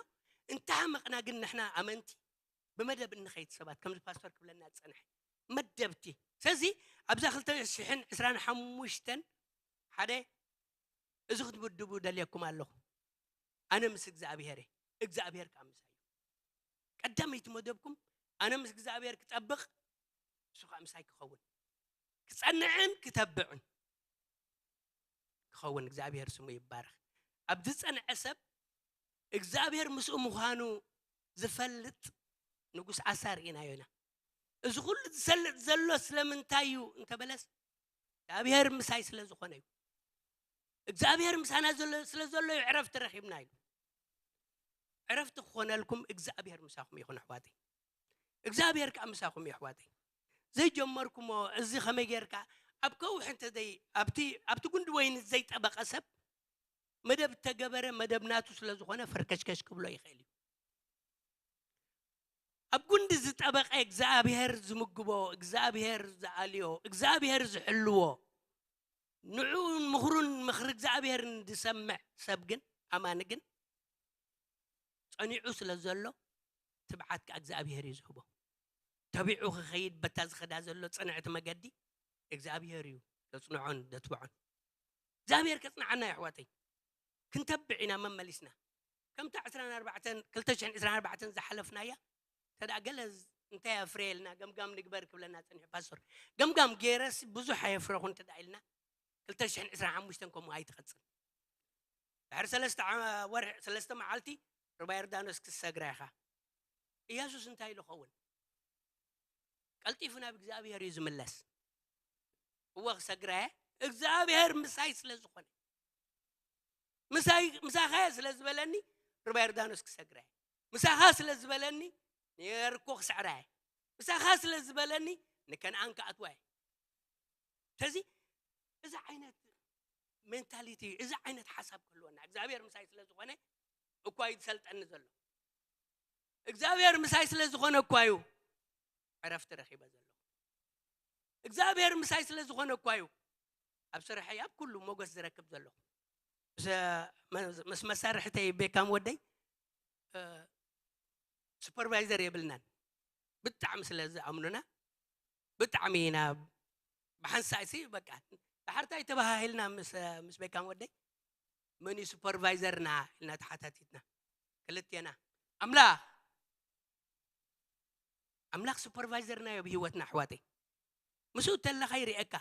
እንተሃመቕና ግን ንሕና ኣመንቲ ብመደብ እንኸይድ ሰባት፣ ከምዚ ፓስተር ክብለና ዝጸንሐ መደብቲ። ስለዚ ኣብዛ ክልተ ሽሕን ዕስራን ሓሙሽተን ሓደ እዚ ክትምድቡ ደልየኩም ኣለኹ። ኣነ ምስ እግዚኣብሔር እየ፣ እግዚኣብሔር ከኣ ምሳይ እዩ። ቀዳመይቲ መደብኩም ኣነ ምስ እግዚኣብሔር ክጠብቕ፣ እሱ ከኣ ምሳይ ክኸውን፣ ክጸንዕን ክተብዕን ክኸውን፣ እግዚኣብሔር ስሙ ይባረኽ። ኣብ ዝጸንዐ ሰብ እግዚኣብሔር ምስኡ ምዃኑ ዝፈልጥ ንጉስ ኣሳ ርኢናዮ ኢና። እዚ ኩሉ ዝሰልጥ ዘሎ ስለምንታይ እዩ እንተበለስ፣ እግዚኣብሔር ምሳይ ስለ ዝኾነ እዩ። እግዚኣብሔር ምሳና ዘሎ፣ ስለ ዘሎ እዩ ዕረፍቲ ረኺብና ኢሉ። ዕረፍቲ ክኾነልኩም እግዚኣብሔር ምሳኹም ይኹን ኣሕዋተይ። እግዚኣብሔር ከኣ ምሳኹም እዩ ኣሕዋተይ። ዘይጀመርኩሞ እዚ ከመይ ጌርካ ኣብ ከውሒ እንተ ዘይ-፣ ኣብቲ፣ ኣብቲ ጉንዲ ወይኒ ዘይጠበቐ ሰብ መደብ እተገበረ መደብ ናቱ ስለ ዝኾነ ፈርከሽከሽ ክብሎ ይኽእል እዩ። ኣብ ጉንዲ ዝጠበቐ እግዚኣብሔር ዝምግቦ፣ እግዚኣብሔር ዝኣልዮ፣ እግዚኣብሔር ዝሕልዎ፣ ንዑን ምኽሩን ምኽሪ እግዚኣብሔርን ዝሰምዕ ሰብ ግን፣ ኣማኒ ግን፣ ጸኒዑ ስለ ዘሎ፣ ትብዓት ከኣ እግዚኣብሔር እዩ ዝህቦ። ተቢዑ ክኸይድ በታ ዝኸዳ ዘሎ ጽንዕቲ መገዲ እግዚኣብሔር እዩ ዘጽንዖን ዘትብዖን። እግዚኣብሔር ከጽንዓና እዩ ኣሕዋተይ። ክንተብዕ ኢና መመሊስና። ከምታ ዕስራን ኣርባዕተን፣ ክልተ ሽሕን ዕስራን ኣርባዕተን ዝሓለፍናያ፣ እንተ ደኣ ገለ ዝ-፣ እንታይ ኣፍረየልና፣ ገምጋም ንግበር ክብለና ጸኒሑ ፓስተር። ገምጋም ገይረስ ብዙሕ ኣየፍረኹን እንተ ደኣ ኢልና፣ ክልተ ሽሕን ዕስራን ሓሙሽተን ከምኡ ኣይትቐጽል። ድሕሪ ሰለስተ ዓ-፣ ወርሒ፣ ሰለስተ መዓልቲ ሩባ ዮርዳኖስ ክትሰግራ ኢኻ። ኢየሱስ እንታይ ኢሉ ኸውን? ቀልጢፉ ናብ እግዚኣብሔር እዩ ዝምለስ። እወ ክሰግራ እየ፣ እግዚኣብሔር ምሳይ ስለ ዝኾነ። ምሳይ፣ ምሳኻ እየ ስለ ዝበለኒ ሩባ ዮርዳኖስ ክሰግራ እየ። ምሳኻ ስለ ዝበለኒ ንየርኮ ክስዕራ እየ። ምሳኻ ስለ ዝበለኒ ንከነኣን ክኣትዋ እየ። ስለዚ እዚ ዓይነት ሜንታሊቲ፣ እዚ ዓይነት ሓሳብ ክህልወና፣ እግዚኣብሔር ምሳይ ስለ ዝኾነ እኳ እዩ ዝሰልጠኒ ዘሎ። እግዚኣብሔር ምሳይ ስለ ዝኾነ እኳ እዩ ዕረፍቲ ረኺበ ዘለኹ። እግዚኣብሔር ምሳይ ስለ ዝኾነ እኳ እዩ ኣብ ስርሐይ፣ ኣብ ኩሉ ሞገስ ዝረክብ ዘለኹ። ምስ መሳርሕተይ ቤካም ወደይ ሱፐርቫይዘር የብልናን። ብጣዕሚ ስለ ዝኣምኑና ብጣዕሚ ኢና ብሓንሳእሲ በቃ ዳሕርታይ ተባሃሂልና ምስ ቤካም ወደይ መን እዩ ሱፐርቫይዘርና ኢልና ተሓታቲትና ክልቴና ኣምላኽ ኣምላኽ ሱፐርቫይዘርና እዩ ብህይወትና ኣሕዋተይ። ምስኡ ተለኻ ይርእየካ።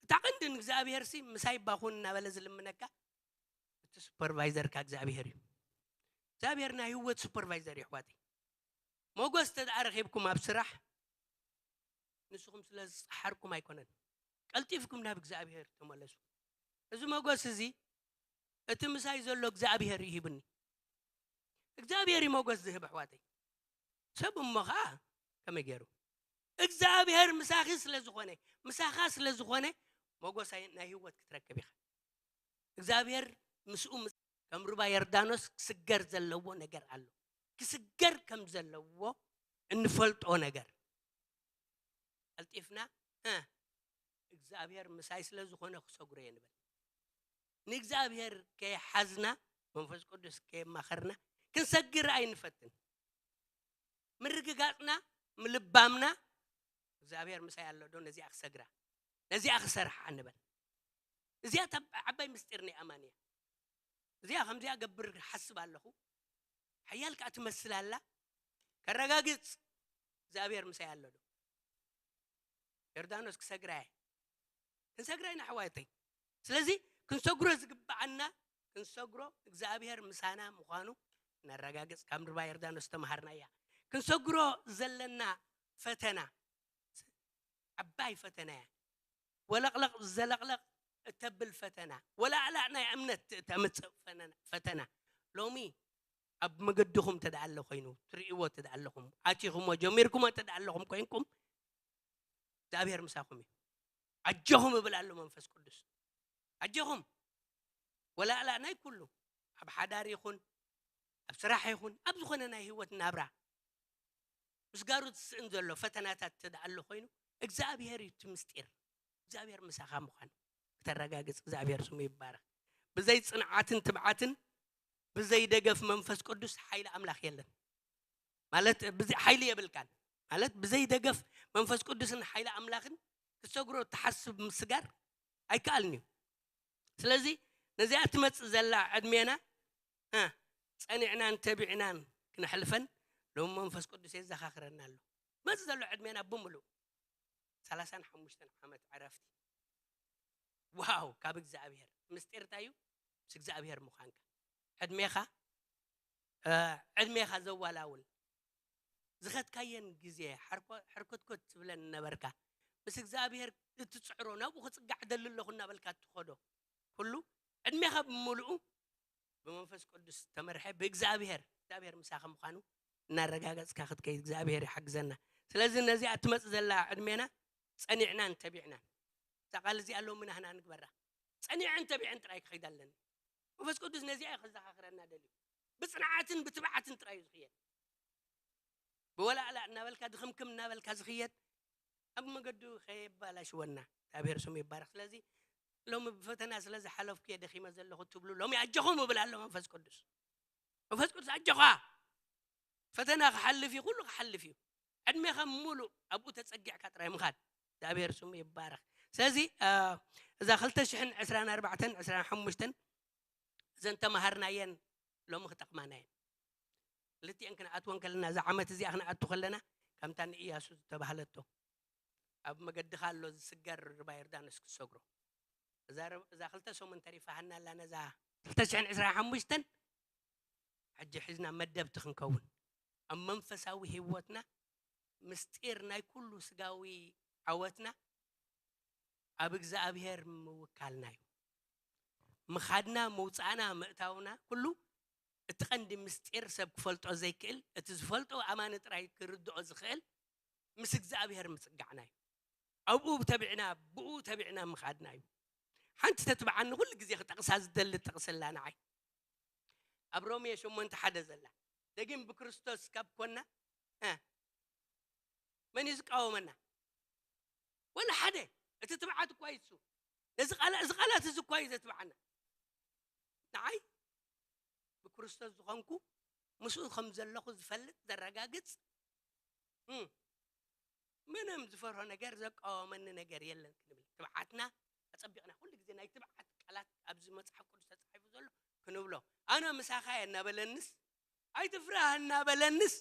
እታ ቀንዲ ንእግዚኣብሔር ሲ ምሳይ ባኹን እናበለ ዝልምነካ እቲ ሱፐርቫይዘርካ እግዚኣብሔር እዩ። እግዚኣብሔር ናይ ህይወት ሱፐርቫይዘር እዩ ኣሕዋተይ። ሞጎስ ተደኣ ረኺብኩም ኣብ ስራሕ ንስኹም ስለ ዝፀሓርኩም ኣይኮነን። ቀልጢፍኩም ናብ እግዚኣብሔር ተመለሱ። እዚ ሞጎስ እዚ እቲ ምሳይ ዘሎ እግዚኣብሔር እዩ ሂብኒ። እግዚኣብሔር እዩ ሞጎስ ዝህብ ኣሕዋተይ። ሰብ እሞ ኸዓ ከመይ ገይሩ እግዚኣብሔር ምሳኺ ስለ ዝኾነ ምሳኻ ስለ ዝኾነ ሞጎስ ናይ ህይወት ክትረክብ ኢኻ። እግዚኣብሔር ምስኡ ከም ሩባ ዮርዳኖስ ክስገር ዘለዎ ነገር ኣሎ። ክስገር ከም ዘለዎ እንፈልጦ ነገር ቀልጢፍና እግዚኣብሔር ምሳይ ስለ ዝኾነ ክሰግሮ እየ ንበል። ንእግዚኣብሔር ከይሓዝና መንፈስ ቅዱስ ከየማኸርና ክንሰግር ኣይንፈትን። ምርግጋፅና ምልባምና እግዚኣብሔር ምሳይ ኣሎ ዶ ነዚኣ ክሰግራ ነዚኣ ክሰርሓ ንበል። እዚኣ ዓባይ ምስጢር ናይ ኣማን እያ። እዚኣ ከምዚኣ ገብር ሓስብ ኣለኹ ሓያል ከዓ ትመስል ኣላ። ከረጋግፅ እግዚኣብሔር ምሳይ ኣሎ ዶ ዮርዳኖስ ክሰግራ እየ። ክንሰግራ ኢና ኣሕዋተይ። ስለዚ ክንሰግሮ ዝግብኣና ክንሰግሮ እግዚኣብሔር ምሳና ምዃኑ ነረጋግፅ። ካብ ርባ ዮርዳኖስ ተምሃርና እያ። ክንሰግሮ ዘለና ፈተና ዓባይ ፈተና እያ። ወለቕለቕ ዘለቕለቕ እተብል ፈተና ወላእላእ ናይ እምነት እተምፅእ ፈተና ሎሚ ኣብ መገድኹም ተደኣለ ኮይኑ ትርእይዎ ተደኣለኹም ኣቲኹሞ ጀሚርኩሞ ተደኣለኹም ኮይንኩም እግዚኣብሔር ምሳኹም እዩ። ኣጆኹም እብል ኣሎ መንፈስ ቅዱስ። ኣጆኹም ወላእላ ናይ ኩሉ ኣብ ሓዳር ይኹን ኣብ ስራሕ ይኹን ኣብ ዝኾነ ናይ ህይወት ናብራ ምስጋሩ ዝስእን ዘሎ ፈተናታት ተደኣሎ ኮይኑ እግዚኣብሔር እዩ እቲ ምስጢር። እግዚኣብሔር ምሳኻ ምዃኑ ክተረጋግፅ እግዚኣብሔር ስሙ ይባረክ። ብዘይ ፅንዓትን ትብዓትን ብዘይ ደገፍ መንፈስ ቅዱስ ሓይሊ ኣምላኽ የለን። ማለት ሓይሊ የብልካን ማለት ብዘይ ደገፍ መንፈስ ቅዱስን ሓይሊ ኣምላኽን ክትሰግሮ ትሓስብ ምስጋር ኣይከኣልን እዩ። ስለዚ ነዚኣ ትመፅእ ዘላ ዕድሜና ጸኒዕናን ተቢዕናን ክነሕልፈን ሎም መንፈስ ቅዱስ የዘኻኽረና ኣሎ። መፅ ዘሎ ዕድሜና ብምሉእ ሰላሳን ሓሙሽተን ዓመት ዕረፍቲ ዋው ካብ እግዚኣብሔር ምስጢር እንታይ እዩ? ምስ እግዚኣብሔር ምዃንካ ዕድሜኻ ዕድሜኻ ዘዋላውል ዝኸድካየን ግዜ ሕርኮትኮት ትብለን ነበርካ ምስ እግዚኣብሔር እትፅዕሮ ናብኡ ክፅጋዕ ደሊ ኣለኹ እናበልካ እትኸዶ ኩሉ ዕድሜኻ ብምሉኡ ብመንፈስ ቅዱስ ተመርሐ ብእግዚኣብሔር እግዚኣብሔር ምሳኻ ምዃኑ እናረጋገፅካ ክትከይድ እግዚኣብሔር ይሓግዘና። ስለዚ ነዚኣ እትመፅእ ዘላ ዕድሜና ፀኒዕናን ተቢዕናን እዛ ቃል እዚኣ ሎሚ ናህና ንግበራ። ፀኒዐን ተቢዐን ጥራይ ክኸይዳ ኣለኒ። መንፈስ ቅዱስ ነዚኣ እዩ ከዘኻኽረና ደልዩ። ብፅንዓትን ብትብዓትን ጥራይ እዩ ዝኽየድ። ብወላእላ እናበልካ ድኽምክም እናበልካ ዝኽየድ ኣብ መገዱ ከየባላሽወና እግዚኣብሔር ስሙ ይባረክ። ስለዚ ሎሚ ብፈተና ስለ ዝሓለፍኩ እየ ደኺመ ዘለኹ ትብሉ ሎሚ ኣጆኹም እብል ኣሎ መንፈስ ቅዱስ። መንፈስ ቅዱስ ኣጆኻ ፈተና ክሓልፍ እዩ ኩሉ ክሓልፍ እዩ። ዕድሜኻ ሙሉእ ኣብኡ ተፀጊዕካ ጥራይ ምኻድ እግዚኣብሔር ስሙ ይባረክ። ስለዚ እዛ ክልተ ሽሕን ዕስራን ኣርባዕተን ዕስራን ሓሙሽተን እዘን ተምሃርናየን ሎሚ ክጠቕማና እየን። ክልቲአን ክንኣትወን ከለና እዛ ዓመት እዚኣ ክንኣቱ ከለና ከምታ ንእያሱ ዝተባህለቶ ኣብ መገድኻ ኣሎ ዝስገር ርባ ዮርዳኖስ ክትሰግሮ እዛ ክልተ ሰሙን ተሪፋሃና ኣላ ነዛ ክልተ ሽሕን ዕስራን ሓሙሽተን ሕጂ ሒዝና መደብቲ ክንከውን ኣብ መንፈሳዊ ህይወትና ምስጢር ናይ ኩሉ ስጋዊ ዓወትና ኣብ እግዚኣብሔር ምውካልና እዩ። ምኻድና ምውፃእና ምእታውና ኩሉ እቲ ቀንዲ ምስጢር ሰብ ክፈልጦ ዘይክእል እቲ ዝፈልጦ ኣማኒ ጥራይ ክርድኦ ዝኽእል ምስ እግዚኣብሔር ምፅጋዕና እዩ። ኣብኡ ተቢዕና ብኡ ተቢዕና ምኻድና እዩ። ሓንቲ ተትብዓኒ ኩሉ ግዜ ክጠቕሳ ዝደሊ ጥቕስላ ንዓይ ኣብ ሮሜ ሸሞንተ ሓደ ዘላ ደጊም ብክርስቶስ ካብ ኮና መን እዩ ዝቃወመና? ወላ ሓደ። እቲ ትብዓት እኳ ይሱ ነዚ ቃላት እዚ እኳ እዩ ዘትብዓና። ንዓይ ብክርስቶስ ዝኾንኩ ምስኡ ከም ዘለኹ ዝፈልጥ ዘረጋግጽ፣ እም፣ ምንም ዝፈርሆ ነገር ዘቃወመኒ ነገር የለን ክንብል፣ ትብዓትና ኣጸቢቕና ኩሉ ግዜ ናይ ትብዓት ቃላት ኣብዚ መጽሓፍ ቅዱስ ተጻሒፉ ዘሎ ክንብሎ፣ ኣነ ምሳኻ እየ እናበለንስ፣ ኣይትፍራህ እናበለንስ፣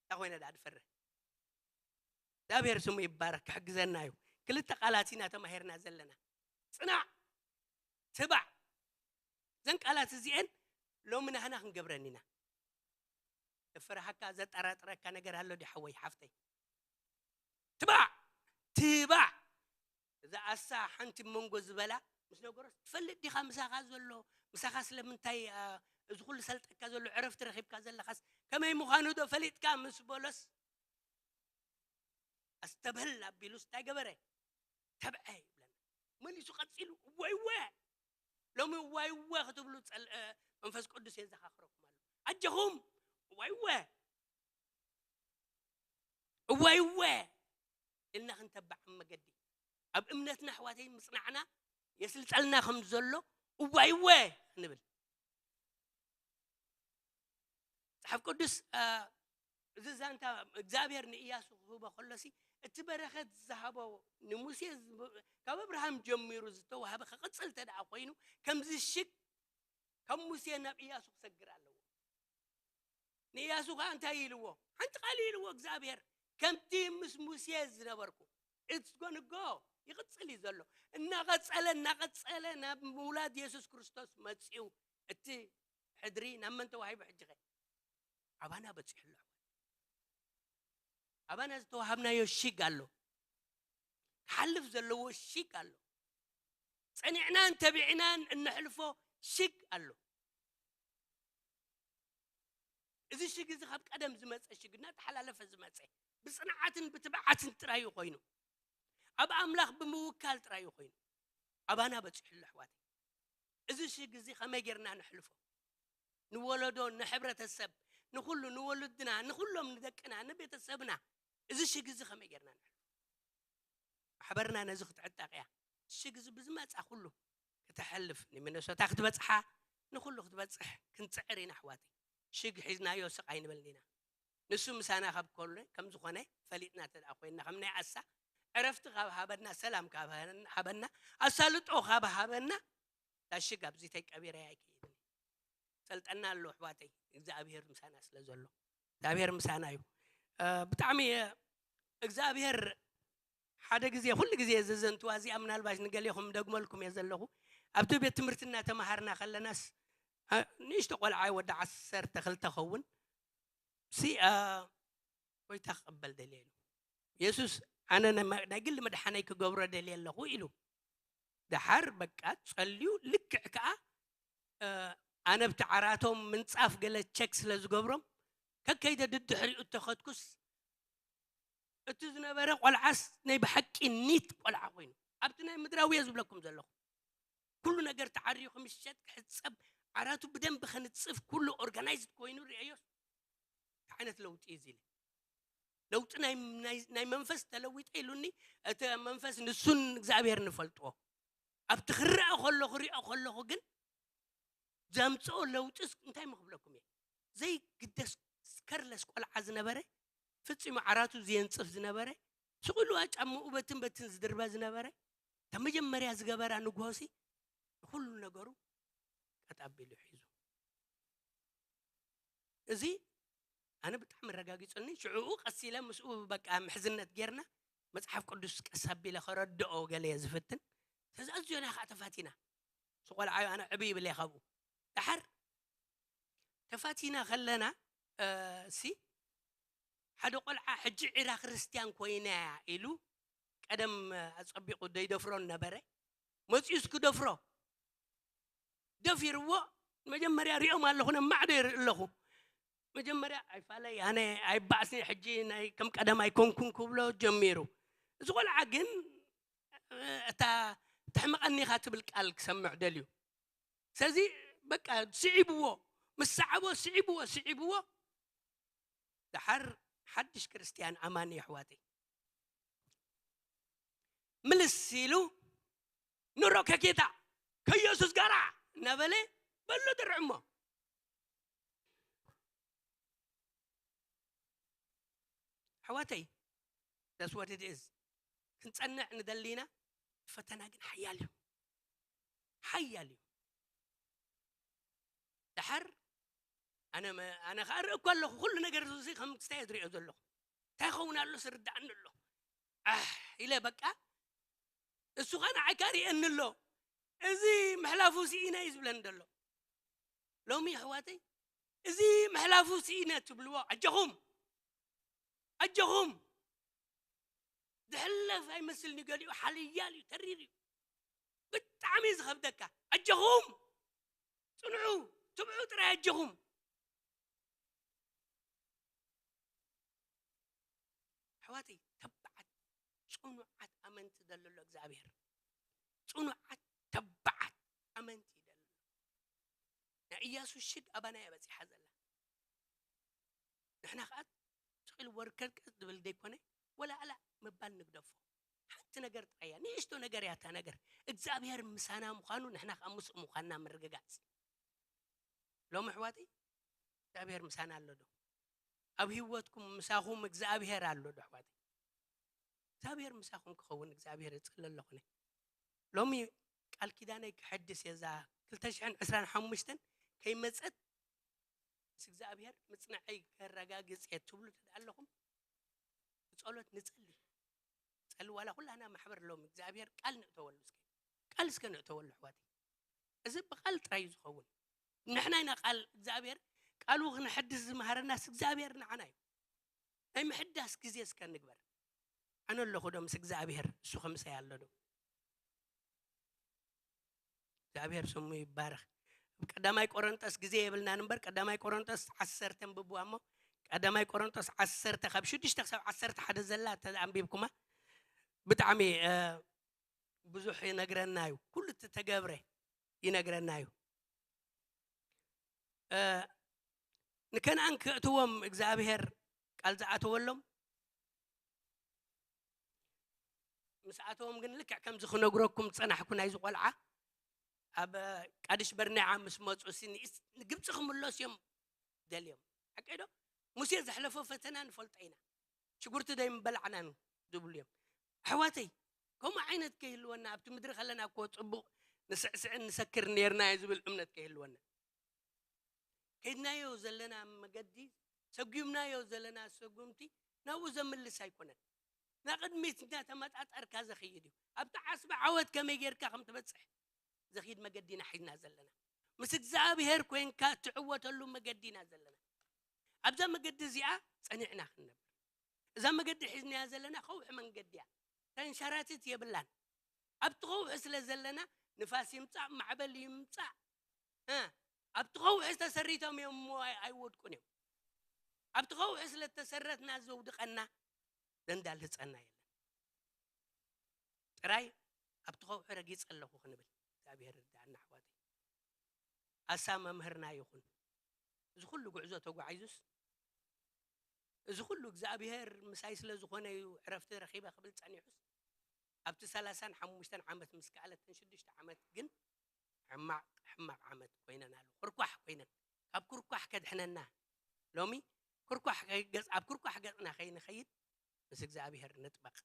እንታይ ኮይነ ደኣ ድፈርህ? እግዚኣብሔር ስሙ ይባረክ፣ ክሕግዘና እዩ። ክልተ ቃላት ኢና ተማሂርና ዘለና። ጽናዕ፣ ትባዕ። እዘን ቃላት እዚኤን ሎሚ ናህና ክንገብረን ኢና። ዘፍርሃካ፣ ዘጠራጥረካ ነገር ኣሎ ድዩ ሓወይ፣ ሓፍተይ? ትባዕ፣ ትባዕ። እዛ ኣሳ ሓንቲ መንጎ ዝበላ ምስ ነገሮስ፣ ትፈልጥ ዲኻ ምሳኻ ዘሎ? ምሳኻ ስለምንታይ፣ ኣ፣ እዚ ኩሉ ሰልጠካ ዘሎ ዕረፍቲ ረኺብካ ዘለኻስ ከመይ ምዃኑ ዶ ፈሊጥካ? ምስ በሎስ፣ ኣስተብህል ኣቢሉስ እንታይ ገበረ? ተብዐ ይብለና። መሊሱ ቀጺሉ፣ እወ፣ እወ። ሎሚ እወ፣ እወ ክትብሉ ጸል-፣ እ፣ መንፈስ ቅዱስ የዘኻኽረኩም ኣሎ። ኣጀኹም፣ እወ፣ እወ። እወ፣ እወ ኢልና ክንተባዕ ኣብ መገዲ። ኣብ እምነትና ኣሕዋተይ ምጽናዕና የስልጠልና ከም ዘሎ፣ እወ፣ እወ ክንብል። መጽሓፍ ቅዱስ፣ እ፣ እዚ ዛንታ እግዚኣብሔር ንኢያሱ ክህቦ ከሎሲ፣ እቲ በረኸት ዝሃቦ ንሙሴ ዝብ-፣ ካብ ኣብርሃም ጀሚሩ ዝተዋህበ ክቕጽል እንተ ደኣ ኮይኑ፣ ከምዚ ሽግ ካብ ሙሴ ናብ ኢያሱ ክሰግር ኣለዎ። ንኢያሱ ኸኣ እንታይ ኢልዎ? ሓንቲ ቃል ኢልዎ እግዚኣብሔር፣ ከምቲ ምስ ሙሴ ዝነበርኩ። It's gonna go። ይቕጽል እዩ ዘሎ። እናቐጸለ፣ እናቐጸለ ናብ ምውላድ የሱስ ክርስቶስ መጺኡ። እቲ ሕድሪ ናብ መን ተዋሂቡ ሕጂ ኸ? ኣባና በጺሑ ኣሎ። ኣባና ዝተዋሃብናዮ ሽግ ኣሎ። ክሓልፍ ዘለዎ ሽግ ኣሎ። ጸኒዕናን ተቢዕናን እነሕልፎ ሽግ ኣሎ። እዚ ሽግ እዚ ካብ ቀደም ዝመጸ ሽግ፣ እናተሓላለፈ ዝመጸ፣ ብጽንዓትን ብትብዓትን ጥራይ እዩ ኮይኑ። ኣብ ኣምላኽ ብምውካል ጥራይ እዩ ኮይኑ። ኣባና በጺሑ ኣሎ ኣሕዋተይ። እዚ ሽግ እዚ ከመይ ጌርና ነሕልፎ? ንወለዶ፣ ንሕብረተሰብ፣ ንኹሉ፣ ንወለድና፣ ንኹሎም፣ ንደቅና፣ ንቤተሰብና፣ እዚ ሽግ እዚ ከመይ ጌርና ነሕልፎ? ማሕበርና ነዚ ክትዕጠቕ እያ። ሽግ እዚ ብዝመጻ ኩሉ ክተሕልፍ፣ ንሚነሶታ ክትበጽሓ፣ ንኹሉ ክትበጽሕ ክንጽዕር ኢና ኣሕዋተይ። ሽግ ሒዝናዮ ስቕ ኣይንበልን ኢና። ንሱ ምሳና ካብ ኮሎ-፣ ከም ዝኾነ ፈሊጥና እንተ ደኣ ኮይንና፣ ከም ናይ ኣሳ ዕረፍቲ ካብ ሃበና፣ ሰላም ካብ ሃበና፣ ኣሳልጦ ካብ ሃበና፣ እታ ሽግ ኣብዚ ተይ ቀቢረያ ኣይከይድን። ሰልጠና ኣሎ ኣሕዋተይ፣ እግዚኣብሔር ምሳና ስለ ዘሎ። እግዚኣብሔር ምሳና እዩ። እ፣ ብጣዕሚ፣ እ፣ እግዚኣብሔር ሓደ ግዜ፣ ኩሉ ግዜ ዘዘንትዋ እዚኣ ምናልባሽ ንገሌኹም ደግመልኩም እየ ዘለኹ። ኣብቲ ቤት ትምህርቲ እናተምሃርና ከለናስ፣ እ፣ ንእሽቶ ቆልዓ ወዲ ዓሰርተ ክልተ ኸውን ሲ፣ እ፣ ጎይታ ክቕበል ደልየ ኢሉ። የሱስ፣ "ኣነ ናይ መ-፣ ናይ ግሊ መድሓነይ ክገብሮ ደልየ ኣለኹ" ኢሉ። ደሓር በቃ ጸልዩ፣ ልክዕ ከኣ፣ እ፣ ኣነ ኣብቲ ዓራቶም ምንጻፍ ገለ ቸክ ስለ ዝገብሮም፣ ከከይደ ድድሕሪኡ እተኸድኩስ፣ እቲ ዝነበረ ቆልዓስ ናይ ብሓቂ ኒት ቆልዓ ኮይኑ፣ ኣብቲ ናይ ምድራዊ እየ ዝብለኩም ዘለኹ። ኩሉ ነገር ተዓርዩ ክምሸጥ፣ ክሕጸብ፣ ዓራቱ ብደንቢ ከንጽፍ፣ ኩሉ ኦርጋናይዝድ ኮይኑ ርእዮስ፣ እንታይ ዓይነት ለውጢ እዩ እዚ ኢለ። ለውጢ ናይ፣ ናይ፣ ናይ መንፈስ ተለዊጠ ኢሉኒ፣ እቲ መንፈስ ንሱን እግዚኣብሔር ንፈልጥዎ። ኣብቲ ክረኣ ከሎ፣ ክሪኦ ከለኹ ግን ዘምጽኦ ለውጢስ እንታይ ምኽብለኩም እየ? ዘይግደስ ከርለስ ቆልዓ ዝነበረ፣ ፍጺሙ ዓራቱ ዝየንጽፍ ዝነበረ፣ ስቕ ኢሉ ጫምኡ በትን በትን ዝድርበ ዝነበረ፣ እታ መጀመርያ ዝገበራ ንግሆሲ ንኹሉ ነገሩ ቀጥ ኣቢሉ ሒዙ። እዚ ኣነ ብጣዕሚ ኣረጋጊጹኒ። ሽዑኡ ቀስ ኢለ ምስኡ በቃ ምሕዝነት ጌርና መጽሓፍ ቅዱስ ቀስ ኣቢለ ከረድኦ ገለ እየ ዝፍትን። ስለዚ ኣዝዮና ከዓ ተፋቲና። ምስ ቆልዓዮ ኣነ ዕብይ ይብል እየ ካብኡ። ደሓር ተፋቲና ከለና፣ እ፣ ሲ ሓደ ቆልዓ ሕጂ ዒራ ክርስትያን ኮይና እያ ኢሉ ቀደም ኣጸቢቑ ዘይደፍሮን ነበረ። መጺኡስ ክደፍሮ ደፊርዎ። መጀመርያ ሪኦም ኣለኹ፣ ነማዕዶ ይርኢ ኣለኹ። መጀመርያ ኣይፋለይ፣ ኣነ ኣይባእስን፣ ሕጂ ናይ ከም ቀደም ኣይኮንኩን ክብሎ ጀሚሩ። እዚ ቆልዓ ግን፣ እ፣ እታ "ተሕምቐኒ ኢኻ" ትብል ቃል ክሰምዕ ደልዩ። ስለዚ በቃ ስዒብዎ፣ ምስ ሰዓቦ ስዒብዎ፣ ስዒብዎ። ደሓር ሓድሽ ክርስትያን ኣማኒ ኣሕዋተይ። ምልስ ኢሉ፣ "ኑሮ ከጌታ፣ ከኢየሱስ ጋራ እናበለ በሎ ድርዕሞ። ኣሕዋተይ፣ that's what it is። ክንጸንዕ ንደሊና፣ ፈተና ግን ሓያል እዩ። ሓያል እዩ። ደሓር ኣነ መ-፣ ኣነ ኸኣ ርኢ እኮ ኣለኹ፣ ኩሉ ነገር እዚ ከም ክስታይ ዝሪኦ ዘለኹ። እንታይ ይኸውን ኣሎ ዝርድኣኒ ኣሎ። ኣሕ ኢለ በቃ፣ እሱ ኸኣ ንዓይ ከኣ ርእየኒ ኣሎ። እዚ ምሕላፉ ስኢነ እዩ ዝብለኒ ዘሎ። ሎሚ ኣሕዋተይ፣ እዚ ምሕላፉ ስኢነ ትብልዎ፣ ኣጆኹም፣ ኣጆኹም። ዝሕለፍ ኣይመስልን እዩ፣ ገሊኡ ሓያል እዩ፣ ተሪር እዩ። ብጣዕሚ እዩ ዝኸብደካ። ኣጆኹም፣ ጽንዑ፣ ትብዑ ጥራይ ኣጆኹም። ኣሕዋተይ፣ ተባዓት፣ ጽኑዓት ኣመንቲ ዘለሎ እግዚኣብሔር። ጽኑዓት፣ ተባዓት ኣመንቲ ይደሎ። ናይ ኢያሱ ሽግ ኣባና እያ በጺሓ ዘላ። ንሕና ኸኣ ስቕ ኢሉ ወርከድ ቀስ ዝብል ዘይኮነ፣ ወላ ኣላ ምባል ንግደፎ። ሓንቲ ነገር ጥራይ እያ፣ ንእሽቶ ነገር እያ እታ ነገር። እግዚኣብሔር ምሳና ምዃኑ ንሕና ኸኣ ምስኡ ምዃንና ምርግጋጽ። ሎሚ ኣሕዋተይ፣ እግዚኣብሔር ምሳና ኣሎ ዶ? ኣብ ህይወትኩም ምሳኹም እግዚኣብሔር ኣሎ ዶ ኣሕዋተይ? እግዚኣብሔር ምሳኹም ክኸውን እግዚኣብሔር እጽሊ ኣለኹ። ሎሚ ቃል ኪዳነይ ክሐድስ እየ፣ እዛ ክልተ ሽሕን ዕስራን ሓሙሽተን ከይመጸት ምስ እግዚኣብሔር ምጽንዐይ ከረጋግጽ እየ ትብሉ ተደኣ ኣለኹም፣ ብጸሎት ንጸሊ። ጸሊ ዋላ ኩላህና ማሕበር ሎሚ እግዚኣብሔር ቃል ንእተወሉ እስከ። ቃል እስከ ንእተወሉ ኣሕዋተይ። እዚ ብቃል ጥራይ እዩ ዝኸውን። ንሕና ኢና ቃል እግዚኣብሔር፣ ቃሉ ክነሐድስ ዝመሃረናስ እግዚኣብሔር ንዓና እዩ። ናይ ምሕዳስ ግዜ እስከ ንግበር። ኣነ ኣለኹ ዶ ምስ እግዚኣብሔር? እሱ ከምሳይ ኣሎ ዶ? እግዚኣብሔር ስሙ ይባረኽ። ኣብ ቀዳማይ ቆሮንጦስ ግዜ የብልናን እምበር፣ ቀዳማይ ቆሮንጦስ ዓሰርተ ኣንብብዋ እሞ፣ ቀዳማይ ቆሮንጦስ ዓሰርተ ካብ ሽዱሽተ ክሳብ ዓሰርተ ሓደ ዘላ ኣንቢብኩማ ብጣዕሚ፣ እ፣ ብዙሕ ይነግረና እዩ። ኩሉ እተተገብረ ይነግረና እዩ። እ፣ ንከነኣን ክእትዎም እግዚኣብሔር ቃል ዝኣተወሎም፣ ምስ ኣተዎም ግን ልክዕ ከምዚ ክነግረኩም ዝጸናሕኩ ናይዚ ቆልዓ ኣብ ቃድሽ በርኔዓ ምስ መጹ፣ ሲ ንኢስ-፣ ንግብጺ ክምለሱ እዮም ደልዮም። ሓቀይ ዶ? ሙሴ ዘሕለፎ ፈተና ንፈልጦ ኢና። ሽጉርቲ ዶ ኣይምበላዕናን ዝብሉ እዮም። ኣሕዋተይ፣ ከምኡ ዓይነት ከይህልወና፣ ኣብቲ ምድሪ ከለና እኮ ጽቡቕ ንስዕስዕን ንሰክር ኔርና እዩ ዝብል እምነት ከይህልወና። ከይድናዮ ዘለና መገዲ፣ ሰጒምናዮ ዘለና ሰጉምቲ ናብኡ ዘምልስ ኣይኮነን። ንቕድሚት እናተመጣጠርካ ዘኽይድ እዩ። ኣብቲ ዓስቢ ዓወት ከመይ ጌርካ ከም ትበጽሕ ዘኽይድ መገዲ ኢና ሒዝና ዘለና። ምስ እግዚኣብሔር ኮይንካ ትዕወተሉ መገዲ ኢና ዘለና። ኣብዛ መገዲ እዚኣ ጸኒዕና ክንነብር። እዛ መገዲ ሒዝናያ ዘለና ከውሒ መንገዲ እያ። ተንሸራትት የብላን። ኣብቲ ከውሒ ስለ ዘለና ንፋስ ይምጻእ፣ ማዕበል ይምጻእ፣ እ፣ ኣብቲ ከውሒ ተሰሪቶም እዮም እሞ ኣይ-፣ ኣይወድቁን እዮም። ኣብቲ ከውሒ ስለ እተሰረትና ዘውድቐና ዘንዳልህጸና የለን። ጥራይ ኣብቲ ከውሒ ረጊጸ ኣለኹ ክንብል እግዚኣብሔር ይርድኣና ኣሕዋተይ። ኣሳ መምህርና ይኹን። እዚ ኩሉ ጉዕዞ ተጓዒዙስ፣ እዚ ኩሉ እግዚኣብሔር ምሳይ ስለ ዝኾነ እዩ ዕረፍቲ ረኺበ ክብል ጸኒሑስ፣ ኣብቲ ሰላሳን ሓሙሽተን ዓመት ምስ ከኣለ፣ እተን ሽዱሽተ ዓመት ግን ሕማቕ፣ ሕማቕ ዓመት ኮይነን ኣሎ። ኩርኳሕ ኮይነን። ካብ ኩርኳሕ ከድሕነና፣ ሎሚ ኩርኳሕ ከይገጽ-፣ ኣብ ኩርኳሕ ገጽና ከይንኸይድ ምስ እግዚኣብሔር ንጥበቕ።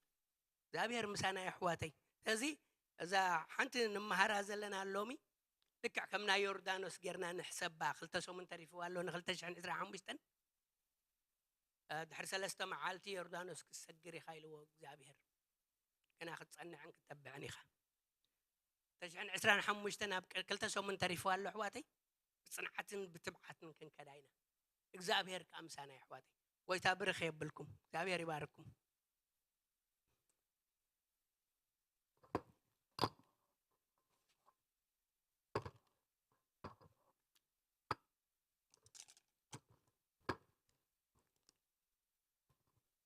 እግዚኣብሔር ምሳና እዩ ኣሕዋተይ። ስለዚ እዛ ሓንቲ ንመሃራ ዘለና ሎሚ ልክዕ ከም ናይ ዮርዳኖስ ጌርና ንሕሰባ። ክልተ ሰሙን ተሪፍዋ ኣሎ ንክልተ ሽሕን ዕስራን ሓሙሽተን። እ፣ ድሕሪ ሰለስተ መዓልቲ ዮርዳኖስ ክትሰግር ኢኻ ኢልዎ እግዚኣብሔር። ግና ክትጸንዕን ክትተብዕን ኢኻ። ክልተ ሽሕን ዕስራን ሓሙሽተን ኣብ ቅ-፣ ክልተ ሰሙን ተሪፍዋ ኣሎ ኣሕዋተይ። ብጽንዓትን ብትብዓትን ክንከዳ ኢና። እግዚኣብሔር ከኣ ምሳና እዩ ኣሕዋተይ። ጎይታ ብርኽ የብልኩም። እግዚኣብሔር ይባርኩም።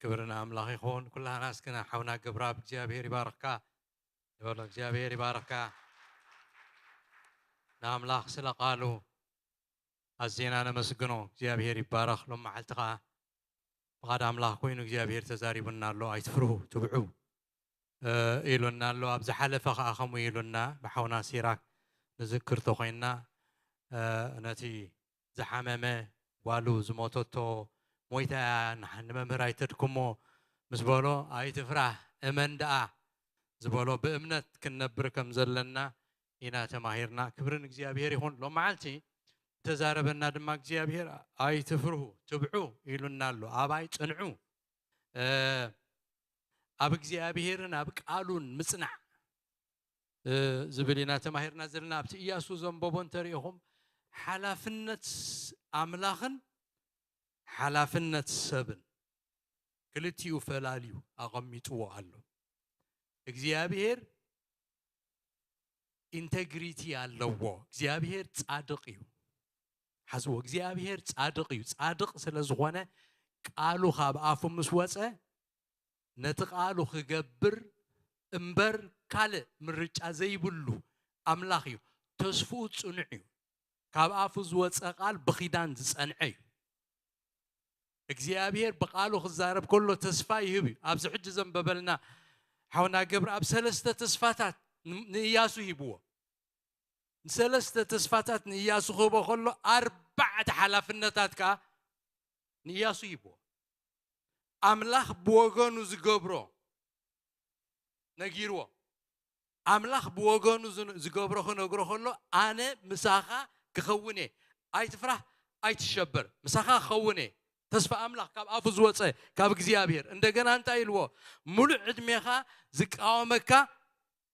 ክብሪ ንኣምላኽ ይኹን። ኩላህና እስኪ ንሓውና ገብረኣብ እግዚኣብሔር ይባርኽካ ንበሎ። እግዚኣብሔር ይባርኽካ። ንኣምላኽ ስለ ቃሉ ኣዚና ነመስግኖ። እግዚኣብሔር ይባረኽ። ሎም መዓልቲ ኸዓ ፍቓድ ኣምላኽ ኮይኑ እግዚኣብሔር ተዛሪቡና ኣሎ። ኣይትፍርሁ፣ ትብዑ፣ እ፣ ኢሉና ኣሎ። ኣብ ዝሓለፈ ኸዓ ከምኡ ኢሉና ብሓውና ሲራክ ንዝክር ተኾይንና፣ እ፣ ነቲ ዝሓመመ ጓሉ ዝሞተቶ ሞይታ እያ፣ ንሓ-፣ ንመምህር ኣይተድክሞ ምስ በሎ፣ "ኣይትፍራህ፣ እመን ደኣ" ዝበሎ፣ ብእምነት ክንነብር ከም ዘለና ኢና ተማሂርና። ክብሪ ንእግዚኣብሔር ይኹን። ሎም መዓልቲ ዝተዛረበና ድማ እግዚኣብሔር፣ "ኣይትፍርሁ፣ ትብዑ" ኢሉና ኣሎ። ኣባይ ጽንዑ፣ እ፣ ኣብ እግዚኣብሔርን ኣብ ቃሉን ምጽናዕ፣ እ፣ ዝብል ኢና ተማሂርና ዘለና። ኣብቲ ኢያሱ ዘንበቦ እንተሪኢኹም፣ ሓላፍነት ኣምላኽን ሓላፍነት ሰብን ክልቲኡ ፈላልዩ ኣቐሚጥዎ ኣሎ። እግዚኣብሔር ኢንተግሪቲ ኣለዎ። እግዚኣብሔር ጻድቕ እዩ። ሓስዎ፣ እግዚኣብሔር ጻድቕ እዩ። ጻድቕ ስለ ዝኾነ፣ ቃሉ ካብ ኣፉ ምስ ወጸ፣ ነቲ ቃሉ ክገብር እምበር ካልእ ምርጫ ዘይብሉ ኣምላኽ እዩ። ተስፍኡ ጽኑዕ እዩ። ካብ ኣፉ ዝወጸ ቃል ብኺዳን ዝጸንዐ እዩ። እግዚኣብሔር ብቃሉ ክዛረብ ከሎ ተስፋ ይህብ እዩ። ኣብዚ ሕጂ ዘንበበልና ሓውና ገብረኣብ ሰለስተ ተስፋታት ን-፣ ንእያሱ ሂብዎ። ንሰለስተ ተስፋታት ንእያሱ ክህቦ ከሎ፣ ኣርባዕተ ሓላፍነታት ከኣ ንእያሱ ሂብዎ። ኣምላኽ ብወገኑ ዝገብሮ ነጊርዎ። ኣምላኽ ብወገኑ ዝ-፣ ዝገብሮ ክነግሮ ከሎ፣ "ኣነ ምሳኻ ክኸውን እየ፣ ኣይትፍራህ፣ ኣይትሸበር፣ ምሳኻ ክኸውን እየ።" ተስፋ ኣምላኽ ካብ ኣፉ ዝወጸ፣ ካብ እግዚኣብሔር። እንደገና እንታይ ኢልዎ? "ሙሉእ ዕድሜኻ ዝቃወመካ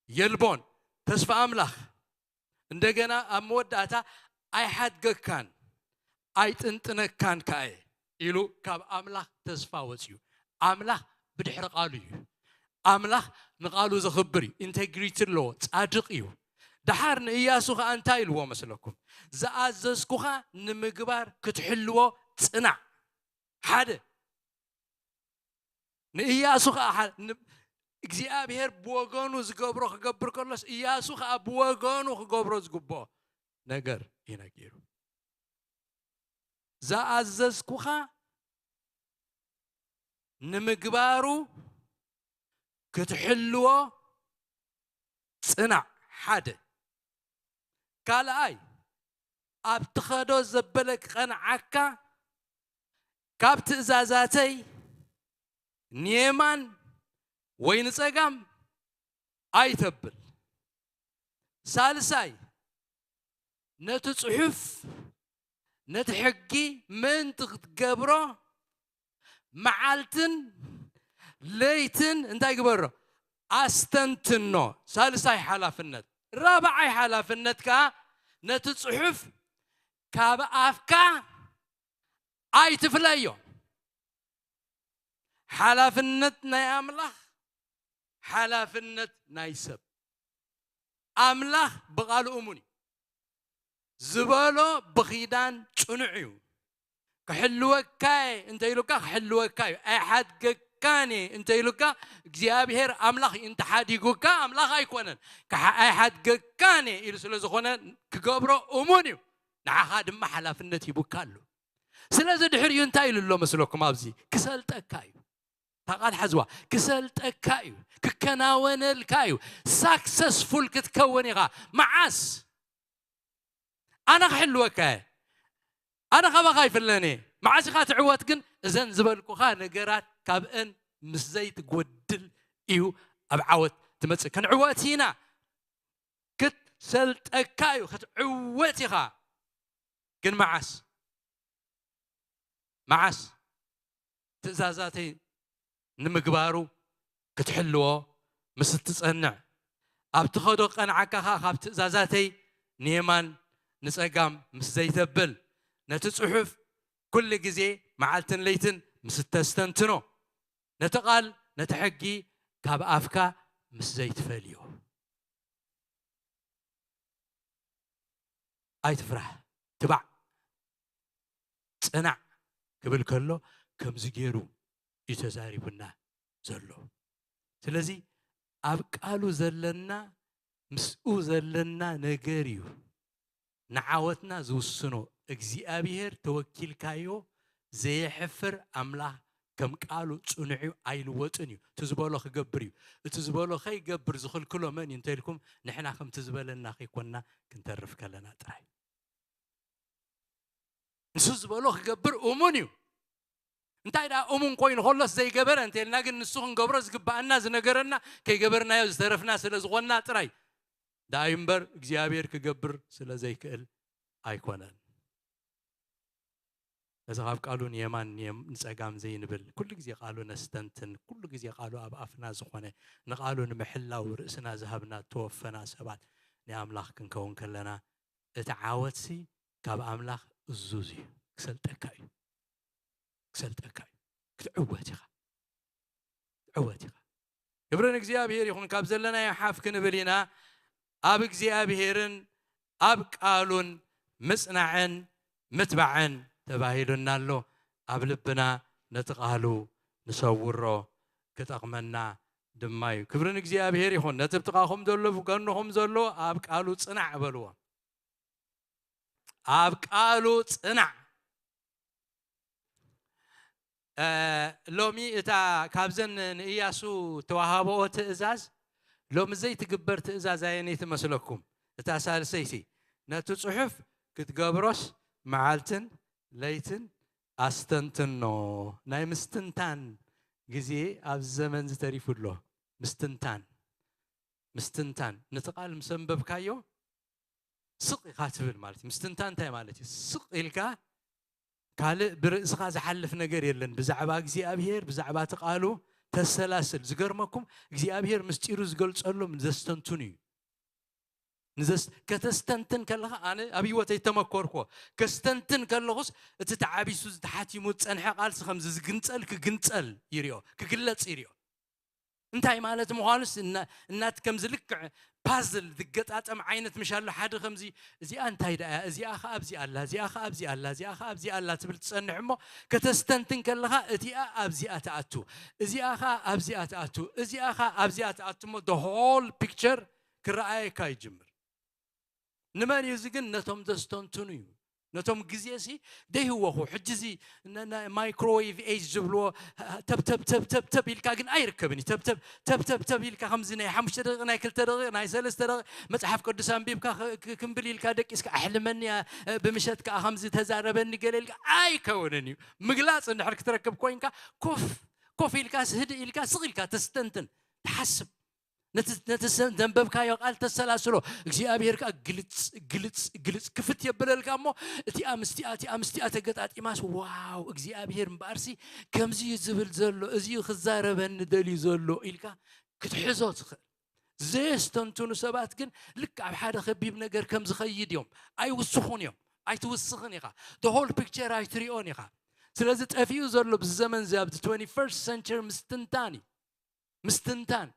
የልቦን፣ ተስፋ ኣምላኽ። እንደገና ኣብ መወዳእታ ኣይሓድገካን፣ ኣይጥንጥነካን ከኣ እየ" ኢሉ ካብ ኣምላኽ ተስፋ ወጽዩ። ኣምላኽ ብድሕሪ ቃሉ እዩ። ኣምላኽ ንቃሉ ዘኽብር እዩ። ኢንቴግሪቲ ኣለዎ፣ ጻድቕ እዩ። ደሓር ንእያሱ ከኣ እንታይ ኢልዎ መስለኩም? "ዝኣዘዝኩኻ ንምግባር ክትሕልዎ ጽናዕ።" ሓደ ንእያሱ ኸዓ ሓ-፣ ን-፣ እግዚኣብሔር ብወገኑ ዝገብሮ ክገብር ከሎስ፣ እያሱ ኸዓ ብወገኑ ክገብሮ ዝግብኦ ነገር እዩ ነጊሩ። "ዝኣዘዝኩኻ ንምግባሩ ክትሕልዎ ጽናዕ።" ሓደ። ካልኣይ፣ "ኣብ ትኸዶ ዘበለ ክቐንዓካ፣ ካብ ትእዛዛተይ ንየማን ወይ ንጸጋም ኣይተብል።" ሳልሳይ፣ ነቲ ጽሑፍ፣ ነቲ ሕጊ ምእንቲ ክትገብሮ፣ መዓልትን ለይትን እንታይ ግበሮ? ኣስተንትኖ። ሳልሳይ ሓላፍነት። ራብዓይ ሓላፍነት ከኣ፣ ነቲ ጽሑፍ ካብ ኣፍካ ኣይትፍለዮ። ሓላፍነት ናይ ኣምላኽ፣ ሓላፍነት ናይ ሰብ። ኣምላኽ ብቓሉ እሙን እዩ። ዝበሎ ብኺዳን ጽኑዕ እዩ። "ክሕልወካ እየ" እንተ ኢሉካ፣ ክሕልወካ እዩ። "ኣይሓድገካን እየ" እንተ ኢሉካ፣ እግዚኣብሔር ኣምላኽ እዩ። እንተ ሓዲጉካ፣ ኣምላኽ ኣይኮነን። "ክሓ-፣ ኣይሓድገካን እየ" ኢሉ ስለ ዝኾነ፣ ክገብሮ እሙን እዩ። ንዓኻ ድማ ሓላፍነት ሂቡካ ኣሎ። ስለዚ ድሕሪኡ እንታይ ኢሉ ኣሎ መስለኩም? ኣብዚ ክሰልጠካ እዩ። እታ ቃል ሓዝዋ። ክሰልጠካ እዩ፣ ክከናወነልካ እዩ። ሳክሰስፉል ክትከውን ኢኻ። መዓስ? ኣነ ክሕልወካ እየ። ኣነ ካባኻ ኣይፍለን እየ። መዓስ ኢኻ ትዕወት ግን? እዘን ዝበልኩኻ ነገራት ካብአን ምስ ዘይትጎድል እዩ ኣብ ዓወት ትመጽእ። ክንዕወት ኢና። ክትሰልጠካ እዩ፣ ክትዕወት ኢኻ። ግን መዓስ? መዓስ? ትእዛዛተይ ንምግባሩ ክትሕልዎ ምስ እትጸንዕ፣ ኣብ ትኸዶ ክቐንዓካ ኸኣ ካብ ትእዛዛተይ ንየማን ንጸጋም ምስ ዘይተብል፣ ነቲ ጽሑፍ ኩሉ ግዜ መዓልትን ለይትን ምስ እተስተንትኖ፣ ነቲ ቃል፣ ነቲ ሕጊ ካብ ኣፍካ ምስ ዘይትፈልዮ። ኣይትፍራህ፣ ትባዕ፣ ጽናዕ ክብል ከሎ ከምዚ ገይሩ እዩ ተዛሪቡና ዘሎ። ስለዚ ኣብ ቃሉ ዘለና፣ ምስኡ ዘለና ነገር እዩ ንዓወትና ዝውስኖ። እግዚኣብሔር ተወኪልካዮ ዘየሕፍር ኣምላኽ ከም ቃሉ ጽኑዕ እዩ፣ ኣይልወጥን እዩ። እቲ ዝበሎ ክገብር እዩ። እቲ ዝበሎ ከይገብር ዝኽልክሎ መን እዩ እንተኢልኩም፣ ንሕና ከምቲ ዝበለና ከይኮንና ክንተርፍ ከለና ጥራይ። ንሱ ዝበሎ ክገብር እሙን እዩ። እንታይ ደኣ እሙን ኮይኑ ከሎስ ዘይገበረ እንተልና ግን፣ ንሱ ክንገብሮ ዝግባኣና ዝነገረና ከይገበርናዮ ዝተረፍና ስለ ዝኾንና ጥራይ። ደኣዩ እምበር እግዚኣብሔር ክገብር ስለ ዘይክእል ኣይኮነን። እዚ ካብ ቃሉ ንየማን ንየም-፣ ንጸጋም ዘይንብል፣ ኩሉ ግዜ ቃሉ ነስተንትን፣ ኩሉ ግዜ ቃሉ ኣብ ኣፍና ዝኾነ፣ ንቃሉ ንምሕላው ርእስና ዝሃብና፣ እተወፈና ሰባት ናይ ኣምላኽ ክንከውን ከለና፣ እቲ ዓወትሲ ካብ ኣምላኽ እዙዝ እዩ። ክሰልጠካ እዩ። ክሰልጠካ እዩ። ክትዕወት ኢኻ። ክትዕወት ኢኻ። ክብሪ ንእግዚኣብሔር ይኹን። ካብ ዘለናዮ ሓፍ ክንብል ኢና። ኣብ እግዚኣብሔርን ኣብ ቃሉን ምጽናዕን ምትባዕን ተባሂሉና ኣሎ። ኣብ ልብና ነቲ ቃሉ ንሰውሮ፣ ክጠቕመና ድማ እዩ። ክብሪ ንእግዚኣብሔር ይኹን። ነቲ ብጥቓኹም ዘሎ፣ ብጎንኹም ዘሎ ኣብ ቃሉ ጽናዕ በልዎ። ኣብ ቃሉ ጽናዕ። እ፣ ሎሚ እታ ካብዘን ንእያሱ ተዋሃብኦ ትእዛዝ ሎሚ ዘይትግበር ትእዛዝ ኣየነይቲ መስለኩም? እታ ሳልሰይቲ፣ ነቲ ጽሑፍ ክትገብሮስ መዓልትን ለይትን ኣስተንትኖ። ናይ ምስትንታን ግዜ ኣብዚ ዘመን እዚ ተሪፉ ኣሎ። ምስትንታን፣ ምስትንታን። ነቲ ቃል ምስ ኣንበብካዮ ስቕ ኢኻ ትብል ማለት እዩ። ምስትንታን እንታይ ማለት እዩ? ስቕ ኢልካ ካልእ ብርእስኻ ዝሓልፍ ነገር የለን። ብዛዕባ እግዚኣብሔር፣ ብዛዕባ እቲ ቃሉ ተሰላስል። ዝገርመኩም እግዚኣብሔር ምስጢሩ ዝገልጸሎም ዘስተንትኑ እዩ። ንዘስ-፣ ከተስተንትን ከለኻ ኣነ ኣብ ህይወተይ ተመኮርኮ። ከስተንትን ከለኹስ እቲ ተዓቢሱ ዝተሓቲሙ ዝጸንሐ ቃልሲ ከምዚ ዝግንጸል ክግንጸል ይርዮ፣ ክግለጽ ይርዮ። እንታይ ማለት ምዃኑስ እና-፣ እናት ከምዚ ልክዕ ፓዝል ዝገጣጠም ዓይነት ምሽ ኣሎ። ሓደ ከምዚ እዚኣ እንታይ ደኣ እያ? እዚኣ ኸ ኣብዚ ኣላ፣ እዚኣ ኸ ኣብዚ ኣላ፣ እዚኣ ኸ ኣብዚ ኣላ ትብል ትጸንሕ እሞ ከተስተንትን ከለኻ እቲኣ ኣብዚኣ ትኣቱ፣ እዚኣ ኸ ኣብዚኣ ትኣቱ፣ እዚኣ ኸ ኣብዚኣ ትኣቱ እሞ the whole picture ክረኣየካ ይጅምር። ንመን እዩ እዚ ግን? ነቶም ዘስተንትኑ እዩ። ነቶም ግዜ ሲ ደይህወኹ። ሕጂ እዚ ነ-፣ ነ-፣ ማይክሮዌቭ ኤጅ ዝብልዎ ተብ፣ ተብ፣ ተብ፣ ተብ፣ ተብ ኢልካ ግን ኣይርከብን እዩ። ተብ፣ ተብ፣ ተብ፣ ተብ፣ ተብ ኢልካ ከምዚ ናይ ሓሙሽተ ደቂቕ፣ ናይ ክልተ ደቂቕ፣ ናይ ሰለስተ ደቂቕ መጽሓፍ ቅዱስ ኣንቢብካ ክ-፣ ክ-፣ ክምብል ኢልካ ደቂስካ ኣሕልመኒ እያ፣ እ፣ ብምሸት ከኣ ከምዚ ተዛረበኒ ገለ ኢልካ ኣይከውንን እዩ። ምግላጽ እንድሕር ክትረክብ ኮይንካ ኮፍ፣ ኮፍ ኢልካ፣ ህድእ ኢልካ፣ ስቕ ኢልካ ተስተንትን፣ ትሓስብ። ነቲ፣ ነቲ ሰ-፣ ዘንበብካዮ ቃል ተሰላስሎ። እግዚኣብሔር ከኣ ግልጽ፣ ግልጽ፣ ግልጽ ክፍት የብለልካ እሞ፣ እቲኣ ምስቲኣ፣ እቲኣ ምስቲኣ ተገጣጢማስ፣ ዋው፣ እግዚኣብሔር እምበኣርሲ ከምዚ እዩ ዝብል ዘሎ፣ እዚ እዩ ክዛረበኒ ደልዩ ዘሎ ኢልካ ክትሕዞ ትኽእል። ዘየስተንትኑ ሰባት ግን ልክ ኣብ ሓደ ከቢብ ነገር ከም ዝኸይድ እዮም። ኣይውስኹን እዮም። ኣይትውስኽን ኢኻ። The whole picture ኣይትሪኦን ኢኻ። ስለዚ ጠፊኡ ዘሎ ብዚ ዘመን እዚ ኣብዚ twenty-first century ምስትንታን እዩ። ምስትንታን።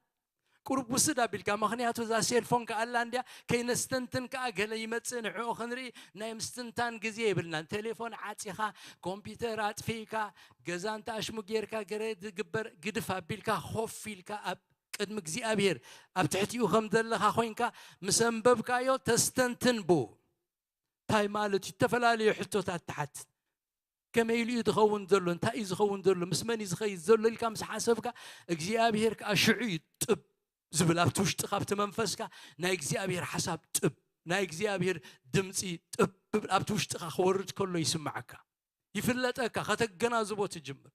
ቁሩብ ውስድ ኣቢልካ፣ ምኽንያቱ እዛ ሴልፎን ከኣ ኣላ እንድያ፣ ከይነስተንትን ከኣ ገለ ይመጽእ፣ ንዕኡ ክንርኢ ናይ ምስትንታን ግዜ የብልናን። ቴሌፎን ዓጺኻ፣ ኮምፒውተር ኣጥፊእካ፣ ገዛ እንተ ኣሽሙ ጌርካ፣ ገለ ዝግበር ግድፍ ኣቢልካ፣ ኮፍ ኢልካ ኣብ ቅድሚ እግዚኣብሔር ኣብ ትሕቲኡ ከም ዘለኻ ኮይንካ ምስ ኣንበብካዮ ተስተንትን ብኡ። እንታይ ማለት እዩ? ዝተፈላለዩ ሕቶታት ትሓትት። ከመይ ኢሉ እዩ ዝኸውን ዘሎ? እንታይ እዩ ዝኸውን ዘሎ? ምስ መን እዩ ዝኸይድ ዘሎ? ኢልካ ምስ ሓሰብካ፣ እግዚኣብሔር ከኣ ሽዑ እዩ ጥብ ዝብል፣ ኣብቲ ውሽጥኻ፣ ኣብቲ መንፈስካ ናይ እግዚኣብሔር ሓሳብ ጥብ፣ ናይ እግዚኣብሔር ድምፂ ጥብ ዝብል ኣብቲ ውሽጥኻ ክወርድ ከሎ ይስምዓካ፣ ይፍለጠካ፣ ከተገናዝቦ ትጅምር።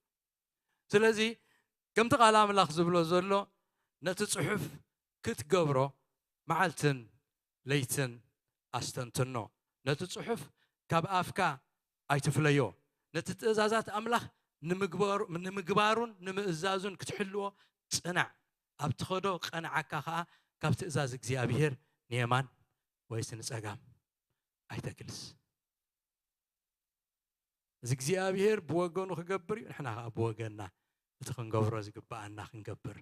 ስለዚ ከምቲ ቃል ኣምላኽ ዝብሎ ዘሎ፣ ነቲ ጽሑፍ ክትገብሮ መዓልትን ለይትን ኣስተንትኖ። ነቲ ጽሑፍ ካብ ኣፍካ ኣይትፍለዮ። ነቲ ትእዛዛት ኣምላኽ ንምግባሩ-፣ ንምግባሩን ንምእዛዙን ክትሕልዎ ጽናዕ። ኣብ ትኸዶ ቀንዓካ ኸኣ ካብ ትእዛዝ እግዚኣብሔር ንየማን ወይስ ንጸጋም ኣይተግልስ። እዚ እግዚኣብሔር ብወገኑ ክገብር እዩ፣ ንሕና ኸኣ ብወገንና እቲ ክንገብሮ ዝግብኣና ክንገብር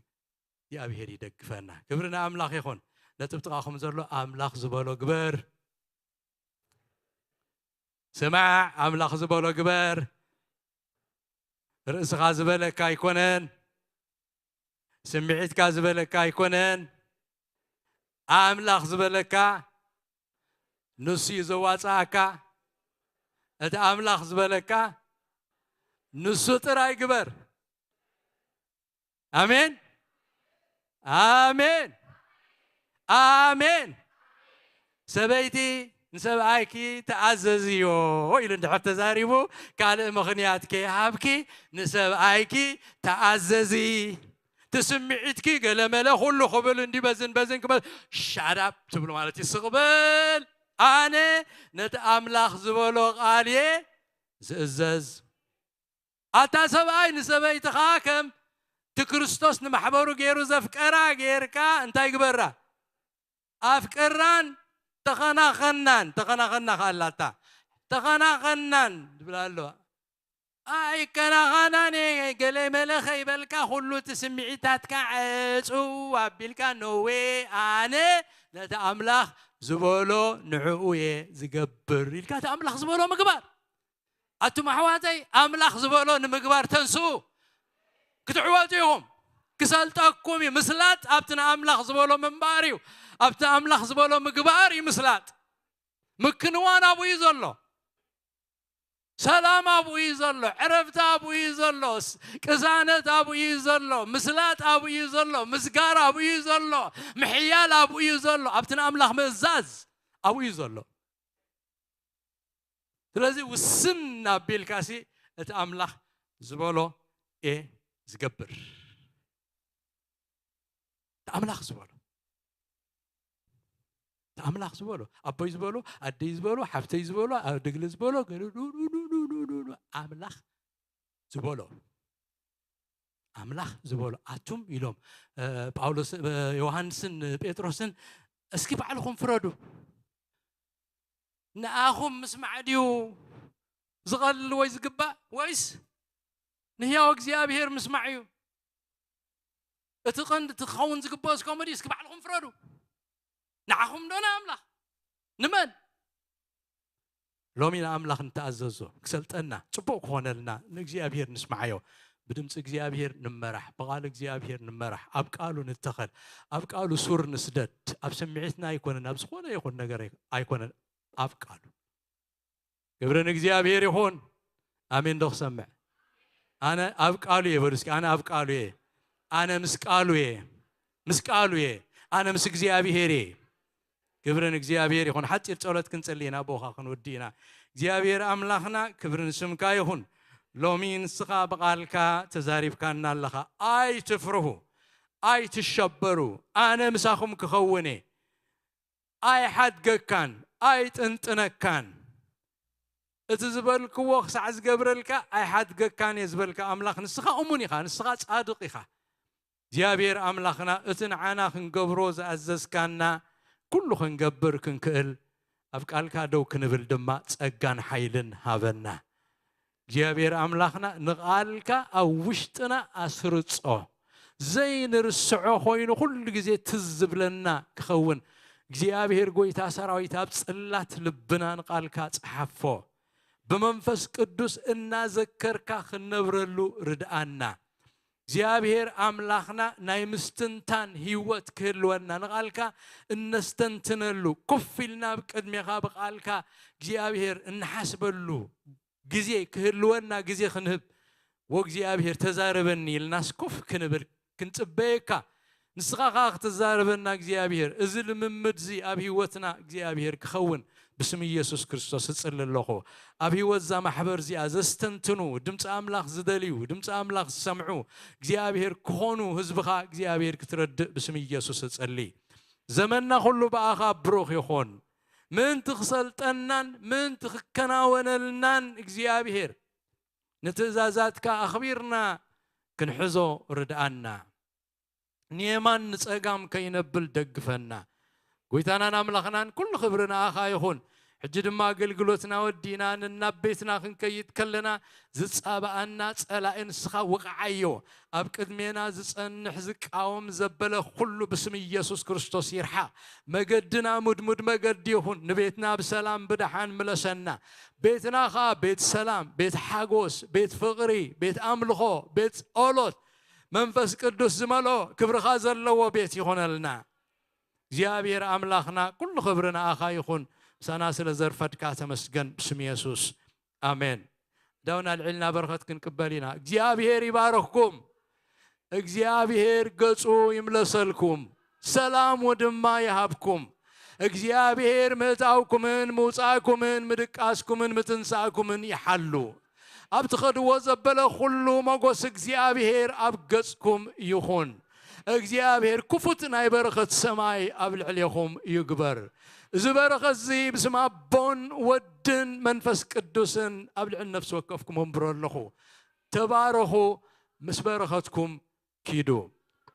እግዚኣብሔር ይደግፈና። ክብሪ ንኣምላኽ ይኹን። ነቲ ብጥቓኹም ዘሎ ኣምላኽ ዝበሎ ግበር። ስማዕ፣ ኣምላኽ ዝበሎ ግበር። ርእስኻ ዝበለካ ኣይኮነን። ስምዒትካ ዝበለካ ኣይኮነን። ኣምላኽ ዝበለካ ንሱ እዩ ዘዋጽኣካ። እቲ ኣምላኽ ዝበለካ ንሱ ጥራይ ግበር። ኣሜን፣ ኣሜን፣ ኣሜን። ሰበይቲ ንሰብኣይኪ ተኣዘዝዮ ኢሉ እንድሕር ተዛሪቡ፣ ካልእ ምኽንያት ከይሃብኪ ንሰብኣይኪ ተኣዘዚ። ትስምዒትኪ ገለመለ ኩሉ ክብል እንዲ በዝን በዝን ክበ-፣ ሻዳፕ ትብሉ ማለት እዩ። ስቕ በል። ኣነ ነቲ ኣምላኽ ዝበሎ ቃል እየ ዝእዘዝ። ኣታ ሰብኣይ ንሰበይትኻ ከም እቲ ክርስቶስ ንማሕበሩ ገይሩ ዘፍቀራ ገይርካ እንታይ ግበራ? ኣፍቅራን ተኸናኸናን፣ ተኸናኸና ከኣላታ፣ ተኸናኸናን ዝብል ኣለዋ። ኣይከናኸናን እየ፣ ገለ መለ ከይበልካ፣ ኩሉ እቲ ስምዒታትካ ዕጽው ኣቢልካ፣ ነዌ፣ ኣነ ነቲ ኣምላኽ ዝበሎ ንዕኡ እየ ዝገብር ኢልካ፣ እቲ ኣምላኽ ዝበሎ ምግባር። ኣቱም ኣሕዋተይ፣ ኣምላኽ ዝበሎ ንምግባር ተንስኡ። ክትዕወቱ ኢኹም። ክሰልጠኩም እዩ። ምስላጥ ኣብቲ ንኣምላኽ ዝበሎ ምንባር እዩ። ኣብቲ ኣምላኽ ዝበሎ ምግባር እዩ ምስላጥ። ምክንዋን ኣብኡ እዩ ዘሎ። ሰላም ኣብኡ እዩ ዘሎ። ዕረፍቲ ኣብኡ እዩ ዘሎ። ስ-፣ ቅሳነት ኣብኡ እዩ ዘሎ። ምስላጥ ኣብኡ እዩ ዘሎ። ምስጋር ኣብኡ እዩ ዘሎ። ምሕያል ኣብኡ እዩ ዘሎ። ኣብቲ ንኣምላኽ ምእዛዝ ኣብኡ እዩ ዘሎ። ስለዚ ውስን ኣቢልካሲ እቲ ኣምላኽ ዝበሎ እየ ዝገብር። እቲ ኣምላኽ ዝበሎ፣ እቲ ኣምላኽ ዝበሎ፣ ኣቦይ ዝበሎ፣ ኣደይ ዝበሎ፣ ሓፍተይ ዝበሎ፣ ኣደግለ ዝበሎ፣ ገለ ዱ-፣ ዱ-፣ ዱ-፣ ኣምላኽ ዝበሎ፣ ኣምላኽ ዝበሎ ኣቱም ኢሎም፣ እ፣ ጳውሎስ፣ እ፣ ዮሃንስን ጴጥሮስን እስኪ ባዕልኹም ፍረዱ። ንኣኹም ምስማዕ ድዩ ዝቐልል ወይ ዝግባእ፣ ወይስ ንህያው እግዚኣብሄር ምስማዕ እዩ? እቲ ቀንዲ፣ እቲ ክኸውን ዝግብኦ እስከ መዲ እስኪ ባዕልኹም ፍረዱ። ንዓኹም ዶ ንኣምላኽ? ንመን? ሎሚ ንኣምላኽ ንተኣዘዞ ክሰልጠና፣ ጽቡቕ ክኾነልና ንእግዚኣብሄር ንስምዓዮ። ብድምፂ እግዚኣብሄር ንመራሕ፣ ብቓል እግዚኣብሄር ንመራሕ፣ ኣብ ቃሉ ንተኸል፣ ኣብ ቃሉ ሱር ንስደድ። ኣብ ስምዒትና ኣይኮነን፣ ኣብ ዝኾነ ይኹን ነገር ኣይኮነን፣ ኣብ ቃሉ። ክብሪ ንእግዚኣብሔር ይኹን። ኣሜን ዶ ክሰምዕ? ኣነ ኣብ ቃሉ እየ በሉ እስኪ፣ ኣነ ኣብ ቃሉ እየ። ኣነ ምስ ቃሉ እየ። ምስ ቃሉ እየ። ኣነ ምስ እግዚኣብሔር እየ። ክብሪ ንእግዚኣብሔር ይኹን። ሓፂር ጸሎት ክንጽሊ ኢና፣ ብኡኻ ክንውዲ ኢና። እግዚኣብሔር ኣምላኽና ክብሪ ንስምካ ይኹን። ሎሚ ንስኻ ብቓልካ ተዛሪብካና ኣለኻ። ኣይትፍርሁ፣ ኣይትሸበሩ። ኣነ ምሳኹም ክኸውን እየ። ኣይሓድገካን፣ ኣይጥንጥነካን። እቲ ዝበልክዎ ክሳዕ ዝገብረልካ ኣይሓድገካን እየ ዝበልካ ኣምላኽ፣ ንስኻ እሙን ኢኻ፣ ንስኻ ጻድቕ ኢኻ። እግዚኣብሔር ኣምላኽና፣ እቲ ንዓና ክንገብሮ ዝኣዘዝካና ኩሉ ክንገብር ክንክእል፣ ኣብ ቃልካ ደው ክንብል ድማ ጸጋን ሓይልን ሃበና። እግዚኣብሔር ኣምላኽና ንቓልካ ኣብ ውሽጥና ኣስርጾ። ዘይንርስዖ ኮይኑ ኩሉ ግዜ ትዝ ዝብለና ክኸውን። እግዚኣብሔር ጎይታ ሰራዊት ኣብ ጽላት ልብና ንቓልካ ጸሓፎ። ብመንፈስ ቅዱስ እናዘከርካ ክንነብረሉ ርድኣና። እግዚኣብሔር ኣምላኽና ናይ ምስትንታን ህይወት ክህልወና፣ ንቓልካ እነስተንትነሉ፣ ኮፍ ኢልና ኣብ ቅድሜኻ ብቓልካ እግዚኣብሔር እንሓስበሉ ግዜ ክህልወና ግዜ ክንህብ፣ "ወእግዚኣብሔር ተዛረበኒ" ኢልናስ ኮፍ ክንብል ክንጽበየካ፣ ንስኻ ኸኣ ክትዛረበና እግዚኣብሔር፣ እዚ ልምምድ እዚ ኣብ ህይወትና እግዚኣብሔር ክኸውን ብስም ኢየሱስ ክርስቶስ እጽሊ ኣለኹ። ኣብ ህይወት እዛ ማሕበር እዚኣ ዘስተንትኑ፣ ድምፂ ኣምላኽ ዝደልዩ፣ ድምፂ ኣምላኽ ዝሰምዑ እግዚኣብሔር ክኾኑ ህዝብኻ እግዚኣብሔር ክትረድእ ብስም ኢየሱስ እጽሊ። ዘመንና ኩሉ ብኣኻ ብሩኽ ይኹን። ምእንቲ ክሰልጠናን ምእንቲ ክከናወነልናን እግዚኣብሔር ንትእዛዛትካ ኣኽቢርና ክንሕዞ ርድኣና። ንየማን ንጸጋም ከይነብል ደግፈና። ጎይታናን ኣምላኽናን ኩሉ ክብሪ ንኣኻ ይኹን። ሕጂ ድማ ኣገልግሎትና ወዲእና ንናብ ቤትና ክንከይድ ከለና ዝጻባኣና ጸላኢ ንስኻ ውቕዓዮ። ኣብ ቅድሜና ዝጸንሕ ዝቃወም ዘበለ ኩሉ ብስም ኢየሱስ ክርስቶስ ይርሓቕ። መገድና ምድሙድ መገዲ ይኹን። ንቤትና ብሰላም ብደሓን ምለሰና። ቤትና ኸኣ ቤት ሰላም፣ ቤት ሓጎስ፣ ቤት ፍቕሪ፣ ቤት ኣምልኾ፣ ቤት ጸሎት፣ መንፈስ ቅዱስ ዝመልኦ ክብርኻ ዘለዎ ቤት ይኹነልና። እግዚኣብሔር ኣምላኽና ኩሉ ክብሪ ንኣኻ ይኹን። ምሳና ስለ ዘርፈድካ ተመስገን ብስም የሱስ። ኣሜን። ዳውን ኣልዒልና በረኸት ክንቅበል ኢና። እግዚኣብሔር ይባርኽኩም። እግዚኣብሔር ገጹ ይምለሰልኩም፣ ሰላሙ ድማ ይሃብኩም። እግዚኣብሔር ምእታውኩምን ምውጻእኩምን ምድቃስኩምን ምትንሳእኩምን ይሓሉ። ኣብ ትኸድዎ ዘበለ ኩሉ ሞጎስ እግዚኣብሔር ኣብ ገጽኩም ይኹን። እግዚኣብሔር ክፉት ናይ በረኸት ሰማይ ኣብ ልዕሌኹም ይግበር። እዚ በረኸት እዚ ብስም ኣቦን ወድን መንፈስ ቅዱስን ኣብ ልዕሊ ነፍሲ ወከፍኩም እምብሮ ኣለኹ። ተባረኹ፣ ምስ በረኸትኩም ኪዱ።